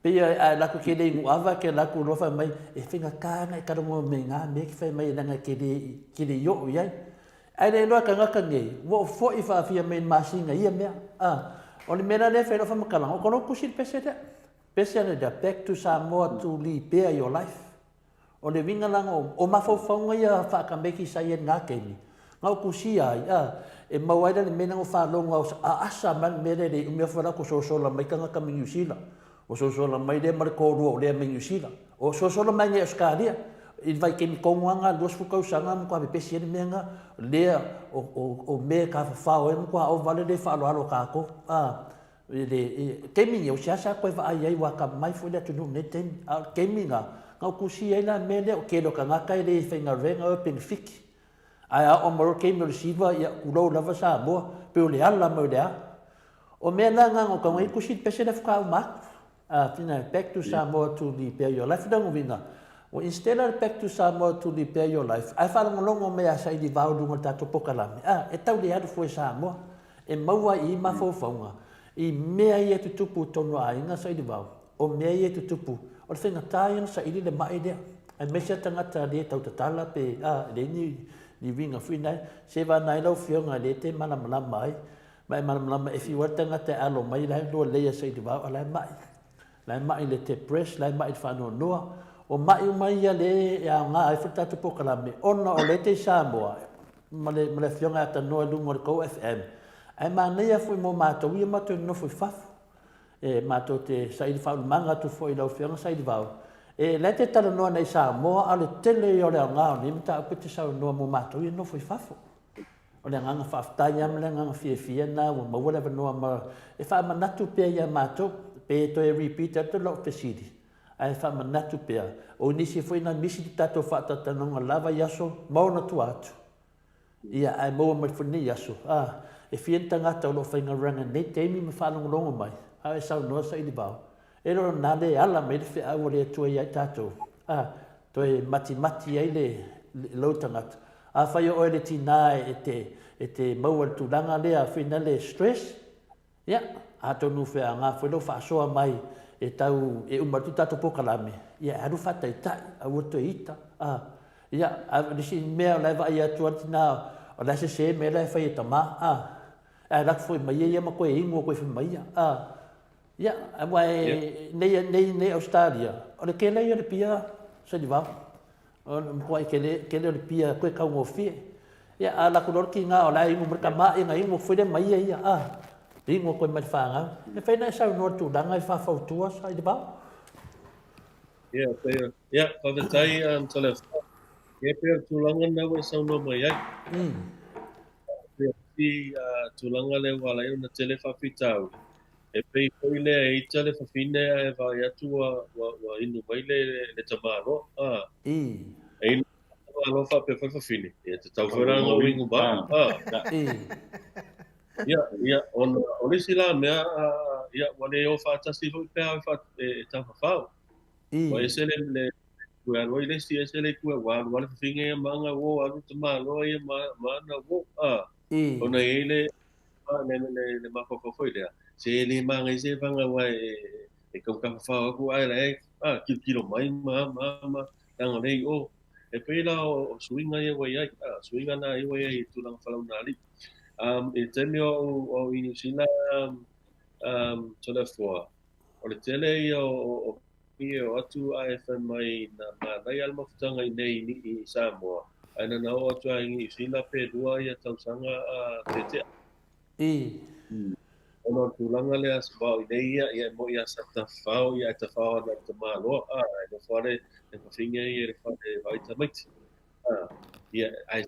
Pei a e alu atu e te le inu ava, e te alu atu loa fai mai, e faigata ona e talanoa mai i na mea e te fai mai leaga e te le, te le i oo i ai. Ae le iloa e tagata nei, ua ou foi faafia mai i le masina i ia mea, a. O le mea la lea e fai ai lau faamatalaga, o lou tusi le pese lea. Pese ana lea, back to Samoa to repair your life. O le uiga la o mafaufauga ia faa-Kameki sa i ai i lena taimi, na ou tusia ai, a, e maua ai la le mea lea na ou faalogo a asa mai le mea lea e le i umi afu la ua sosola mai tagata mai Niu Sila. Ua sosola mai lea ma le toalua o lea mai Niu Sila. O sosola mai nei Ausetalia i le vaitaimi tonu lava lena 20 tausaga matua pepesi ai le mea lena, lea o mea e tafafao ai matua ova le le faaaloalo a tatou. A, I le taimi nei, o seasea toe vaai ai ua atamamai foi le atunuu i lenei taimi. A o le taimi lena, na ou tusia ai la le mea lea, o le tele o tagata e le faigaluega o e penefiti. Ae a oo mai loa le taimi o le siva, ia tulou lava Samoa, pei o le ala mai o le a. O mea la na, na ou tago ai tusi le pese lea faatoa uma atu. Fina, back to Samoa to repair your life. Lona uiga, ua instead o le back to Samoa to repair your life, ae faalogologo mai a saili vao i luga o le tatou pokalame, a, e tau le alu fua i Samoa. E maua ai i i mafaufauga i mea ia e tutupu i totonu o aiga saili vao, o mea ia e tutupu, o le faigata ia ona saili le mai lea, aemaise lava tagata le tautatala pe, a, e leai ni, ni uiga foi na, seivagana ai lau Afioga lea e te malamalama ai, Ma e malamalama e fiu ai le tagata e alo mai la e lua lelei ia saili vao a la e mai. La e mai le depressed, la e mai le faanoanoa. O mai uma ia le e aoga ai foi le tatou polokalame ona o lea e te i Samoa ma le, ma le afioga e atanoa i luga o le tou FM. Ae manaia foi mo matou ia matou nonofo i fafo. E matou te saili faaulumaga atu foi i lau afioga Saili Vao. E la e te talanoa nei i Samoa a o le tele ia o le aoga o nei mataupu e te saunoa mo matou ia nonofo i fafo. O le agaga faafetai lava ma le agaga fiafia lena ua maua le avanoa ma e faamanatu pea ia matou, pe toe repeat atu lau fesili, ae faamanatu pea, o nisi foi na misi le tatou faatautanoga lava i aso ma ona tua atu. Ia, ae maua mai foi lenei aso, a, e fia ni tagata o lo o faigaluega i lenei taimi ma faalogologo mai, a o e saunoa sailivao, e le o lena le ala mai le feau a le Atua ia i tatou, a, toe matimati ai le, lou tagata. Afai o oe le tina e te, e te maua i le tulaga lea finale stress, ia, atonu feaga foi lou faasoa mai e tau, e uma atu le tatou polokalame, ia e alu faataitai, aua le toe ita, a. Ia, a o le isi mea o la e vaai atu lava le tina, o la e sese mea la e fai e tama, a. Ae alu atu foi ma ia ia ma toe inu atu ai foi ma ia, a. Ia, aua e nei, nei, nei Ausetalia, o le tele ia o le pia Sailivao. O le matuai tele, tele o le pia toe taugofie. Ia, a alu atu loa le tiga o la e inu mai le tama, ia ona inu atu foi lea ma ia ia, a, inu atu ai ma le fanau. E mafai ona e saunoa i le tulaga e faafautua Sailivao? Ia, pei, ia, faafetai Toleafoa. Ia, pei o le tulaga lena ua e saunoa mai ai. Pei o le tulaga lea ua ala ai ona tele faafitauli. E pei foi lea e ita le fafine ae vaai atu ua, ua, ua inu mai le, le tamaloa. A. E inu mai le tamaloa faapea foi le fafine. Ia, tatau foi la ona ou inu ma au. A. Ia, ia, ona o le isi la mea, ia, ua le o faatasi foi pe a e tafafao. Ua ese le, le, itu e alu ai le isi, ese le itu e, ua alu lava le fafine ia ma ana uo, alu le tamaloa ia ma, ma ana uo. A. Ona e i ai le, le, le, le mafaufau foi lea, se e le manaia se vaga aua e, e tau tafafao atu ae la e, a, tilotilo mai ma, ma, ma, leaga o lea i o. E pei la o, o suiga ia ua i ai, a, suiga na ia ua i ai i tulaga falaunaalii. Um, i le taimi o au, o au i Niu Sila, um, um, Toleafoa, o le tele ia o, o, o e o atu ae fai mai na manaia le mafutaga i nei i Samoa, ae na na oo atu lava i Niu Sila pe lua ia tausaga a tetea. Ona o le tulaga lea sa vao i nei ia, ia e moi lava sa tafao ia ae tafao ana i le tamaloa, a, ae nofo lava le fafine ia i le fale e vaai tamaiti. A, ia, ae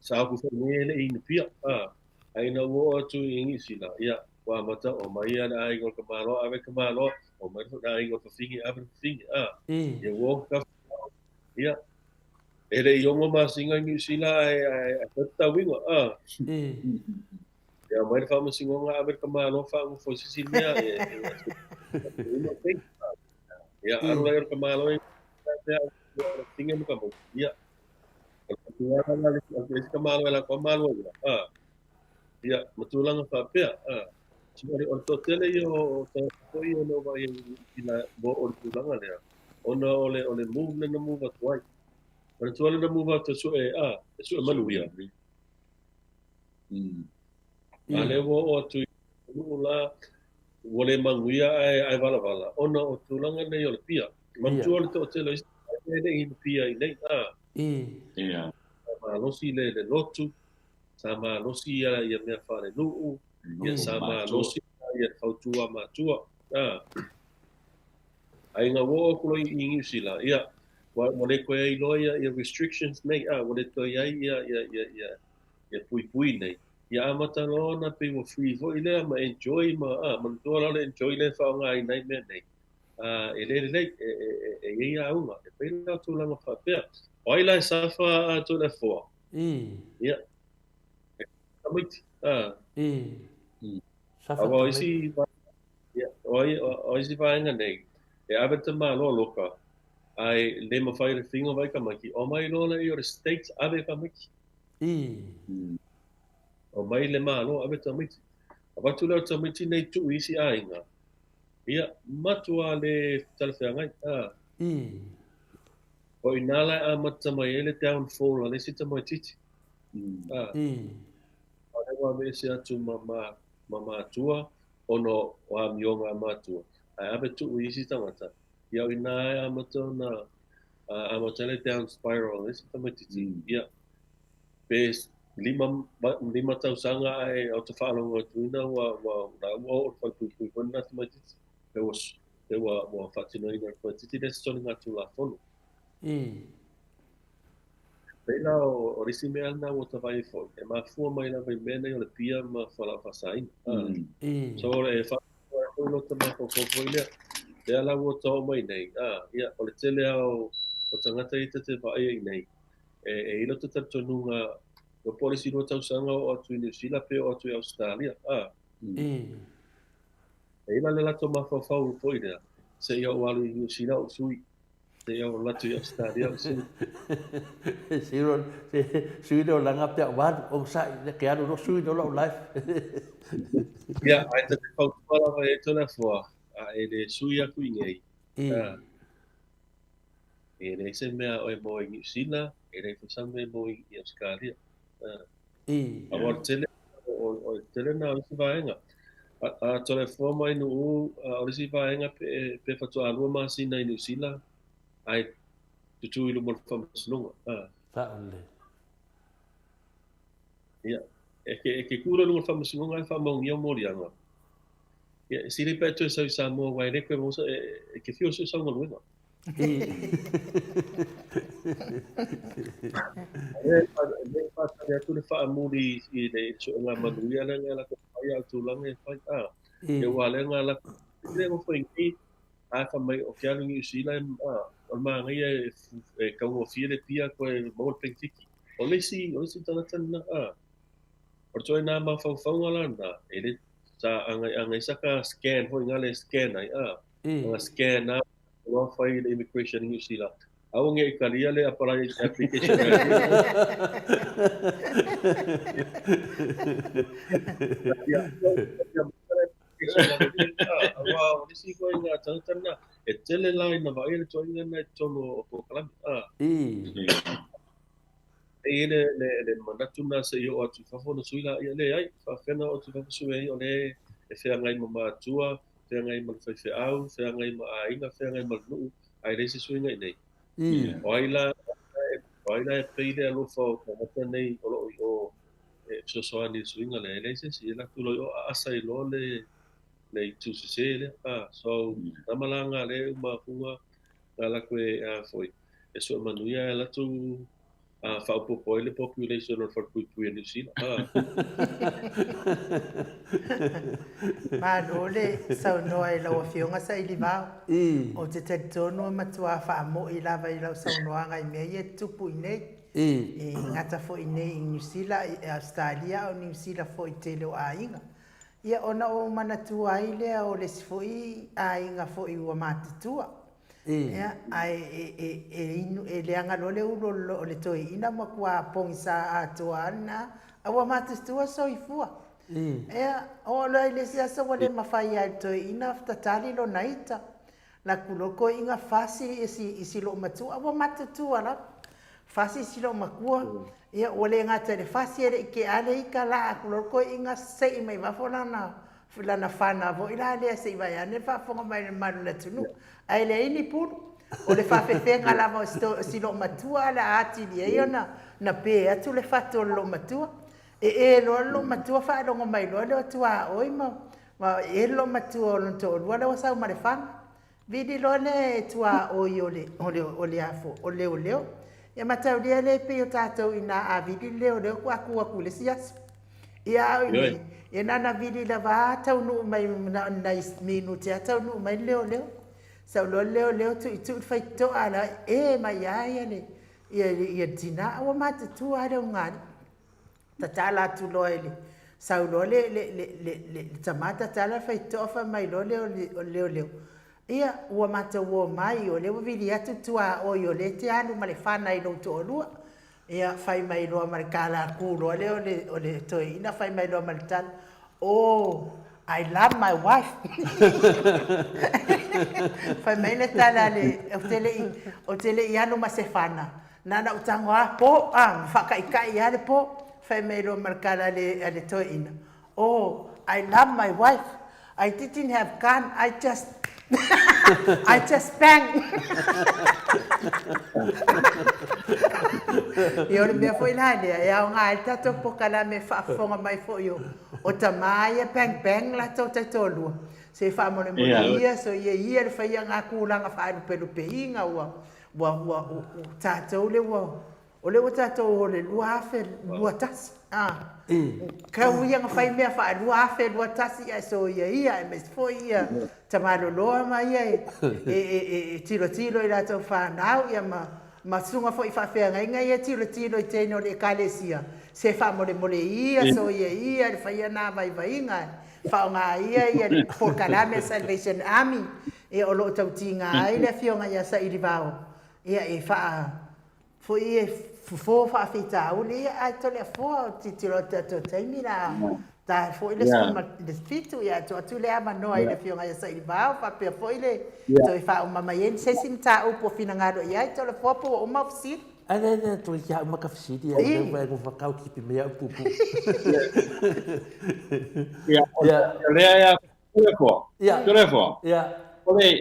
sa atu foi nei e le i inupia, a, ae ina ua oo atu i Niu Sila, ia, ua amata, omai ia le aiga o le tamaloa, ave le tamaloa, omai le aiga o le fafine, ave le fafine, a, ia ua o tafafao, ia, e le i ono masina i Niu Sila ae, ae, ae fai le tauiga, a. Ia, omai le faamasinoga, ave le tamaloa faanofo i se isi mea, e, e, ia, alu lai o le tamaloa, ia, le fafine ma tamaiti, ia, o le tulaga la le isi tamaloa e latou malo ia, a. Ia, ma tulaga faapea, a. So, o le toatele ia o tagata foi ia na vaai i la mo o le tulaga lea, ona o le, o le move lea na move atu ai. O le tulaga na move atu e sue, a, e sue manuia. A lea ua oo atu i nuu la, ua le manuia ae, ae valavala, ona o tulaga nei o le pia. Manatua le toatele o isi e le i pia i nei, a. Sa malosi le, le lotu, sa malosi ia, ia mea faalenuu, ia sa malosi ia le fautua matua. A. Ae ina ua oo atu loa i Niu Sila, ia, ua, ua le toe ai loa ia, ia restrictions nei, a, ua le toe ai ia, ia, ia, ia, ia puipui nei. Ia amata loa ona pei ua free foi lea ma enjoy ma, a, manatua la le enjoy lea e faaaogaina ai mea nei. A, e le lelei, e, e, e, e i ai auga, e pei la tulaga faapea. O ai la e safa a Toleafoa? Ia. E tamaiti. A. Safa Aua o tamaiti. isi, ia, o ai, o isi vaega nei, e ave te Malo loka, ae le mawhai le whinga vai tamaiti, o mai loa lea i o le States ave tamaiti. O mai le Malo ave tamaiti. Avatu lea o tamaiti nei tuu i isi aiga, ia, matua le talafeagai. A. O ina la e amata mai ai le downfall a le isi tamaitiiti. A. A lea ua aveese atu ma, ma, ma matua, ona o amioga a matua, ae ave tuu i isi tagata, ia o ina e amata ona amata le down spiral a le isi tamaitiiti. Ia, pe lima, 5 tausaga ae o te faalogo atu ina ua, ua, ua, ua oo le falepuipui foi lena tamaitiiti. Pe ua, pe ua, ua faatinoina le tamaitiiti lea se soligatulafono. Pei la o le isi mea lena ua ta vaai ai foi, e mafua mai lava i mea nei o le pia ma fualaau faasaina. So e faapea foi lota mafaufau foi lea. Lea la ua ta oo mai nei, a, ia, o le tele lava o tagata ia ta te vaaia i nei, e, e i ai lota talitonuga, po o le isi 2 tausaga oo atu i Niu Sila pe oo atu i Ausetalia. A. E i ai la le latou mafaufau foi lea, seia ou alu i Niu Sila ou sui. Seia ou alu atu i Ausetalia ou sui. Sui le olaga pe au alu, onosai, le ke alu loa sui loa lou life. Ia, ae ta te fautua lava e Toleafoa, a e le sui atu i nei, a, e leai se mea o e maua i Niu Sila, e leai foi sa mea e maua i Ausetalia. A. Aua o le tele, o le tele na o isi vaega. A Toleafoa ma Ainuu, o le isi vaega pe faatoa lua masina i Niu Sila ae tutu i luma o le faamasinoga. Saolelei. Ia, e ke, e ke tu loa i luga o le faamasinoga ae faamaugia moliaga. Ia, e sili pe a e toe sau i Samoa aua e le toe maua sa, e, e ke fiu e sue sau galuega. E le faatali atu le faamuli i le suega manuia lea na latou fai a o tulaga e fai a. Ia aua lea na latou le nofo i nei a fai mai o ke alu i Niu Sila a o le manaia e taugofie le pia toe maua le penefiti. O le isi o le isi tagata lena a. O le ituaiga mafaufauga la lena e le sa ana i saka scan foi na le scan ai a. Ana scan a Ua fai le immigration i Niu Sila. Aua ne i talia le apply application a Aua o nisi foi ngā tangata na, e tele la ina vaai le toenga na i totonu o polokalame. E i ai le, le, le manatu na se i oo atu i fafo ona sui laia, leai, faapefea ona oo atu i fafo sui ai o lea e feagai ma matua, feagai ma le faifeau, feagai ma aiga, feagai ma le nuu, ae leai se suiga i inei. O ai la, o ai la e pei le alofa o tagata nei o lo o i o e fesoasoani i le suiga lea? E leai se isi, e alu atu loa i o aasa ai loa le, le itu sese lea. Ah, so, nama la ngā le uma nga latou e a foi e sue manuia e latou a faaopoopo ai le population o le falepuipui a Niu Sila. Malo le saunoa i lau Afioga Sailivao. Ou te talitonu e matua faamo'i lava i lau saunoaga i mea ia e tutupu i inei. E gata foi i inei i Niu Sila, i Ausetalia a o Niu Sila foi i le tele o aiga. Ia ona ou manatua ai lea o le isi foi aiga foi ua matutua. Ia, ae e, e, inu, e leaga loa le ulu o le toeaina matua pogisa atoa lava lena, a ua matutua soifua. Ia, oo loa i le isi aso ua le mafai lava e le toeaina tatali lona ita. Laku loa toeaina fasi i si, i si loomatua, a ua matutua lava. Fasi i si loomatua, ia ua le gata i le fasi e le i tea le ita, laa atu loa le toeaina sei mai fafo lana, lana fana foi la lea se i vaai ane le faafofoga mai a le mamalu o le atunuu. Ae leai ni pulu. O le faafefega lava o si, si loomatua a le a atili ai ona na pe atu le fatu o le loomatua. Ee loa le loomatua faalogo mai loa le o tuaoi ma Ma e le loomatua o lona toalua lea ua sau ma le fana. Vili loa le tuaoi o le, o le, o le afo, o le leoleo. Ia mataulia lea e pei o tatou inā a vili le leoleo faatoa tu atu i le isi aso. Ia a o i inei, ia na ona vili lava a taunuu mai na o ni nai minute a taunuu mai le leoleo. Sau loa le leoleo tuitui le faitotoa a la e mai lava ia le, ia, ia le tina. A ua matutua lava le ulugalii. Tatala atu loa i le sau loa le le le le le tama tatala le faitotoa fai mai loa lea o le o le leoleo, ia ua matou o mai o lea ua vili atu tuaoi o lea e te alu ma le fana i lou toalua. Ia fai mai loa ma le kalaku loa lea o le o le toeaina fai mai loa ma le tala, oh I love my wife. Fai mai le tala a le ou te le i ou te le i alu ma se fana Na ona ou tago lava po, a, ma faataitai lava le po. Fai mai loa ma le tala a le, a le toeaina, Oh, I love my wife. I didn't have gun, I just, I just bang. Ia, o le mea foi la lea, e aoga ai le tatou polokalame e faafofoga mai foi o, o tama ia bang bang latou taitoalua. Se faamolemole ia, soia ia le faia ngā tulaga faalupelupeina ua, Ua, ua, ua, tatou le ua, o lea ua tatou o le 2021, a. Tau ia na fai mea faa 2021 ae soia ia, aemaise foi ia tamaloloa ma ia e, e, e, e, e tilotilo i latou fanau, ia ma, ma susuga foi i faafeagaiga ia e tilotilo i teine o le Ekalesia, se faamolemole ia, soia ia le faia na vaivaiga, e faaaoga ia ia le polokalame a Salvation Army, Ia o lo o tautiga ai le Afioga ia Sailivao, ia e faa foi e fofo faafitauli ia ae Toleafoa o tilotilo atu i le tatou taimi la ta foi le 17 ia tuu atu le avanoa i le Afioga ia Sailivao faapea foi le toe faauma mai ai se isi mataupu o finagalo i ai Toleafoa po ua uma au fesili. Ae le le toi ki au maka fesili ai le wa go whakau ki pi mea upu pu. Ia, o lea ia Toleafoa. Toleafoa. Ia. O le,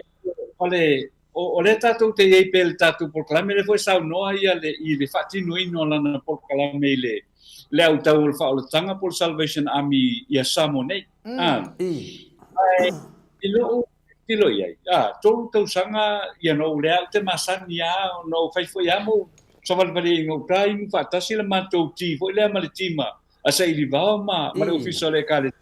o le, o lea tatou te i ai pea i le tatou polokalame, lea foi e saunoa ia le, i le faatinoina o lana polokalame i le, le autau o le faaolataga po o le Salvation Army ia Samoa nei. Ah. Ae, i lou tilo i ai, ah, 3 tausaga, you know, lea ou te masani lava, ona ou fai foi lava ma ou savalivali ai i gauta inu faatasi le matou ti foi lea ma le tima a Sailivao ma, ma le Ofisa o le Ekalesia.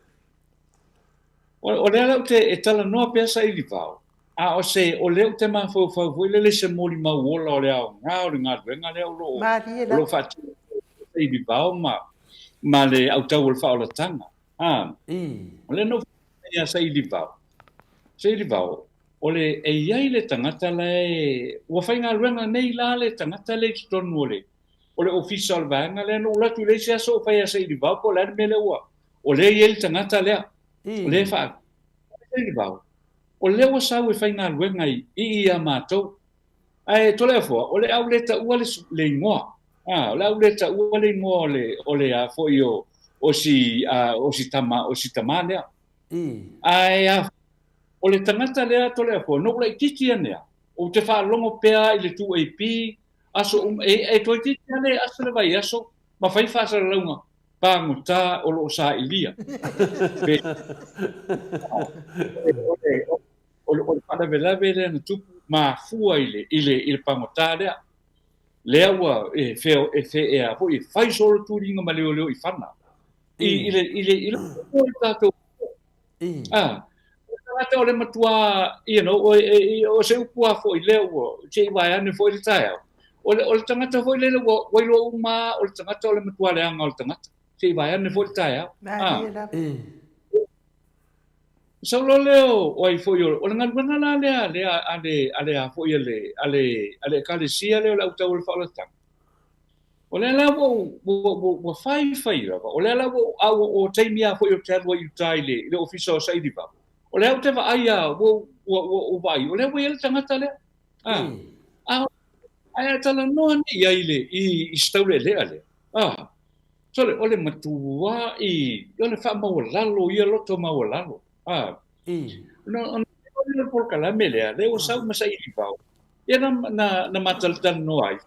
O lea la ou te e talanoa pea Sailivao, a o se, o lea ou te mafaufau foi lele i se molimau ola o le aoga o le galuega lea o lo o, o lo o faatino e Sailivao ma, ma le autau o le faaolataga. A, o lea na ou faapea ia Sailivao, Sailivao, o le, e i ai le tagata la e, ua faigaluega nei la le tagata lea i totonu o le, o le ofisa o le vaega lea, na ou alu atu i le isi aso ou fai ia Sailivao po o le a le mea lea ua, o lea e i ai le tagata lea, o lea e faa, Sailivao, o lea ua sau e faigaluega i i ia matou. Ae Toleafoa, o le a ou le taua le, le igoa. A, o le a ou le taua le igoa o le, o le a foi o, o si, a, o si tama, o si tamā lea. Ae a, o le tagata lea Toleafoa, na ou laitiiti ane a, ou te faalogo pea i le 2AP, aso uma, e, e toeitiiti lava le aso le vaiaso, ma fai faasalalauga pagota o lo o sailia. Pe, o le, o le, o le faalavelave lea na tupu, mafua i le, i le, i le pagota lea. Lea ua e feo, e fe, e a foi, e fai solo tuliga ma leoleo i fana. I, i le, i le, i le, i le tatou, ah, o le tagata o le matua, you know, o, e, e, o se upu lava foi lea ua, se i vae ane foi le taeao. O le, o le tagata foi lele ua, ua iloa uma lava, o le tagata o le matua leaga o le tagata. Se i vae ane foi le taeao. Ah. Sau loa lea o ai foi o, o le galuega la lea lea a le, a le a foi a le, a le, a le Ekalesia lea o le autau o le faaolataga. O lea la ua ou, ua, ua, ua faifai lava, o lea la ua ou, a ua, o taimi lava foi ou te alu ai i uta i le, i le ofisa o Sailivao, o lea ou te vaai lava, ua, ua, ua ou vaai, o lea ua i ai le tagata lea. A, a, ae a talanoa nei i ai i le, i, i se taulealea lea, a, Sole, o le matua i, o le faamaualalo ia loto maualalo. A, ona, ona, o le polokalame lea, lea ua sau ma Sailivao, ia na, na, na matalatalanoa ai.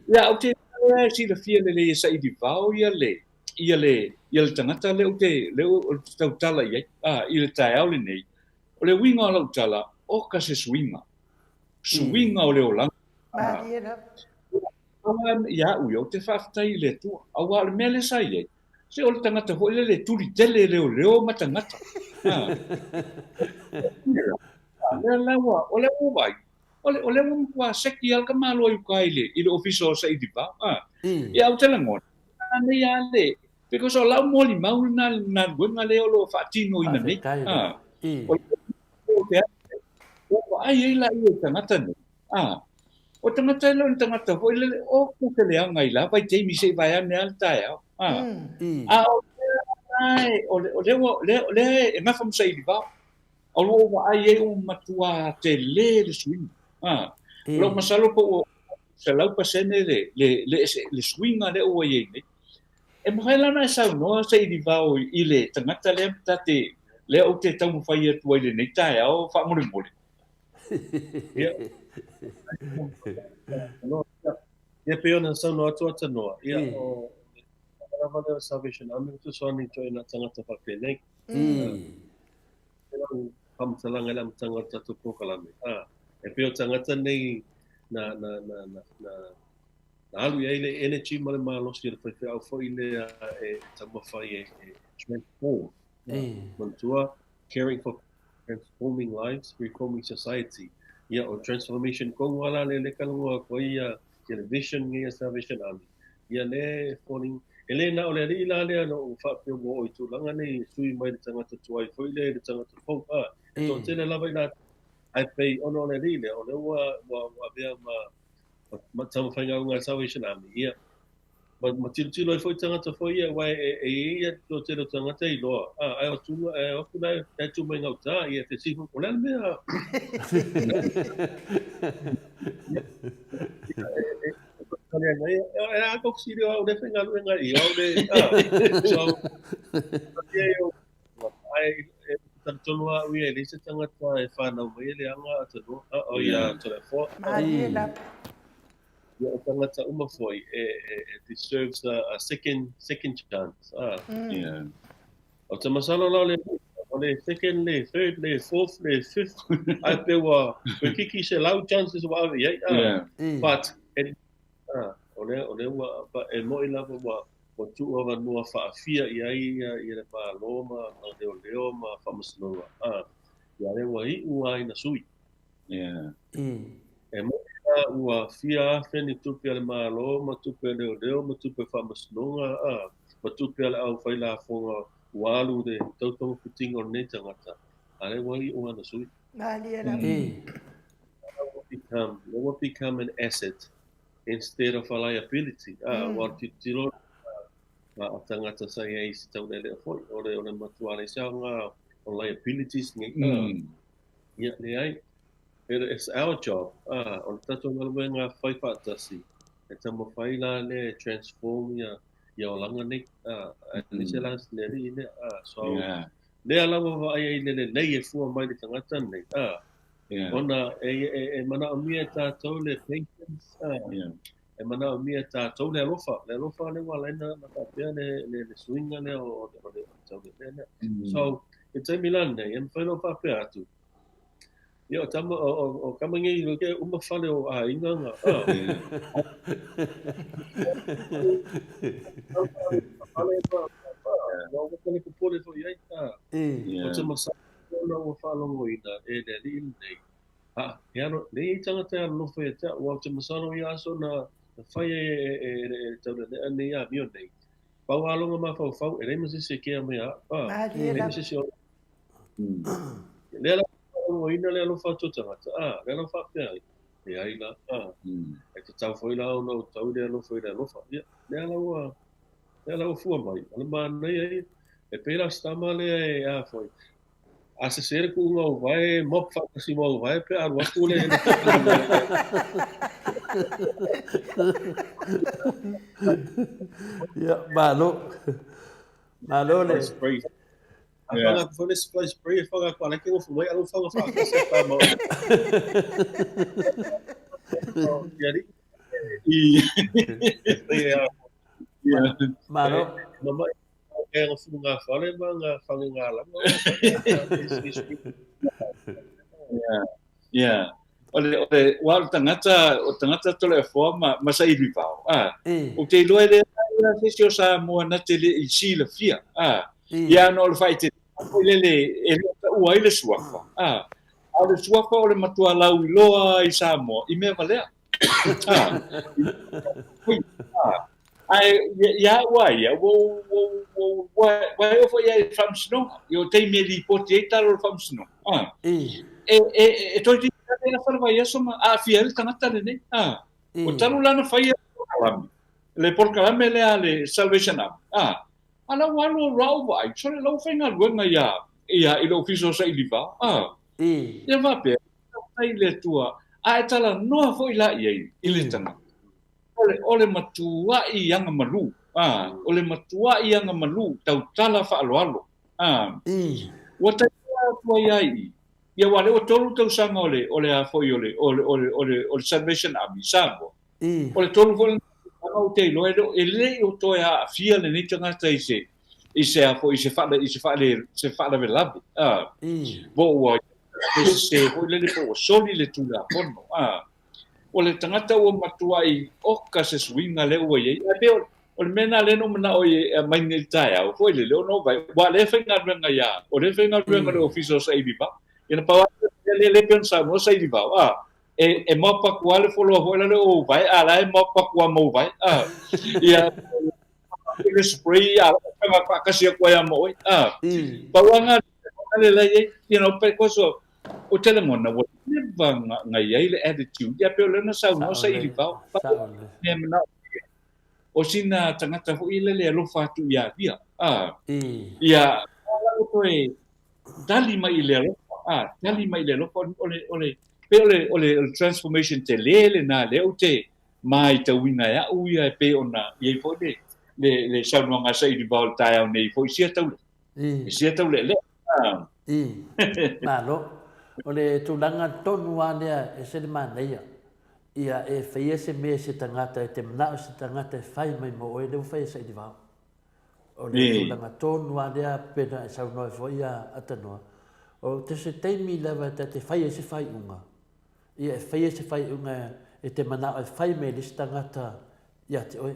Ia, ou te lea e silafia lelei e Sailivao ia le, ia le, ia le tagata lea ou te, lea ou te tautala i ai, a, i le taeao lenei. O le uiga o lau tala, oka se suiga. Suiga o le olaga. Malie lava. Aua ia au ia, ou te faafetai i le Atua, aua o le mea lea sa i ai, se o le tagata foi lele e tuli tele e leoleo ma tagata. A, lea la ua, o lea ua vaai, o le, o lea ua matua seki lava le tamaloa i uka i le, i le ofisa o Sailivao. A, ia ou te lagona, a nei lava le, because o lau molimau lena i le galuega lea o lo o faatinoina nei. A, o le, ua vaai ai la ia i tagata nei, A, o tagata e le o ni tagata foi lele, o ko te leaga i la vaitaimi se i vae ane a le taeao. A, a o lea la e, o le, o lea ua, lea, lea e gafa ma Sailivao. O lo o vaai ai ua matua tele le suiga. A, o lou masalo po ua 100% le, le, le, le suiga lea ua i ai nei. E mafai la ona e saunoa Sailivao i le tagata lea ta te, lea ou te taumafai atu ai i lenei taeao faamolemole. Ia. Ia pei ona saunoa atu a Tanoa, ia o le lava lea o Salvation Army o fesoasoani i ituaiga tagata faapenei. E lau faamatalaga i le amataga o le tatou polokalame. A, e pei o tagata nei na, na, na, na, na, na alu i ai le energy ma le malosi o le faifeau foi lea e taumafai e, e transform. Manatua, caring for Transforming Lives, Reforming Society. Ia, o transformation tonu lava la lea lea e talanoa atu ai ia le vision nei a Salvation Army. Ia lea e falling, e le na o le alii la lea na ou faapea ua oo i tulaga nei e sui mai le tagata tuai foi lea i le tagata fou. A, e toatele lava i latou, ae pei ona o le alii lea, o lea ua, ua, ua avea ma, ma, ma taumafaigaluega a le Salvation Army. Ia, Ma, ma tilotilo ai foi tagata foi ia, aua e, e i ai ia le toatele o tagata e iloa, a, ae o atu, ae o atu la e tu mai gauta, ia te sifu, o le a le mea? Tali ai mai, e a ko fesili o au le faigaluega i au le, so, ai e talitonu au ia e leai se tagata e fanau mai e leaga atunuu, o ia Toleafoa. Malie lava. Ia o tagata uma foi e, e, e deserves a second, second chance. Ah. Yeah. O te masalo la o le o le second le third le fourth le fifth ai pe ua pe kiki se lau chances ua ave i ai. Ah. Yeah. But e, ah, o le o le ua but e moi lava ua ua tuu avanoa faafia i ai ia ia le Malo ma ma leoleo ma faamasinoga. Ah. Ia le ua iu lava ina sui. Yeah. E moni la ua fia afe ni tupe a le Malo ma tupe a leoleo ma tupe a faamasinoga, a, ma tupe a le au fai lafoga ua alu i le tautogafitiga o lenei tagata, a lea ua iu ana sui. Malie lava. Lea ua become, lea ua become an asset instead of a liability. A, ua tilotilo a tagata sa i ai i se taulealea foi, o le, o le matua leai se aoga o liabilities nei. Ia, leai. It's our job, ā, o le tatou galuega fai faatasi, e taumafai la lea e transform ia, ia olaga nei, ā, aemaise la le alii lea, ā, so, Yeah. lea lava vaai ai le lelei e fua mai le tagata nei, ā, Yeah. ona e, e, e manaomia e tātou le patience, ā, Yeah. e manaomia e tātou le alofa, le alofa lea ua ala ai na, na faapea le, le, le suiga lea o, o, o le taulealea lea. So, i le taimi la lenei, e mafai ona ou faapea atu, Ia, o tama, o, o, o kama nei i ke uma fale o aiga nga. Fale ma, ma, ua kale popole foi ai, a. O te masalo ona ua faalogoina e le alii lenei. A, he alo, leai ai tagata e alolofa ia te au, aua o te masalo ia aso na, na fai ai e, e, e, e Taulealea nei amio nei. Pau aloga mafaufau, e leai ma se isi e kea mai a, a, e leai ma se isi o, Lea la faalogoina le alofa atu o tagata, a, lea la faapea ai, leai la, a, e tatau foi la ona ou tau i le alofa i le alofa. Ia, lea la ua, lea la ua fua mai, o le manaia ia, e pei la o se tama lea e, a foi, a sese le kuʻuga o uae, mop faatasi ma uae pe a alu atu le, le Ia, malo. Malo le. A whanga atu foi le supply spray, e whanga atu ala ke ngofu mai, ala whanga whaakasi a tā mau. Ia ri. Ia. Malo. Mama, e ngofu ngā whare ma ngā whange ngā langa. Yeah. Yeah. O le, o le, ua o le tagata, o le tagata Toleafoa ma, ma saili vao. Ah. Ou te iloa e leai se isi o Samoa na te le i silafia. Ah. Ia ana o le faaeteetega foi lele e le o taua ai le suafa. Ah. A o le suafa o le matua lauiloa i Samoa i mea valea. Ah. Ah. Ae ia au a ia, ua ou, ua ou, ua, ua e oo foi ia i le faamasinoga, i o taimi e lipoti ai tala o le faamasinoga. Ah. E, e, e toeitiiti lava ia afa le vaiaso ma aafia ai le tagata lenei. Ah. O talu la na faia le polokalame, le polokalame lea a le Salvation Army. Ah. A la ua alu o lau vaai, sole lau faigaluega ia, ia i le ofisa o Sailivao. Ah. Ia faapea, faafetai i le Atua, a e talanoa foi la i ai i le tagata. O le, o le matuaʻi agamalu, a, o le matuaʻi agamalu tautala faaaloalo, a. Ua talia atu ai a i, ia aua lea ua tolu tausaga o le, o le a foi o le, o le, o le, o le, o le Salvation Army i Samoa. O le tolu foi lena tausaga ou te iloa e le o, e le i o toe aafia lenei tagata i se, i se a foi, i se faale, i se faale, se faalavelave, a. Po ua, pe sese foi lele po ua soli le Tulafono, a. O le tagata ua matuai oka se suiga lea ua i ai. Ae pei o le mea lena lea na ou manao ai e aumai nei i le taeao, foi lele, ona ou vaai, aua o lea e faigaluega ia, o lea e faigaluega le Ofisa o Sailivao. Ia na pau lava le mea lea pei ona saunoa Sailivao, a, e, e maopaku lava le foloa foi lele o ou vae, a la e maopaku lava ma ou vae, a. Ia, le spray, a la e faakasi atu ai lava ma oe, a. Pau lava lena le la i ai, you know, because o, Ou te lagona, ua leva na i ai le attitude, ia pei o lea na saunoa saili vao, mea manao ia, o sina tagata foi lele e alofa atu ia ia, a, ia, a toe tali mai i le alofa, a, tali mai i le alofa, o le, o le, pei o le, o le, o le transformation tele lena lea ou te Matauina e au ia e pei ona i ai foi le le le saunoaga a Sailivao i le taeao nei foi sia taule I. sia taulealea. I. Malo. O le tulaga tonu lava lea e ese le manaia. Ia e faia se mea e se tagata e te manao se tagata e fai mai mo oe, lea ua fai e Sailivao. O le tulaga tonu lava lea pei ona e saunoa ai foi ia Atanoa, o te se taimi lava ta te fai ai se faaiuga, ia e faia se faaiuga e te manao e fai mai e le isi tagata ia te oe.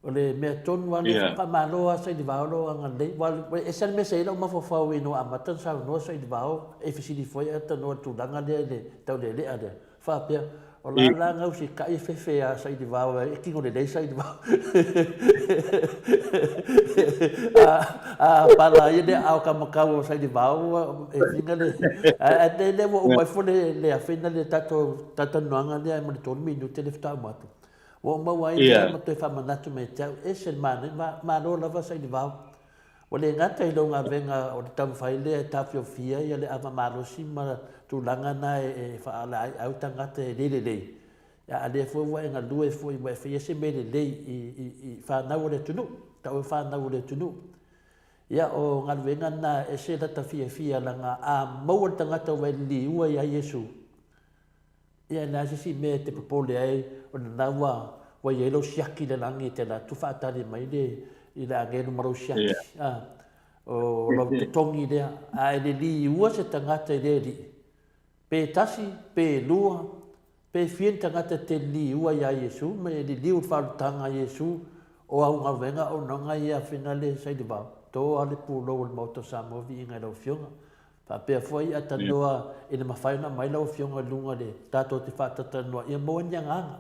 O le mea tonu lava lea, faamalo lava Sailivao lou agalelei, aua e ese lava le mea sa i ai lou mafaufau ina ua amata ona saunoa Sailivao e fesili foi Atanoa i le tulaga lea i le taulealea lea. Faapea, o la la gausikai e fefe ia Sailivao e tino lelei Sailivao. A pala ia le ao kamakau o Sailivao e fina le ae le le ua uma ifo le le afina le tatou talanoaga lea mo le 3 minute le faatoa uma atu. Ua ou maua ai lea ma toe faamanatu mai ia te au, ese le manaia, malo lava Sailivao. Ua le gata i lou galuega o le taumafai lea e taofiofia ia le ava malosi ma tulaga na e faalaaiau tagata e le lelei, a lea foi ua e galue foi ua e faia se mea lelei i fanau o le atunuu, tau e fanau o le atunuu. Ia o galuega na e ese lata fiafia leaga a maua le tagata ua e liliua ia Iesu, Ia e leai se isi mea e te popole ai ona na ua ua i ai lou siaki i le lagi e te alu atu faatali mai le i le agelu ma lou siaki. Ah, o lou totogi lea. A e liliua se tagata i le Alii, pe tasi, pe lua, pe fia ni tagata e te liliua iā Iesu, ma e liliu i le faaolataga a Iesu, o au galuega auaunaga ia finale Sailivao, to a le pulou o le Maota o Samoa viiga i lau Afioga. Faapea foi a tanoa ina mafai ona aumai lau Afioga i luga le tatou te faatatalanoa ia maua ni agaga.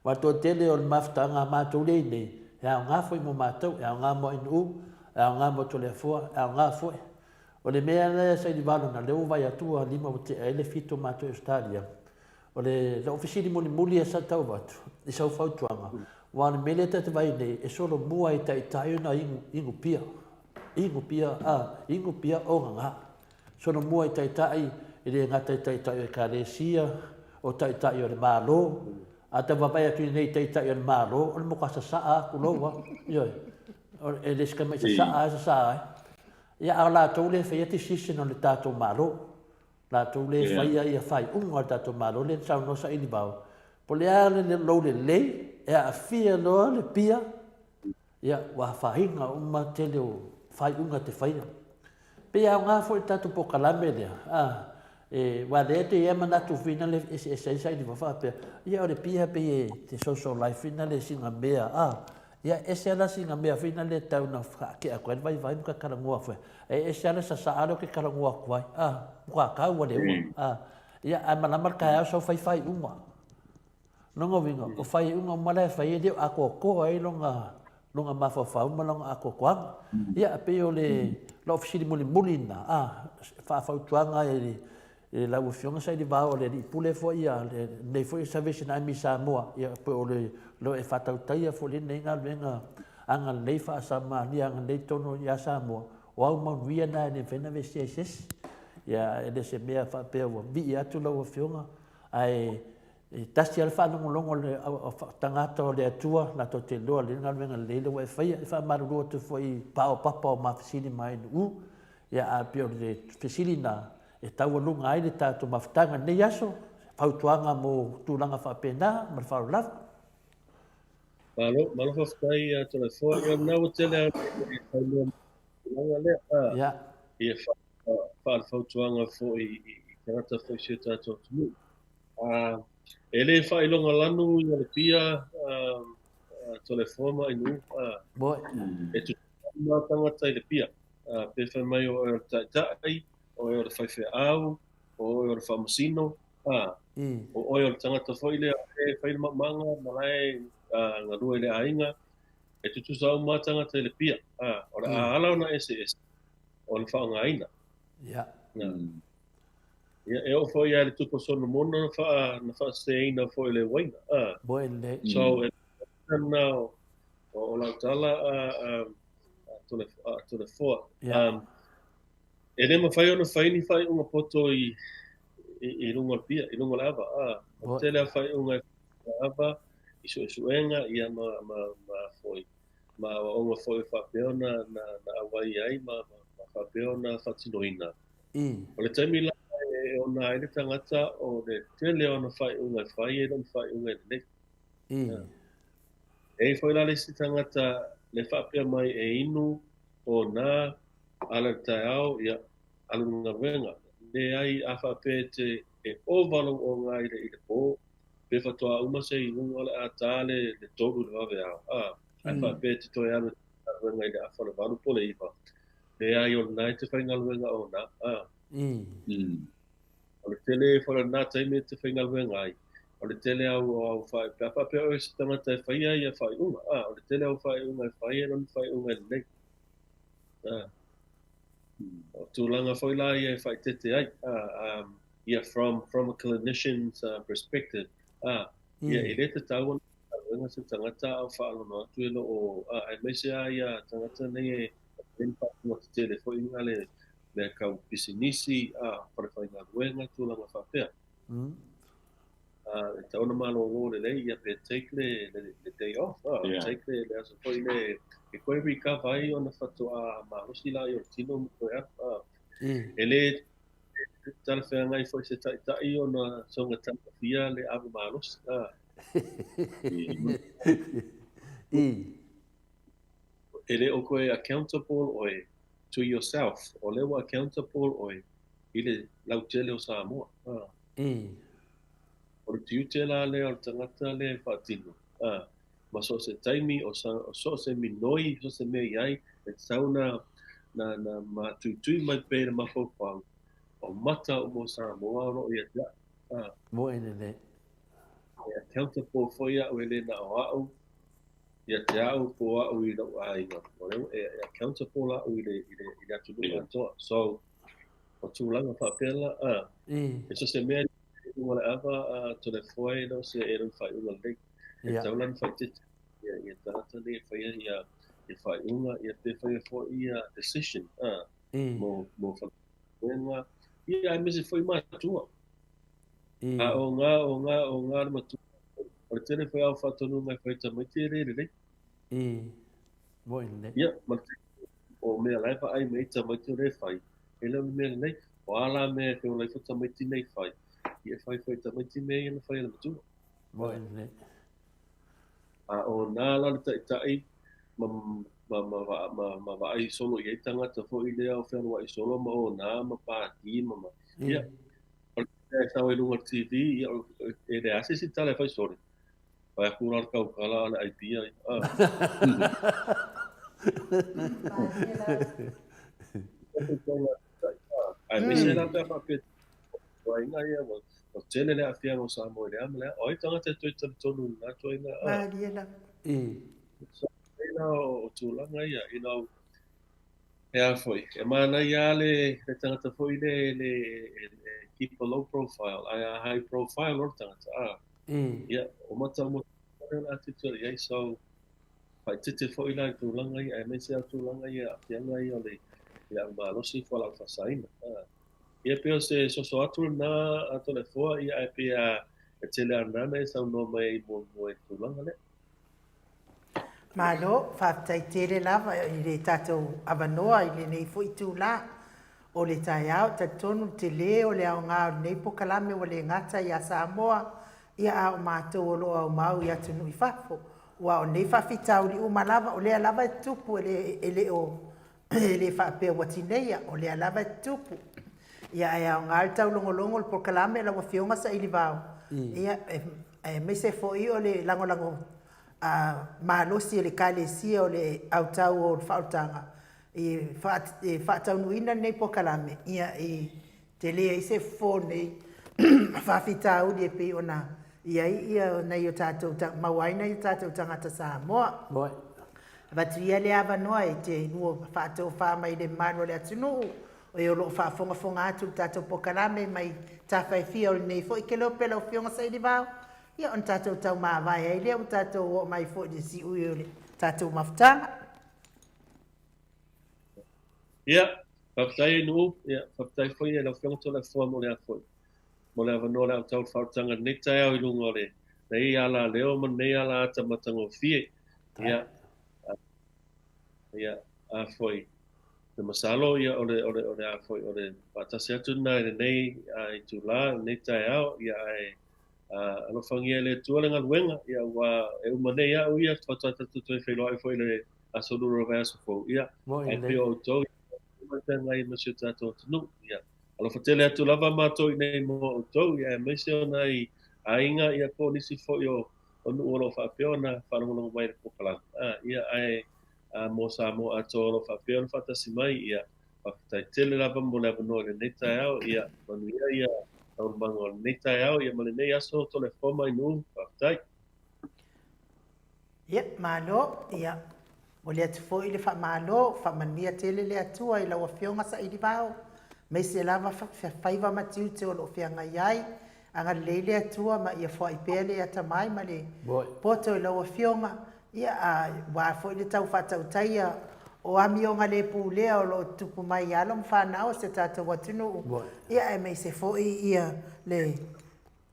Aua toatele o le mafutaga a matou lea i nei, e aoga foi mo matou, e aoga mo Ainuu, e aoga mo Toleafoa, e aoga foi. O le mea lea Sailivalona, lea ua vaai atu ua lima ua tea ai le fitu o matou i Ausetalia, O le lau fesili mulimuli e sa tau avatu i sau fautuaga, aua o le mea lea ta te vaai nei, e solomua i taitai ona inu, inu pia, inu pia, a, inu pia o gaga. Solomua i taitai, e le gata i taitai o Ekalesia, o taitai o le Malo, a ta vaavaai atu i nei taitai o le Malo, o le matua sasaa lava, tulou lava, ioe, e le o se tamai sasaa lava e sasaa ai. Ia, a o latou lea e faia decision o le tatou Malo. Latou lea e faia ia faaiuga o le tatou Malo lea na saunoa Sailivao, po o le a le lou lelei e aafia loa le pia, ia ua afaina uma tele o faaiuga te faia. Pei e aoga foi le tatou polokalame lea, a, e, aua lea e i ai manatu foi na le eseese ai Sailivao faapea, ia o le pia pei e te social life na le sina mea, a, Ia, ese lava la sina mea foi lea e tau ina faatea atu ai le vaivai ma talanoa foi. E ese lava le sasaa lea ou te talanoa atu ai. Ah, matua ua le ua. Ah, ia, ae malama le taeao sau fai faaiuga. Lona uiga, o faaiuga uma la e fai e le o atoatoa ai lona, lona mafaufau ma lona atoatoaga. Ia, e pei o le lau fesili mulimuli lena, ah, faafautuaga i le E lau Afioga Sailivao o le Alii Pule foi ia lenei foi Salvation Army Samoa, ia po o le lo e faatautaia foi lenei galuega agalelei faa-Samaria agalelei tonu ia Samoa, o au manuia na e le mafai ona aveesea e se isi. Ia e le o se mea faapea ua vii atu lau Afioga, ae e tasi lava le faalogologo a le tagata o le Atua latou te iloa lelei le galuega lelei lea ua e faia. E faamalulu atu foi i paopapa o ma fesili ma ANU, ia ae pei o le fesili lena, e taualuga ai le tatou mafutaga i lenei aso, fautuaga mo tulaga faapena ma le faaaloalo lava. Malo, malo faafetai ia Toleafoa. Ia o lena ua tele lava ina e saunoa mai i le tulaga lea. Ia. Ia faale-fautuaga foi i tagata foi o si o tatou atunuu. E le faailoga lanu ia le pia Toleafoa ma Ainuu. E tutusa uma tagata i le pia. Pe fai mai o oe o le taitai, o oe o le faifeau, o oe o le faamasino, ā, o oe o le tagata foi lea e fai le maumaga ma la e galue i le aiga, e tutusa uma lava tagata i le pia, ā, o le a ala ona eseese, o le faaaogaina. Ia. Ia, e oo foi lava i le tupu o Solomona na faa, na faaseseina foi le uaina, ā. Moe lelei. So, e na o, o lau tala, ā, ā, a Toleafoa. Yeah. E le mafai ona fai ni faaiuga poto i, i, i luga o le pia, i luga o le ava. Ā, o le tele lava faaiuga e fai i ava, i suesuega ia ma ma ma foi ma aoaoga foi faapea ona na na auai ai ma ma ma faapea ona faatinoina. O le taimi la e ona ai le tagata o le tele o ana faaiuga e fai e le o ni faaiuga e lelei. E i ai foi la le isi tagata le faapea mai e inu ona ala i le taeao, ia, alu i le galuega. Leai, a faapea e te e ova lou oga i le i le po, pe faatoa uma se inuga o le a ta le le 3 i le vaveao, a, ae faapea e te toe alu i le galuega i le afa o le 8 po o le 9, leai, o lena e te faigaluega ona, a. O le tele foi o lena taimi e te faigaluega ai, o le tele au o au faai, pe a faapea oe o se tagata e faia ia faaiuga, a, o le tele au faaiuga e fai e le o ni faaiuga e lelei. A, o tulaga foi la ia e faaeteete ai, a, um, ia from, from a clinician's perspective, a, ia e le tatau ona faigaluega se tagata a o faalono atu e lo o, a, aemaise lava ia tagata nei e ni faaiuga tetele foi nga le mea kau pisinisi, a, falefaigaluega, tulaga faapea. A, e tatau ona malolo lelei, ia pe take le, le, le day off, a, yeah. take le, le aso foi le, e koe recover ai ona faatoa malosi la i o le tino ma koe atu, a. E le talafeagai foi se taitai ona soga taumafia le ave malosi, a. E le o koe accountable oe to yourself, o lea ua accountable oe i le lautele o Samoa. O le tiute la lea o le tagata lea e faatino, ma so o se taimi, o so o se minoi, so o se mea i ai, e tatau na, na, na matuitui mai pea i le mafaufau, o mata uma o Samoa o lo o ia te au. Moe lelei. E accountable foi au e le na o au, ia te au po o au i lou aiga. O lea e, e accountable au i le, i le, i le atunuu atoa. So, o tulaga faapea la, a, e so se mea i luga o le ava a Toleafoa e le o se e le o ni faaiuga lelei. E tatau la ona faaeteete ia, ia tagata nei e faia ia, ia faaiuga, ia pe faia foi ia decision, a, mo, mo falegaluega, ia aemaise foi matua. A o ngā, o ngā, o ngā le matua, o le tele foi ao faatonuga e fai tamaiti e le lelei. Moe lelei. Ia, ma le tele o mea la e vaai mai tamaiti o lea e fai, e le o ni mea lelei. O a la mea e feola ifo tamaiti nei fai, ia e fai foi tamaiti mea ia na fai e le matua. Moe lelei. A o nā la le taitai ma, ma, ma, ma, ma, ma vaai solo i ai tagata foi lea o fealuai solo ma o nā ma pāti ma, ma, ia, o le mea e sau ai luga o le TV, ia, e leai se isi tala e fai sole. Fai atu la le taukala a le ai pia ia. Ah. Aemaise la pe a faapea tuaiga ia, ua tele le aafiaga o Samoa i le a ma le a. O ai tagata e toe talitonu i lena tuaiga? Malie lava. So, la o tulaga ia, you know, E a foi, e manaia lava le, le tagata foi le, le, e keep a low profile, ae a high profile loa le tagata, a, ia, o mata o motu o le a tilotilo i ai, so, faaeteete foi la i tulaga ia, aemaise lava tulaga ia, aafiaga ia o le, le ave malosi fualaau faasaina, a. Ia pei o se soso atu lena a Toleafoa, ia ae pei a e tele lava na na e saunoa mai ai muamua i le tulaga lea. Malo, faafetai tele lava i le tatou avanoa i lenei foi itula o le taeao. E talitonu le tele o le aoga o lenei pokalame ua le gata ia Samoa, ia a o matou o lo o aumau i atunuu i fafo. Aua o nei faafitauli uma lava, o lea lava e tutupu e le, e le o e le faapea ua tineia, o lea lava e tutupu. Ia ae aoga le taulogologo o le polokalame lau Afioga Sailivao, ia, aemaise foi o le lagolago malosi e le Ekalesia o le Autau o le Faaolataga e faataunuuina lenei polokalame, ia e tele ai se fofo o lenei faafitauli e pei ona i ai ia nai o tatou, maua ai nai o tatou tagata Samoa. Avatu ia lea avanoa e te lua faatofa mai le mamalu o le atunuu, o e o lo o faafogafoga atu i le tatou polokalame mai tafa e fia o lenei foi kelope lau Afioga Sailivao, ia ona tatou tau mavae ai lea ua tatou oo mai foi i le siui o le tatou mafutaga. Ia, faafetai e Nu'u, ia, faafetai foi e lau Afioga Toleafoa mo le a foi, mo le avanoa o le a tau le faaolataga i lenei taeao i luga o le. Nei alaleo ma nei ala ata matagofie. Ia, ia, a foi, te masalo, ia, o le, o le, o le, a foi, o le faatasi atu lena i lenei itula, lenei taeao, ia, ae, alofagia e le Atua le galuega, ia, ua, e uma nei au, ia, faatoa tatou toe feiloai foi i le aso lua o le vaiaso fou, ia, ae pei o outou, ia, feagai ma si o tatou atunuu, ia. Alofa tele atu lava matou i inei mo outou, ia, aemaise o nai aiga, ia, po o nisi foi o, o nuu o lo o faapea ona faalogologo mai i le polokalame. A, ia, ae a, mo Samoa atoa o lo o faapea ona faatasi mai, ia, faafetai tele lava mo le avanoa i lenei taeao, ia, manuia ia taualumaga o lenei taeao, ia ma lenei aso Toleafoa mai Nuu, faafetai. Ia, malo, ia, momoli atu foi le faamalo, faamanuia tele le Atua i lau Afioga Sailivao, aemaise lava faiva ma tiute o lo o feagai ai. Agalelei le Atua ma ia foai pea le atamai ma le poto i lau Afioga, ia, aua foi le tau faatautaia o amioga le pulea o lo o tutupu mai i alo ma fanau a si o tatou atunuu, ia, aemaise foi ia le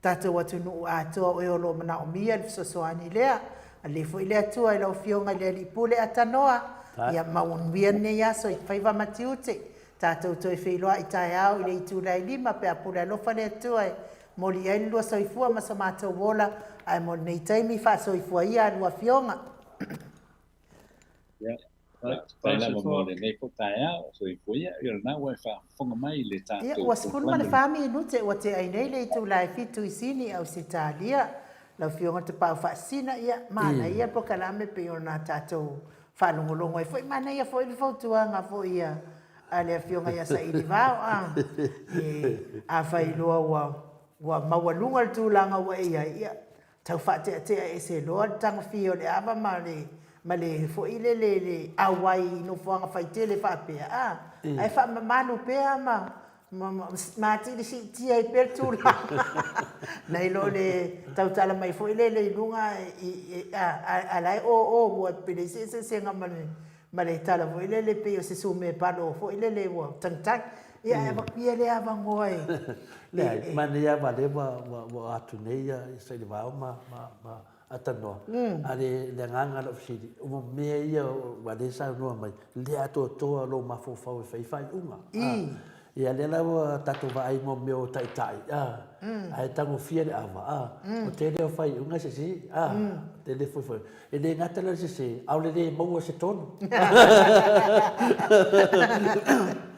tatou atunuu atoa o e o lo o manaomia le fesoasoani lea. Alii foi le Atua i lau Afioga i le Alii Pule Atanoa, ia manuia lenei aso i faiva ma tiute. Tatou toe feiloai taeao i le itula e 5 pe a pule alofa le Atua e moli ai le lua soifua ma so matou ola, ae mo lenei taimi faasoifua ia a lua Afioga. Ia, faafetai lava mo lenei foi taeao, soifua ia, ia o lena ua e faafofoga mai i le tatou Ia, ua 14 minute ua tea ai nei le itula e 7 i Sini, Ausetalia. Lau Afioga Tapaau Faasisina, ia, manaia le polokalame pei ona tatou faalogologo ai foi. Manaia foi le fautuaga foi a le Afioga ia Sailivao, a, e, afai loa ua, ua maualuga le tulaga ua e i ai, ia, Tau faateatea ese loa le tagofia o le ava ma le ma le foi lele le auai i nofoaga faitele faapea, a, ae faamamalu pea ma ma ma atili siitia ai pea le tulaga nai lo le tautala mai foi lele i luga i a a la e o o ua pe leai se eseesega ma le ma le tala foi lele pei o se sumepalo foi lele ua tagitagi. Ia ae avatu ia lea avanoa e... Leai, manaia lava lea ua ua atu nei ia Sailivao ma ma ma Atanoa. A le le agaga o lau fesili, o mea ia ua lea saunoa mai, le atoatoa lou mafaufau e fai faaiuga. Ia lea la ua tatou vaai mo mea o taitai, a, ae tagofia le ava, a, o tele o faaiuga e sese, a, tele foi foi. E le gata la le sese, a o le le maua se tonu.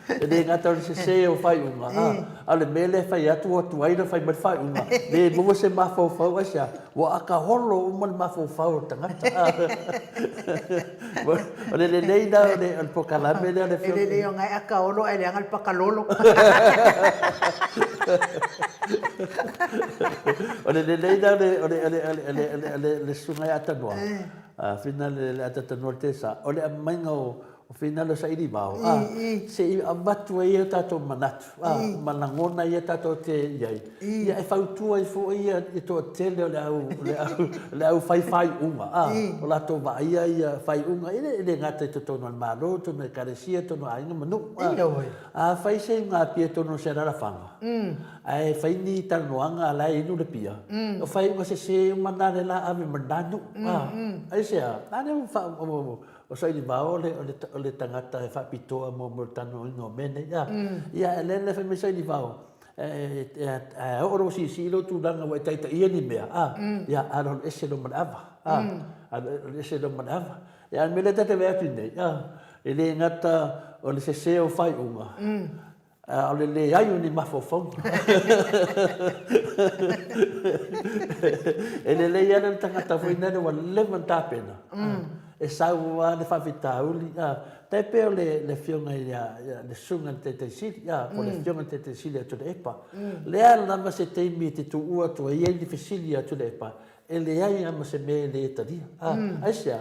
E le gata o le sese o faaiuga, a, a o le mea lea e fai atu ua tuai ona fai mai le faaiuga, le maua se mafaufau, aisea? Ua akaholo uma le mafaufau o le tagata. O le lelei la o le polokalame lea o le E lelei ona e akaolo ae leaga le pakalolo. O le lelei la o le, o le, o le, o le, o le, o le, o le, le susuga ia Tanoa, a, le, le Atatanoa le Tesa, o le aumaiga o, o finagalo saili vao, a, se i avatu ai o tatou manatu, a, ma lagona ia tatou te i ai, ia e fautua ai foi ia le toatele o le au, le au, le au fai faaiuga, a, o latou vaaia ia faaiuga, e le, e le gata i totonu o le Malo, totonu o Ekalesia, totonu o aiga ma nuu, a. A fai se iuga apia totonu o se alaalafaga, ae fai ni talanoaga a la e inu le pia, o faaiuga sese uma na le la ave ma lena nuu, a. Aisea? A lea ua O Sailivao o le, o le, o le tagata e faapitoa mo, mo le talanoaina o mea nei. A, ia, a lea la fai mai Sailivao, e, e, a oo loa siisii lou tulaga ua e taitaia ni mea, a, ia, alualu ese loa ma le ava, a, alualu ese loa ma le ava. Ia, a o le mea lea ta te vaai atu nei, a, e le gata o le sese o faaiuga, A o le leai o ni mafaufauga. E lelei lava le tagata foi lea ua leva ona tapena, e sau lava le faafitauli, tai pei o le afioga ia, le susuga i le Taitai Sili, po o le afioga i le Taitai Sili ia Tuilaepa. Leai lava se taimi e te tuua atu ai ni fesili ia Tuilaepa, e leai lava ma se mea e le talia. Aisea?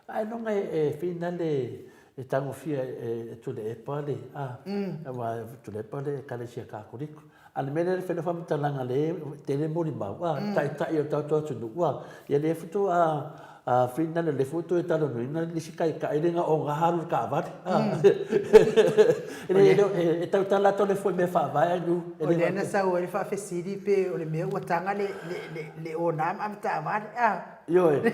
Ailoga e finale E tagofia e Tuilaepa le, a, aua e Tuilaepa le Ekalesia Katoliko. A o le mea lea le fai lau faamatalaga lea e tele molimau, a, taitai o le tatou atunuu, a, ia lea faatoa A finale le foi toe talanoaina le isi taitai le na ona alu i le taavale. E le e tautala atu le foi mea faavae ai nu. O lea na sau ai le faafesili pe o le mea ua taga le le ona ma ave taavale a. Ioe.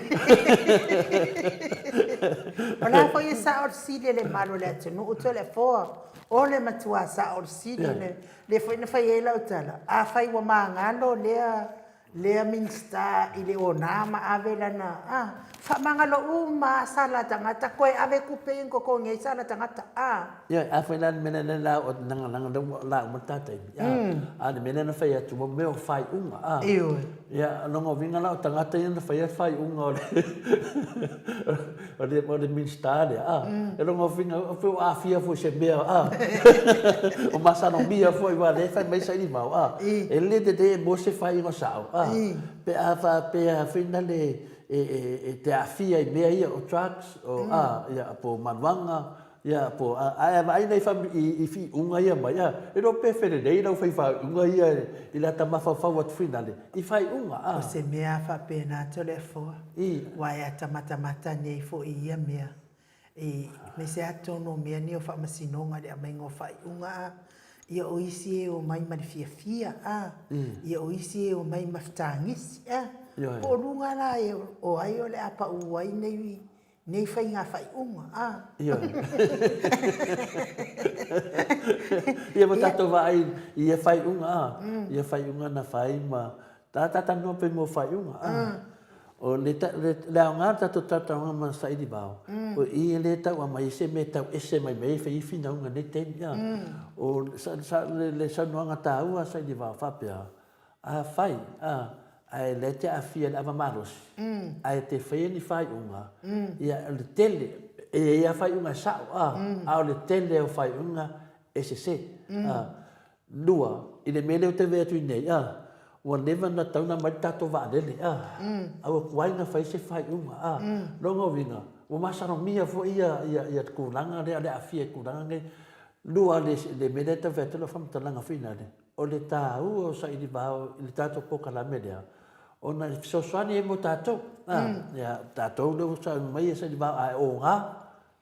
O la foi e sao le fesili a le mamalu o le atunuu Toleafoa, o le matua sao o le fesili lea foi na fai ai lau tala, afai ua magalo lea lea Minisita i le ona ma ave lana a faamagalo uma a sala tagata koe ave tupe ia na totogi ai sala tagata a. Ioe, afai la le mea lea la o leaga leaga lea ua la uma le ta taimi a, a o le mea lea na fai atu mo mea o faaiuga a. Ioe. Ia, o lona uiga la o tagata ia na faia le faaiuga o le o le o le Minisita lea a, o lona uiga pei ua aafia foi i se mea a, ua masalomia foi aua o lea e fai mai saili mau a, e le lelei e maua se faaiuga sao a, pe a faapea foi lale e e e te aafia i mea ia o drugs o a ia po o manuaga Ia, po, a, ae a vaai nei i, i fiuga ia mai, a, e le o pefe lelei lau fai faaiuga ia i lata mafaufau atu finale, i faaiuga, a. O se mea faapena Toleafoa, aua e atamatamata nei foi i ia mea, i, aemaise lava totonu o mea nei o faamasinoga i le aumaiga o faaiuga, a, ia o isi e omai ma le fiafia, a, ia o isi e omai ma fetagisi, a, po o luga la o ai o le a pau ai nei nei faiga faaiuga, a. Ioe. Ia ma tatou vaai i ia faaiuga, a. Ia faaiuga na fai ma ta talanoa pei mo faaiuga, a. O le le aoga o le tatou talatalanoaga ma saili vao, o i e le tau aumai ai se mea e tau ese mai mea ia e fai ai finauga i nei taimi, a. O le saunoaga taua a saili vao faapea, Afai, a, ae lea e te aafia i le ava malosi, ae te faia ni faaiuga, ia, o le tele, e i ai lava faaiuga e sao, a, a o le tele o faaiuga e sese. A, lua, i le mea lea ou te vaai atu i nei, a, ua leva ona tatau ona aumai le tatou vaalele, a, a ua tuai ona fai se faaiuga, a. Lona uiga, ua masalomia foi ia, ia, ia le tulaga lea o le aafia i tulaga nei. Lua, le, le mea lea e tau fai atu lau faamatalaga finale, O le taua o saili vao i le tatou polokalame lea, ona e fesoasoani ai mo tatou. Ia, tatou lea ua sauni mai e saili vao, ae oga,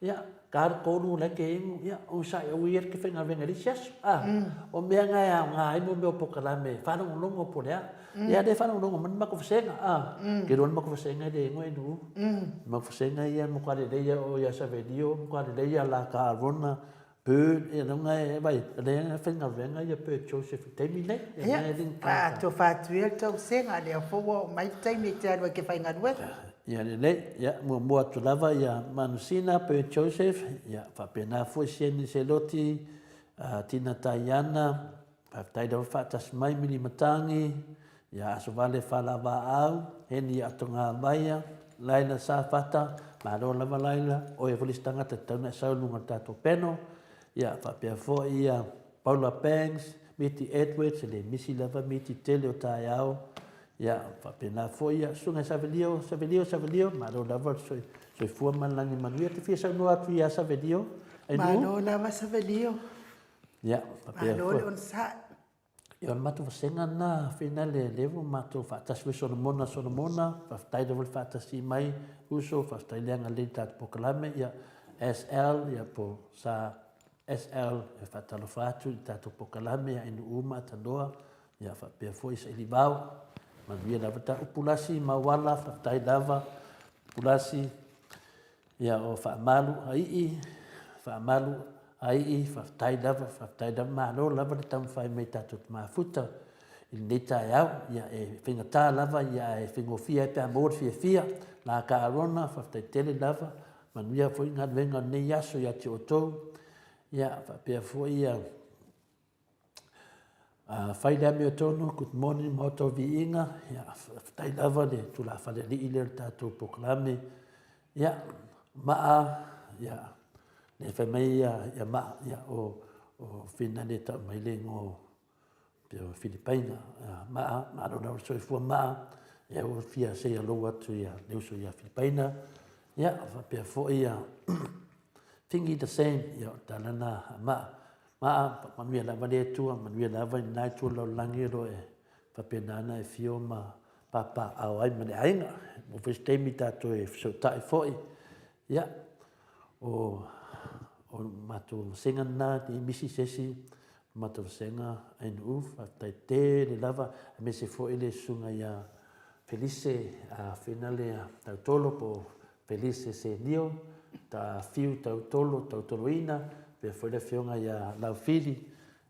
ia, ka le kolu la ke inu, ia, onosai aua ia ke faigaluega i le isi aso. O mea na e aoga ai mo mea o polokalame faalogologo po o le a. Ia, lea e faalogologo mai le matou vasega, ke iloa le matou vasega e le igoa e Nu'u. Le matou vasega ia e matua lelei lava, o ia Savelio, matua lelei ia la ka Arona, Bird, ia lea e vai, lea e faigaluega ia Bird Joseph i taimi nei. Ia, a tofa atu ia le tou sega, lea foi ua oo mai le taimi e te alu ai e te faigaluega. Ia lelei, ia muamua atu lava ia Manusina Bird Joseph, ia faapena foi Sieni Seloti, Tina Taiana, Faafetai lava faatasi mai Mili Matangi, ia Asovale Falavaau, Heni Atogavaia, Laila Safata, malo lava Laila, oe foi le isi tagata e tatau ona e sau i luga o le tatou panel, ia faapea foi ia Paula Banks, Miti Edwards, e le misi lava miti tele o taeao, ia faapena foi ia Susuga Savelio, Savelio, Savelio, malo lava le soifua ma le lagi manuia. E te fia saunoa atu ia Savelio? Malo lava Savelio. Ia, faapea Malo le onosai. Ia, o le matou vasega lena, finale, lea ua matou faatasi foi Solomona, Solomona, faafetai lava le faatasi mai, uso, faafetai le agalelei i le tatou polokalame, ia, SL, ia, po Sa SL, e faatalofa atu i le tatou polokalame, ia, Inuu ma Atanoa, ia, faapea foi Sailivao, manuia lava ta upu lasi, Mauala, faafetai lava, Pulasi, Ia o faamalu a ii, faamalu a ii, faafetai lava, faafetai lava, malo lava le taumafai mai tatou te mafuta i lenei taeao. Ia e faigata lava ia ae faigofie ai pe a maua le fiafia. La ka Arona, faafetai tele lava, manuia foi galuega o lenei aso ia te outou. Ia faapea foi ia Fai le amiotonu, good morning Maota o Viiga, ia, faafetai lava le tulafale alii lea o le tatou polokalame. Ia, Maa, ia, le fai mai ia, ia Maa, ia, o, o Finale e tau mai le igoa o, pei o Filipaina. Ia, Maa, malo lava le soifua Maa, ia ua fia say hello atu ia le uso ia Filipaina. Ia, faapea foi ia, Thingy the same, ia, o le tala lena a Maa. Maa, manuia lava le Atua, manuia lava i lena itu o le lalolagi o lo o e faapena ona e afio ma papaaao ai ma le aiga. Maua foi se taimi tatou e fesootai foi, ia, o, o le matou vasega lena, ne i misi se isi, o le matou vasega ainuu, faafetai tele lava, aemaise foi le susuga ia Felise Finale Tautolo po o Felise Senio, Ta Fiu Tautolo Tautoloina, faapea foi le afioga ia Laufili,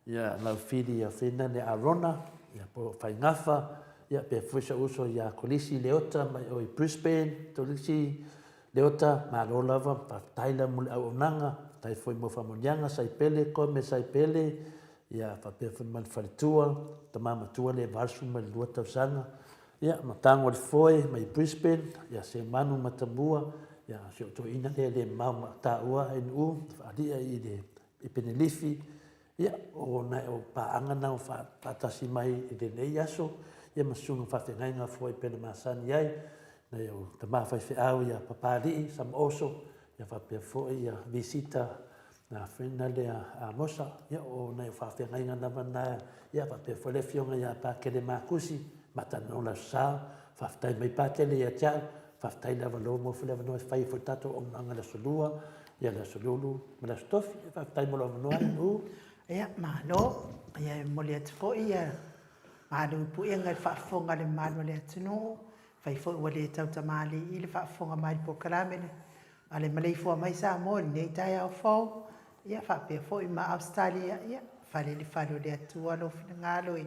ia Laufili Finale Arona, ia po o Faigafa, ia faapea foi si ou uso ia Kolisi Leota mai o i Brisbane. Kolisi Leota, malo lava, faafetai lava mo le auaunaga, faafetai foi mo faamanuiaga, Saipele, Kome Saipele, ia faapea foi ma le faletua, tama matua lea e 82 tausaga, ia ma Tago le Foe mai Brisbane, ia Semanu Matamua, ia si ou toeaina lea e le mamao ma taua NU, faalia i le i Penelifi, ia o nai o paaga na o faatasi mai i lenei aso, ia ma susuga faafeagaiga foi pei ona masani ai, nai o tama faifeau ia Papalii Samaoso, ia faapea foi ia Visita Na Fena lea Amosa, ia o nai o faafeagaiga lava na, ia faapea foi le afioga ia Pakele Makusi, Matanoa Lausa, faafetai mai Pakele ia te au, faafetai lava lo maua foi le avanoa e fai ai foi le tatou auaunaga i le Aso Lua, ia le Aso Lulu ma le Aso Tofi. Ia faafetai mo le avanoa Inu. Ia, malo. Ia e momoli atu foi ia malu i puega i le faafofoga a le mamalu o le atunuu. Fai foi ua le tautamalii le faafofoga mai i le polokalame le A le maleifua mai Samoa i lenei taeao fou, ia faapea foi ma Ausetalia, ia fale i le fale o le Atua lou finagalo e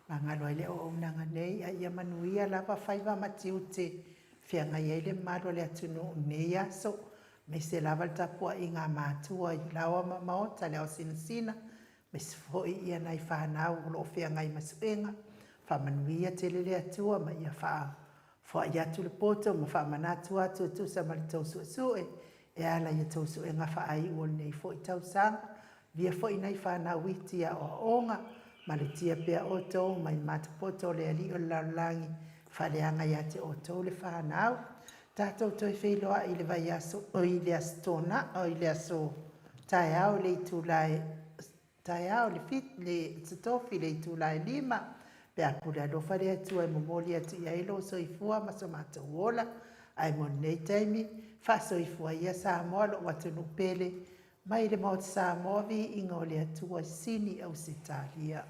magalo ai le auaunaga nei, a ia manuia lava faiva ma tiute e feagai ai le mamalu o le atunuu i lenei aso, aemaise lava le tapuaiga a matua i laoa ma maota, le aosinasina, aemaise foi ia nai fanau o lo o feagai ma suega. Faamanuia tele le Atua ma ia faa Foai atu le poto ma faamanatu atu e tusa ma le tou suesue e ala i a tou suega faaiu o lenei foi tausaga. Via foi nai fanau iti i aoaoga, malutia pea outou mai matapoto o le Alii o le lalolagi, faaleaga ia te outou le fanau. Tatou toe feiloai i le vaiaso, oi le Aso Toonai, oi le aso taeao i le itula e Taeao le fit le Aso Tofi i le itula e 5, pe a pule alofa le Atua e momoli atu i ai lou soifua ma so matou ola. Ae mo lenei taimi, faasoifua ia Samoa lou atunuu pele, mai le Maota Samoa, viiga o le Atua i Sini Ausetalia.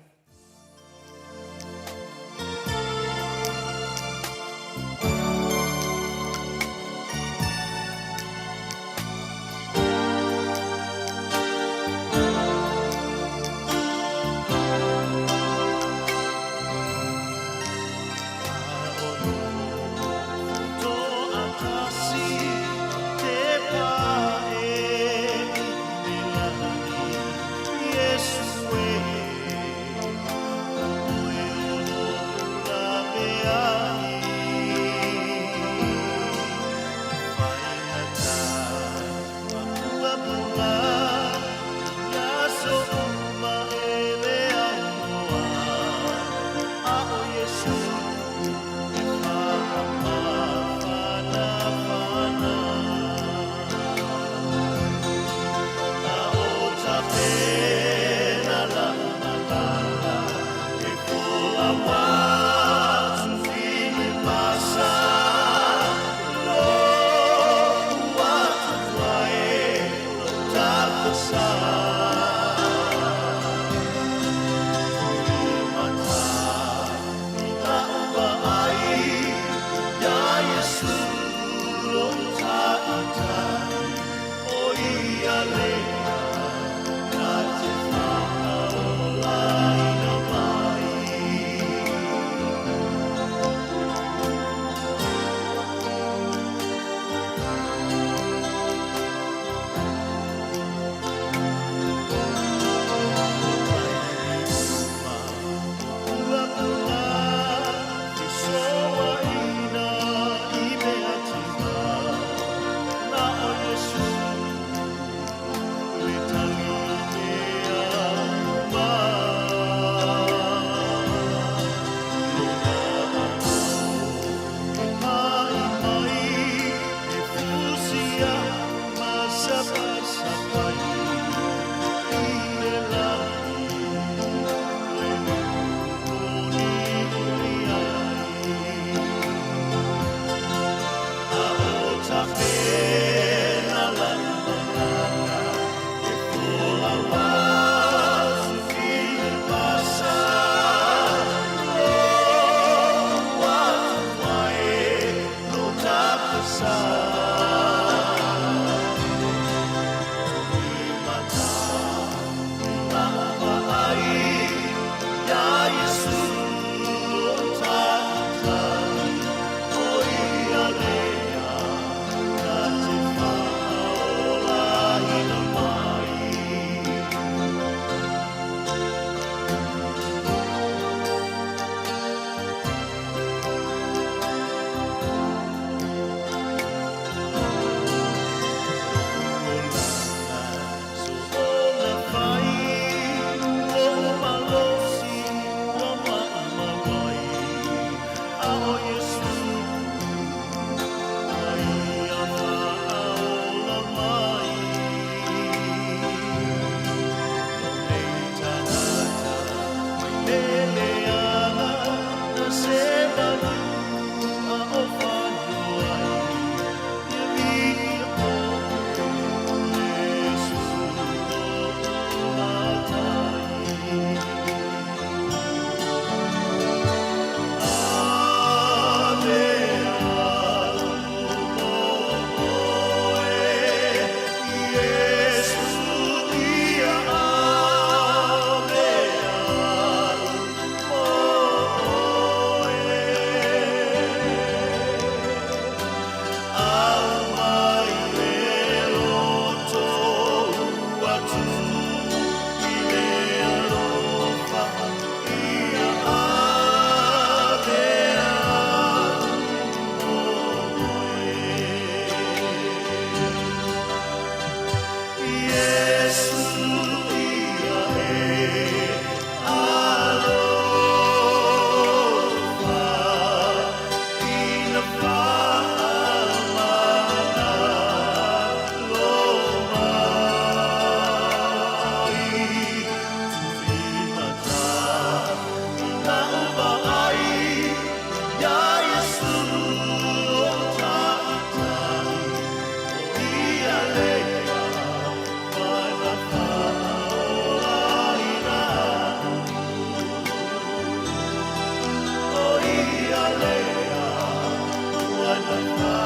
Ua